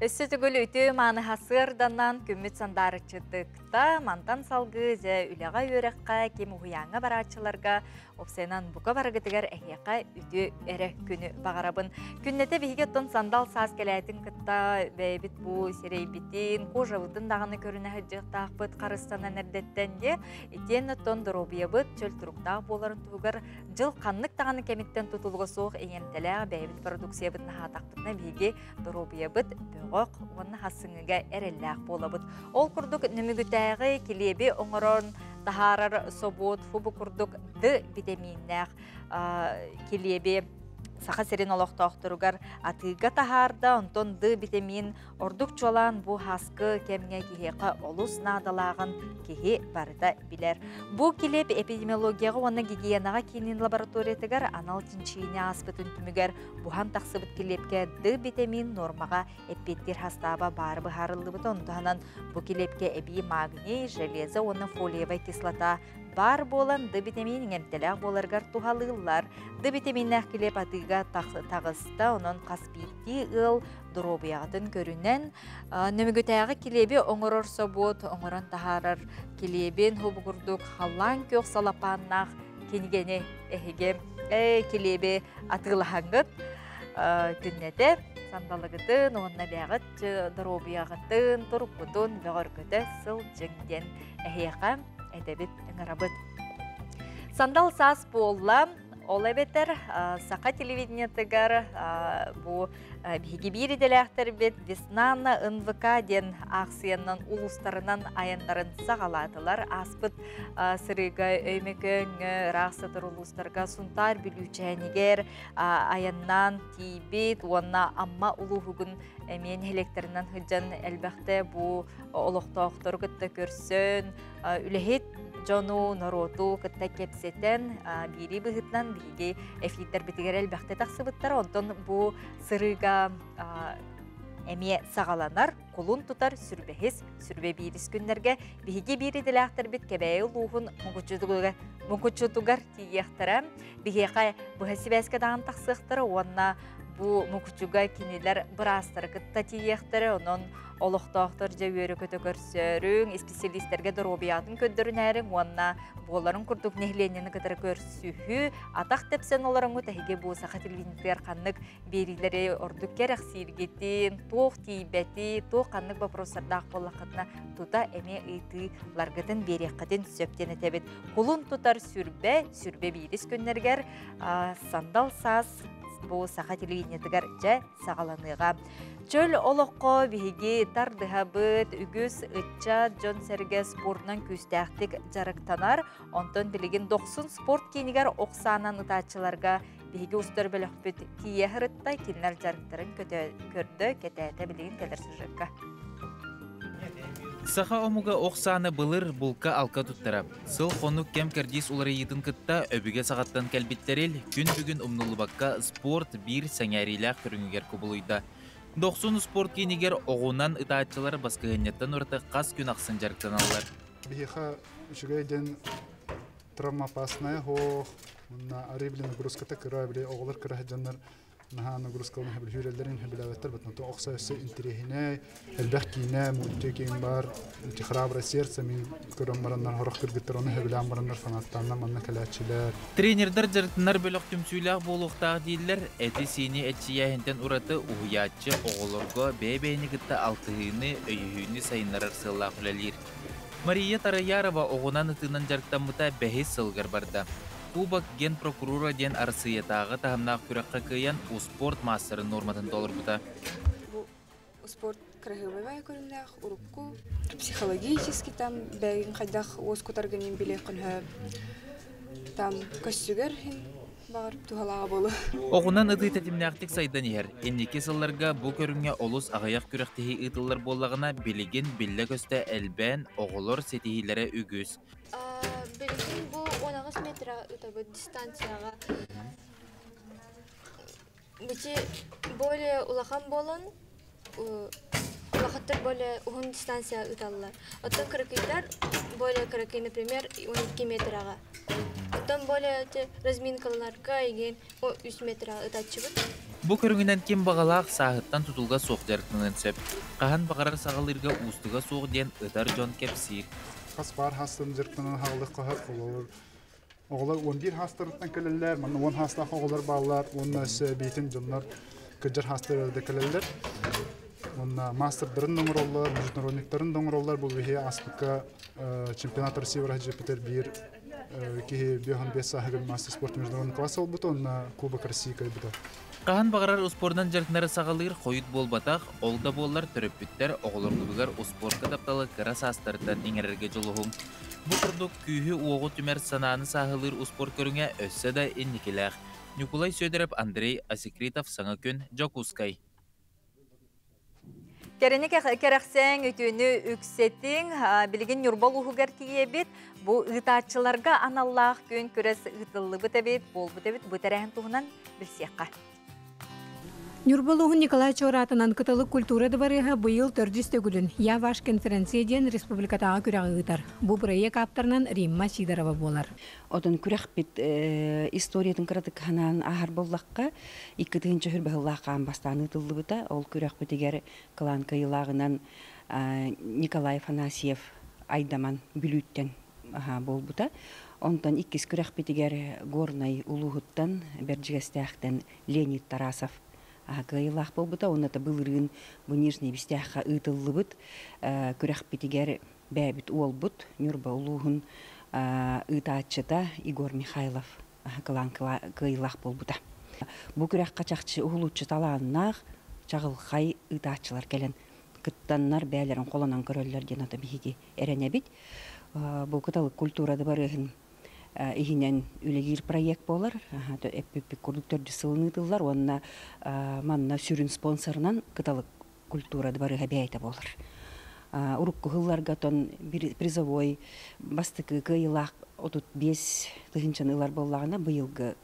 Өссө төгүл үтүө мааны сарсыарданан күммүт сандарычытыкта мантан салгыы дьэ үлэҕэ үөрэххэ ким уһуйааҥҥа барааччыларга опсайынан бука барыгытыгар эһиэхэ үтүө эрэ күнү баҕарабын. Күннэтэ биһиги оттон сандал саас кэлээтин кытта бэйэбит бу сирэйбитин, кожабытын даҕаны көрүнэ сылдьыахтаахпыт харыстанан эрдэттэн диэ. Итиэннэ оттон доруобуйабыт чөл туруктаах буоларын туһугар дьыл ханнык даҕаны кэмиттэн тутулуга суох иҥэмтэлээх бэйэбит продукциябытын аһаатахпытына биһиги доруобуйабыт бөҕөх уонна хассыҥыга эрэллээх буолабыт. Ол курдук нөмүгүтээҕи килиэби оҥорон таһаарар собуот фубу курдук Д битэмииннээх килиэби Саха сирин олохтоохторугар атыыга таһаарда, онтон Д битэмиин ордук чуолаан бу хаскы кэмҥэ киһиэхэ олус наадалааҕын киһи барыта билэр. Бу килиэп эпидемиологияҕа уонна гигиенаҕа киинин лабораториятыгар анал чинчийиини ааспытын түмүгэр буһан тахсыбыт килиэпкэ Д битэмиин нуормаҕа эппиэттиир хастааба баары быһаарыллыбыта. Ону таһынан бу килиэпкэ эбии магний, железо уонна фолиевай кислота баар буолан Д битэмиин иҥэмтэлээх буоларыгар туһалыыллар. Д битэмииннээх килиэп атыыга таҕыста, онон хас биирдии ыал доруобуйаҕытын көрүнэн нөмүгүтээҕи килиэби оҥорор собуот оҥорон таһаарар килиэбин хубу курдук халлаан күөх салапааннаах кинигэни эһиги килиэби атыылаһаҥҥыт күннэтэ сандалыгытын уонна бэҕит доруобуйаҕытын туруккутун бөҕөргөтө сылдьыҥ диэн эһиэхэ этэбит ыҥырабыт. Сандал саас буолла. Ол эбэтэр саха телевидениетыгар бу биһиги биир идэлээхтэрбит Веснана НВК диэн аахсыйанан улуустарынан айаннарын саҕалаатылар. Ааспыт сырыыга Өймөкөөҥҥө, ыраах сытар улуустарга Сунтаар Бүлүүчээнигэр айаннаан тиийбит уонна Амма улууһугун эмиэ нэһилиэктэринэн сылдьан элбэхтэ бу олохтоохтору кытта көрсөн, үлэһит дьону, норуоту кытта кэпсэтэн, биирии быһыытынан биһиги эфирдэрбитигэр элбэхтэ тахсыбыттар. Онтон бу сырыыга эмиэ саҕаланар кулун тутар сүрбэһис, сүрбэ биирис күннэргэ биһиги биир идэлээхтэрбит Кэбээйи улууһун Мукучутугар тиийиэхтэрэ. Биһиэхэ быһа сибээскэ даҕаны тахсыахтара уонна бу Мукучуга кинилэр быраастары кытта тиийиэхтэрэ. Онон олохтоохтор дьэ үөрэ-көтө көрсөөрүҥ, исписэлиистэргэ доруобуйатын көрдөрүнээриҥ уонна буоларын курдук нэһилиэнньэни кытары көрсүһүү, атах тэпсэн олороҥҥут эһиги бу саха телевидениетыгар ханнык биэриилэри ордук кэрэхсииргитин, туох тиийбэти, туох ханнык боппуруостардаах буоллаххытына тута эмиэ ыйытыыларгытын биэриэххитин сөп диэн этэбит. Кулун тутар сүрбэ, сүрбэ биирис күннэригэр сандал саас бу саха телевидениетыгар дьэ саҕаланыаҕа. Чөл олоххо биһиги тардыһабыт, үгүс ыччат дьон-сэргэ спордунан күүстээхтик дьарыктанар. Онтон билигин Дохсун спорт киинигэр ох саанан ытааччыларга биһиги устар бөлөхпүт тиийэ сырытта, кинилэр дьарыктарын көрдө, кэтээтэ билигин кэлэр сюжекка. Саха омуга ох сааны былыр булка-алка туттара. Сыл-хонук кэм-кэрдиис уларыйыытын кытта өбүгэ саҕаттан кэлбиттэрил күн бүгүн умнуллубакка спорт биир сэҥээриилээх көрүҥүгэр кубулуйда. Дохсун спорт киинигэр оҕунан ытааччылар баскыһыанньаттан ураты хас күн ахсын дьарыктаналлар. Биһиэхэ үчүгэй диэн травмоопасная суох, уонна арыы били нагрузката кыра, били оҕолор кыра сылдьаннар наһаа нагрузкаларын сөбүлүүрэллэрин сөбүлээбэттэр бытын охсо өссө интэриэһинэй элбэх киинэ мультик баар эти храброе сердце мин көрөн бараннар хорох кыргыттар ону сөбүлээн бараннар фанаттааннар манна кэлээччилэр. Тренердэр дьарыктанар бөлөх түмсүүлээх буолуохтаах дииллэр, эти-сиини эччийээһинтэн ураты уһуйааччы оҕолорго бэйэ-бэйэни кытта алтыһыыны, өйөһүүнү сайыннарар сыаллаах үлэлиир. Мария Тараярова оҕунан ытыынан дьарыктаммыта бэһис сылыгар барда. Кубок генпрокурора диэн Арассыыйатааҕы таһымнаах күрэххэ кыайан успуорт маастарын нуорматын толорбута. Бу спорт кыраһыабай көрүҥнээх урукку психологически там бэйин хайдах уоскутаргын билиэххин сөп там көссүгэр баҕар туһалааҕа буолуо. Оҕунан ытыы тэтимнээхтик сайдан иһэр. Инники сылларга бу көрүҥҥэ олус аҕыйах күрэхтэһии ыытыллар буоллаҕына, билигин биллэ-көстө элбээн, оҕолор ситиһиилэрэ үгүс. Билигин бу 18 метра ытабыт дистанцияҕа. Бити более улахан буолан, улахаттар более уһун дистанция ыталлар. Оттон кыракыйдар более кыракый, например, 12 метраҕа. Оттон более разминкаларга игин 3 метра ытаччыбыт. Бу көрүҥүнэн ким баҕалаах сааһыттан тутулга суох дьарыктаныан сөп. Хаһан баҕарар саҕалыырга уустуга суох диэн ытар дьон кэпсиир. Хас баар хаастарын дьарыктанан хаалык хаһар олор оҕолор 11 хаастарыттан кэлэллэр, манна 10 хаастаах оҕолор бааллар, уонна өссө эбиитин дьоннор кырдьар хаастар да кэлэллэр. Уонна мастердарын да оҥороллор, международниктарын да оҥороллор. Бу биһи ааспыкка чемпионат России Питер биир киһи 55 сааһыгар мастер спорта международный класс ылбыта, уонна Кубок России кыайбыта. Хаһан баҕарар успуордунан дьарыктанары саҕалыыр хойут буолбатах, ол да буоллар төрөппүттэр оҕолоргутугар успуорка тапталы кыра саастарыттан иҥэрэргэ дьулуһуҥ. Бу курдук күүһү-уоҕу түмэр санааны сааһылыыр успуорт көрүҥэ өссө да инникилээх. Ньукулай Сүөдэрэп, Андрей Асекритов, Саҥа күн, Дьокуускай. Кэрэни кэрэхсээҥ, үтүөнү үксэтиҥ. Билигин Ньурба улууһугар тиийэбит. Бу ыытааччыларга аналлаах күөн күрэс ыытыллыбыт эбит, буолбут эбит. Бу тэрээһин туһунан билсиэххэ. Ньурба улууһун Николай Чуораатынан Кыталык культура дыбарыаһа быйыл төрдүс төгүлүн «Я ваш конференция» диэн республикатааҕы күрэҕи ыытар. Бу бырайыак ааптарынан Римма Сидорова буолар. Отон күрэхпит историятын кыратык ханаан ааһар буоллахха, 2 тыһыынча баһыллаах хаан бастаан ыытыллыбыта. Ол күрэхпитигэр кылаан кыайыылааҕынан Николай Афанасьев Айдаман Бүлүүттэн буолбута. Онтон иккис күрэхпитигэр Горнай улууһуттан Бэрдьигэстээхтэн Леонид Тарасов кыайыылаах буолбута. Онно былырыын бу Нижний Бэстээххэ ыытыллыбыт күрэхпитигэр бэйэбит уолбут Ньурба улууһун ыытааччыта Егор Михайлов кылаан кыайыылаах буолбута. Бу күрэххэ чахчы уһулуччу талааннаах чаҕылхай ыытааччылар кэлэн кыттаннар бээлэрин холонон көрөллөр диэн ата биһиги эрэнэбит. Бу Кыталык культура дыбарыаһын иһинэн үлэлиир проект буолар. Эппиппит курдук төрдүс сылын ыытыллар уонна манна сүрүн спонсорынан Кыталык культура дыбарыаһа бэйэтэ буолар. Урукку сылларга тон призовой бастакы кыайыылаах 35 тыһыынчаны ылар буоллаҕына, быйылгы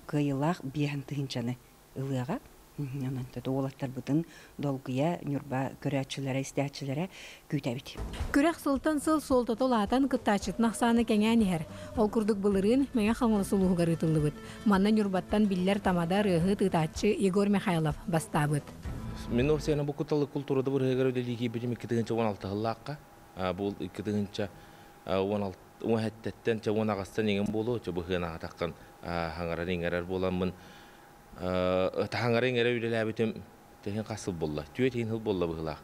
кыайыылаах 5 тыһыынчаны ылыаҕа. Онон уолаттарбытын долгуйа Ньурба көрөөччүлэрэ, истээччилэрэ күүтэбит. Күрэх сылтан сыл суолтата улаатан, кыттааччытын ахсаана кэҥээн иһэр. Ол курдук былырыын Мэҥэ Хаҥалас улууһугар ыытыллыбыт. Манна Ньурбаттан биллэр тамада, ырыаһыт, ыытааччы Егор Михайлов бастаабыт. Мин опсияны бу Кыталык культурада бырыһыгар үлэлии битим 2016 сыллаахха. Бу 2017-тэн ча 18-тан иҥэн буолуо, ча быһыан атаққан хаңаран иҥэрэр буоламмын тахаңара иҥэрэ үлэлээбитим тэһин хасыл болла. Түө тиһин хыл болла быһылаах.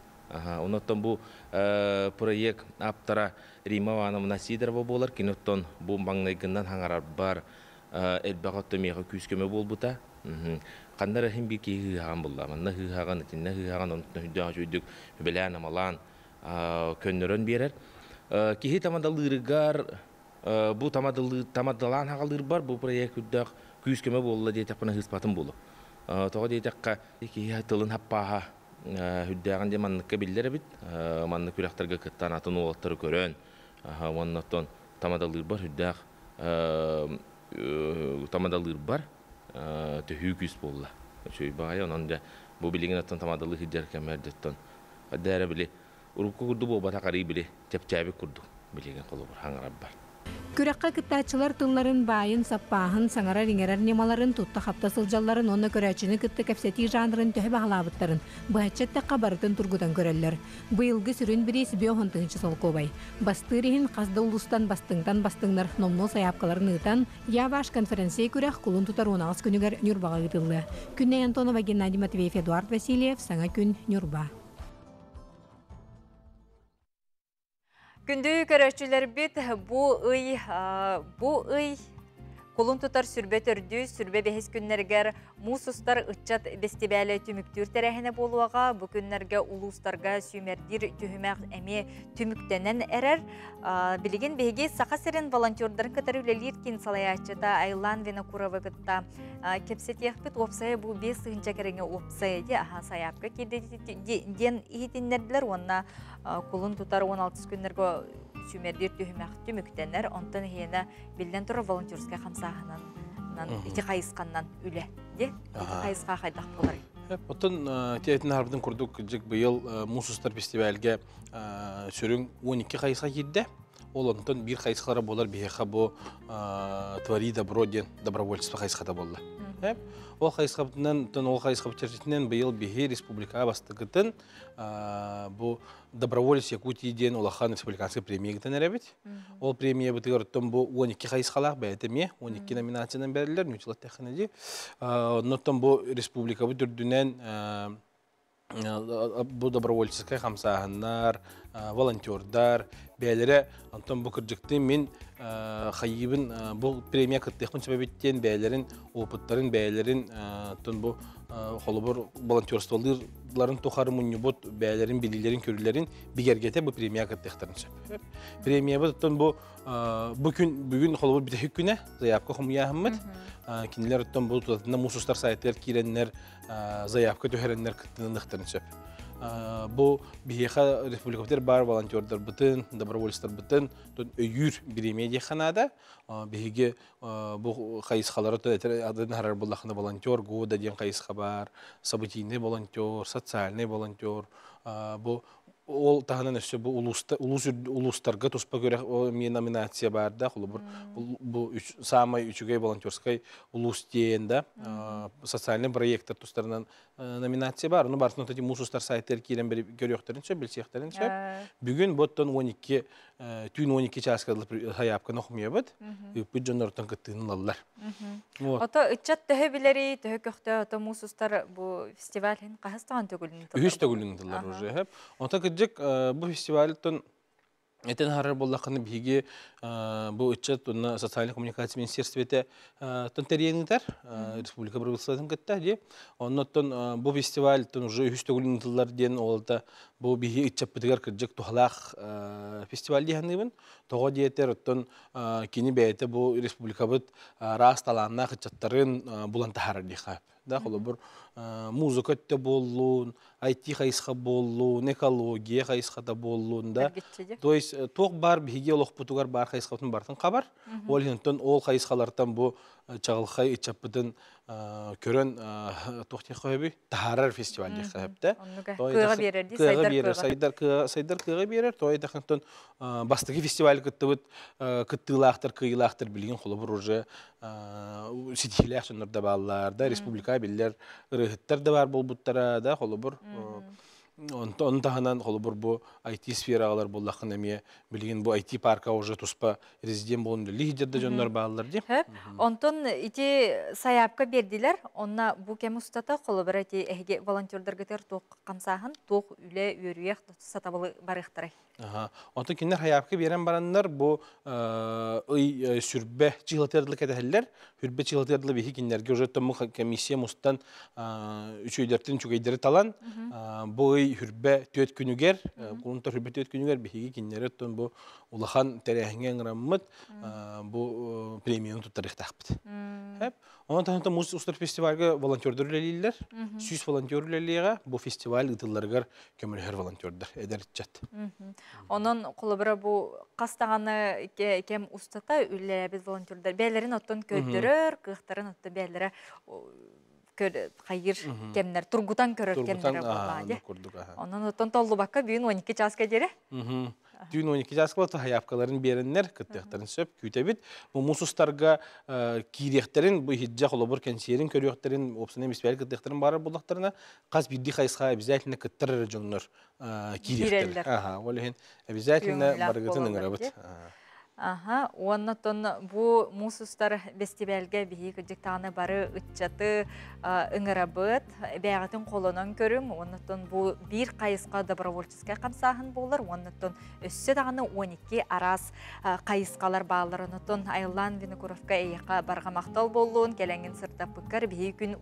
Оноттон бу проект ааптара Рима Ивановна Сидорова буолар. Киноттон бу маҥнайгыннан хаҥарар бар элбэх отто миэхэ күүс көмө буолбута. Ханна эрэ иһин биир киһи ыһыаҕан булла. Манна ыһыаҕан, итиннэ ыһыаҕан, онтон үрдээх үчүгдүк бэлээн амалаан көннөрөн биэрэр. Киһи тамадалыырыгар бу тамадалаан хагалыырбар бу проект үрдээх күүс көмө буолла диэтэхпинэ ыыспатым буолу. Тоҕо диэтэххэ киһи тылын хаппааһа үрдээҕин диэн манныкка биллэр эбит. Маннык күрэхтэргэ кыттан атын уолаттары көрөн, уоннаттан тамадалыырбар үрдээх тамадалыырбар төһүү күүс буолла. Үчүгэй баҕайы, онон дьэ бу билигин аттан тамадалыы сылдьар кэммэр дээрэ били урукку курдук буолбатах арый били чэпчээбит курдук билигин холобур хаҥарар бар. Күрэххэ кыттааччылар тылларын баайын, саппааһын, саҥарар иҥэрэр ньымаларын, тутта хапта сылдьалларын уонна көрөөччүнү кытта кэпсэтии жанрын төһө баһылаабыттарын быһаччы эттэххэ барытын тургутан көрөллөр. Быйылгы сүрүн бириис 50 тыһыынча солкуобай. Бастыыр иһин хас да улуустан бастыҥтан бастыҥнар номнуо сайаапкаларын ыытан, «Я ваш конференция» күрэх кулун тутар 18 күнүгэр Ньурбаҕа ыытыллыа. Күннэй Антонова, Геннадий Матвеев, Эдуард Васильев, Саҥа күн, Ньурба. Күндү көрөөччүлэрбит, бу ый кулун тутар 24, 25 күннэригэр Муус устар ыччат бэстибээлэ түмүктүүр тэрээһинэ буолуоҕа. Бу күннэргэ улуустарга сүүмэрдиир түһүмэх эмиэ түмүктэнэн эрэр. Билигин биһиги Саха сирин волонтердарын кытары үлэлиир киин салайааччыта Айлан Винокурова кытта кэпсэтиэхпит. Уопсайа бу 5000 кэриҥэ уопсайа ди аха сайаапка диэн иһитиннэрдилэр уонна кулун тутар 16 күннэргэ сүүмэрдиир түһүмэх түмүктэнэр. Онтон иһиэнэ биллэн турар волонтерскай хамсааһынан ити хайысханнан үлэ. Де, ити хайысха хайдах болар? Оттон тиэтин харбытын курдук жик быйыл Муус устар фестивальга сүрүн 12 хайысха киирдэ. Ол онтон биир хайысхалара буолар биһиэхэ бу «Твори добро» диэн добровольчество хайысхата буолла. Ол хайысхабытынан, ол хайысхабыт чэрчитинэн быйыл биһи республикаҕа бастакытын бу «Доброволец Якутии» диэн улахан республиканскай премия ыытан эрэбит. Ол премиябытыгар оттон бу 12 хайысхалаах бэйэтэ эмиэ 12 номинациянан бэриллэр, нууччалар тэххинэ дии. Оннуттан бу республикабыт үрдүнэн бу добровольческай хамсааһыннар, волонтердар бэйэлэрэ онтон бу кырдьыктыы мин хайыыбын бу премия кыттыахпын сөбөбүт диэн бэйэлэрин опыттарын бэйэлэрин оттон бу холобур волонтерстволыыларын тухары мунньубут бэйэлэрин билиилэрин көрүүлэрин бигэргэтэ бу премия кыттыахтарын сөп. Премиябыт оттон бу бу күн бүгүн холобур бүтэһик күнэ заявка хомуйааһыммыт. Кинилэр оттон бу тутатына муус устар сайтыгар киирэннэр заявка түһэрэннэр кыттыныахтарын сөп. Бу биһиэхэ республикабытыгар баар волонтердарбытын, добровольцтарбытын өйүүр бириэмийэ диэххэ наада. Биһиги бу хайысхалары атын харар буллахына волонтер года диэн хайысха баар, событийный волонтер, социальный волонтер. Бу ол таһынан өссө бу улуус улуустарга туспа күрэх эмиэ номинация баар да, холобур бу саамай үчүгэй волонтерскай улуус диэн да социальный проекттар тустарынан номинация бар. Ону барытын эти муус устар сайтыгар киирэн көрүөхтэрин сөп, билсиэхтэрин сөп. Бүгүн боттон 12 түүн 12 чааска сайаапканы хомуйабыт. Ыыппыт дьоннортон кыттыыны ылаллар. Ото ыччат төһө билэри, төһө көхтөө ото муус устар бу фестиваль хин хаһыс таҕан төгүлүн тыллар? Үһүс төгүлүн тыллар уже. Онто кырдьык бу фестивальтон этэн харар буоллаххына биһиги бу ыччат уонна социальной коммуникация министерствете тон тэрийэн ыытар республика правительствотын кытта дии. Оннуттан бу фестиваль тон уже үһүс төгүлүн ыытыллар диэн олта бу биһи ыччаппытыгар кырдьык туһалаах фестиваль дии саныыбын. Тоҕо диэтэр оттон кини бэйэтэ бу республикабыт араас талааннаах ыччаттарын булан таһаарар диэххэ. Да, холобур, музыка өттө буоллун, IT хайысха буоллун, экология хайысхата буоллун, да. То есть туох бар биһиги олохпутугар бар хайысхабытын барытын хабар. Ол иһинтэн ол хайысхалартан бу чаҕылхай ыччаппытын көрөн туох диэххэ сөбүй? Таһаарар фестиваль диэххэ сөп да. Кыаҕа биэрэр дии, сайдар кыаҕа. Сайдар кыаҕа, сайдар кыаҕа биэрэр. Той дахантан бастакы фестиваль кыттыбыт кыттыылаахтар, кыайыылаахтар билигин холобур уже ситиһиилээх дьоннор да бааллар да, республика биллэр ырыаһыттар да баар буолбуттара да, холобур онтон таһынан холобур бу IT сфераҕалар буоллаххына эмиэ билигин бу IT парка уже туспа резидент буолан үлэлии сылдьар да дьоннор бааллар дии. Онтон ити сайаапка биэрдилэр, онно бу кэм устата холобур ити эһиги волонтердаргытыгар туох хамсааһын, туох үлэ, үөрүйэх сатабылы барыахтарай? Онтон кинилэр хайаапка биэрэн бараннар бу ый сүрбэ чыһылатыардылы кэтэһэллэр. Сүрбэ чыһылатыардылы биһи кинилэргэ уже тому комиссия мустан үчүгэйдэртин үчүгэйдэри талан бу ый сүрбэ түөт күнүгэр кулунтар сүрбэ түөт күнүгэр биһиги кинилэри оттон бу улахан тэрээһиҥҥэ ыҥыраммыт бу премияны туттарыахтаахпыт. Онон таһынан Муус устар фестивальга волонтердар үлэлииллэр. 100 волонтер үлэлиэҕэ. Бу фестиваль ыытылларыгар көмөлөһөр волонтердар, эдэр ыччат. Онон холобура бу хас даҕаны кэм устата үлэлээбит волонтердар бэйэлэрин оттон көрдөрөр, кыахтарын оттон бэйэлэрэ хайыр кэмнэр, тургутан көрөр кэмнэрэ буоллаҕа дии. Онон оттон толлубакка бүгүн 12 чааска диэри. Түүн 12 чааска болта хайаапкаларын биэрэннэр кыттыахтарын сөп күүтэбит. Бу муус устарга киириэхтэрин, бу иһирдьэ холобур кэнсиэрин көрүөхтэрин, уопсайынан бэстибээл кыттыахтарын баарар буоллахтарына, хас биирдии хайысха обязательно кыттар эрэ дьоннор киириэхтэрэ. Аха, ол иһин обязательно барыгытын ыҥырабыт. Аха, уонна тон бу муус устар бэстибээлгэ биһиги кырдьыктаҕына бары ыччаты ыҥырабыт, бэйэҕитин холонон көрүҥ, уонна тон бу биир хайысха добровольческай хамсааһын буолар, уонна тон өссө даҕаны 12 араас хайысхалар бааллар. Онотон Айыллаан Винокуровка эйиэхэ барҕа махтал буоллун, кэлэҥҥин сырдаппыккар биһиги күн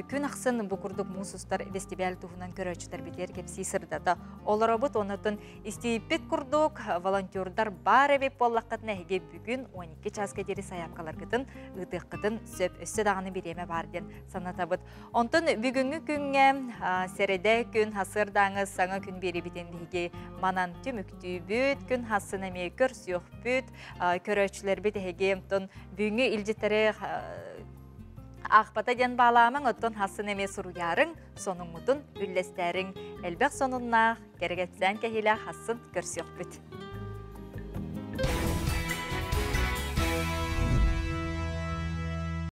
күн ахсын бу курдук муус устар бэстибээл туһунан көрөөччүлэрбитигэр кэпсии сырдата олоробут. Онотон Истииппит курдук, волонтердар баар эбит буоллаххытына эһиги бүгүн 12 чааска диэри сайаапкаларгытын ыытыаххытын сөп. Өссө даҕаны бириэмэ баар диэн санатабыт. Онтон бүгүҥҥү күҥҥэ сэрэдэ күн хасыардааҥы саҥа күн биэрибитин биһиги манан түмүктүүбүт. Күн хассын эмиэ көрсүөхпүт. Көрөөччүлэрбит эһиги онтон бүгүҥҥү илдьиттэри аахпата диэн баалаамаҥ, оттон хассын эмиэ суруйаарыҥ, сонуҥҥутун үллэстээриҥ. Элбэх сонуннаах, кэрэгэтсээн кэһиилээх хассын көрсүөхпүт.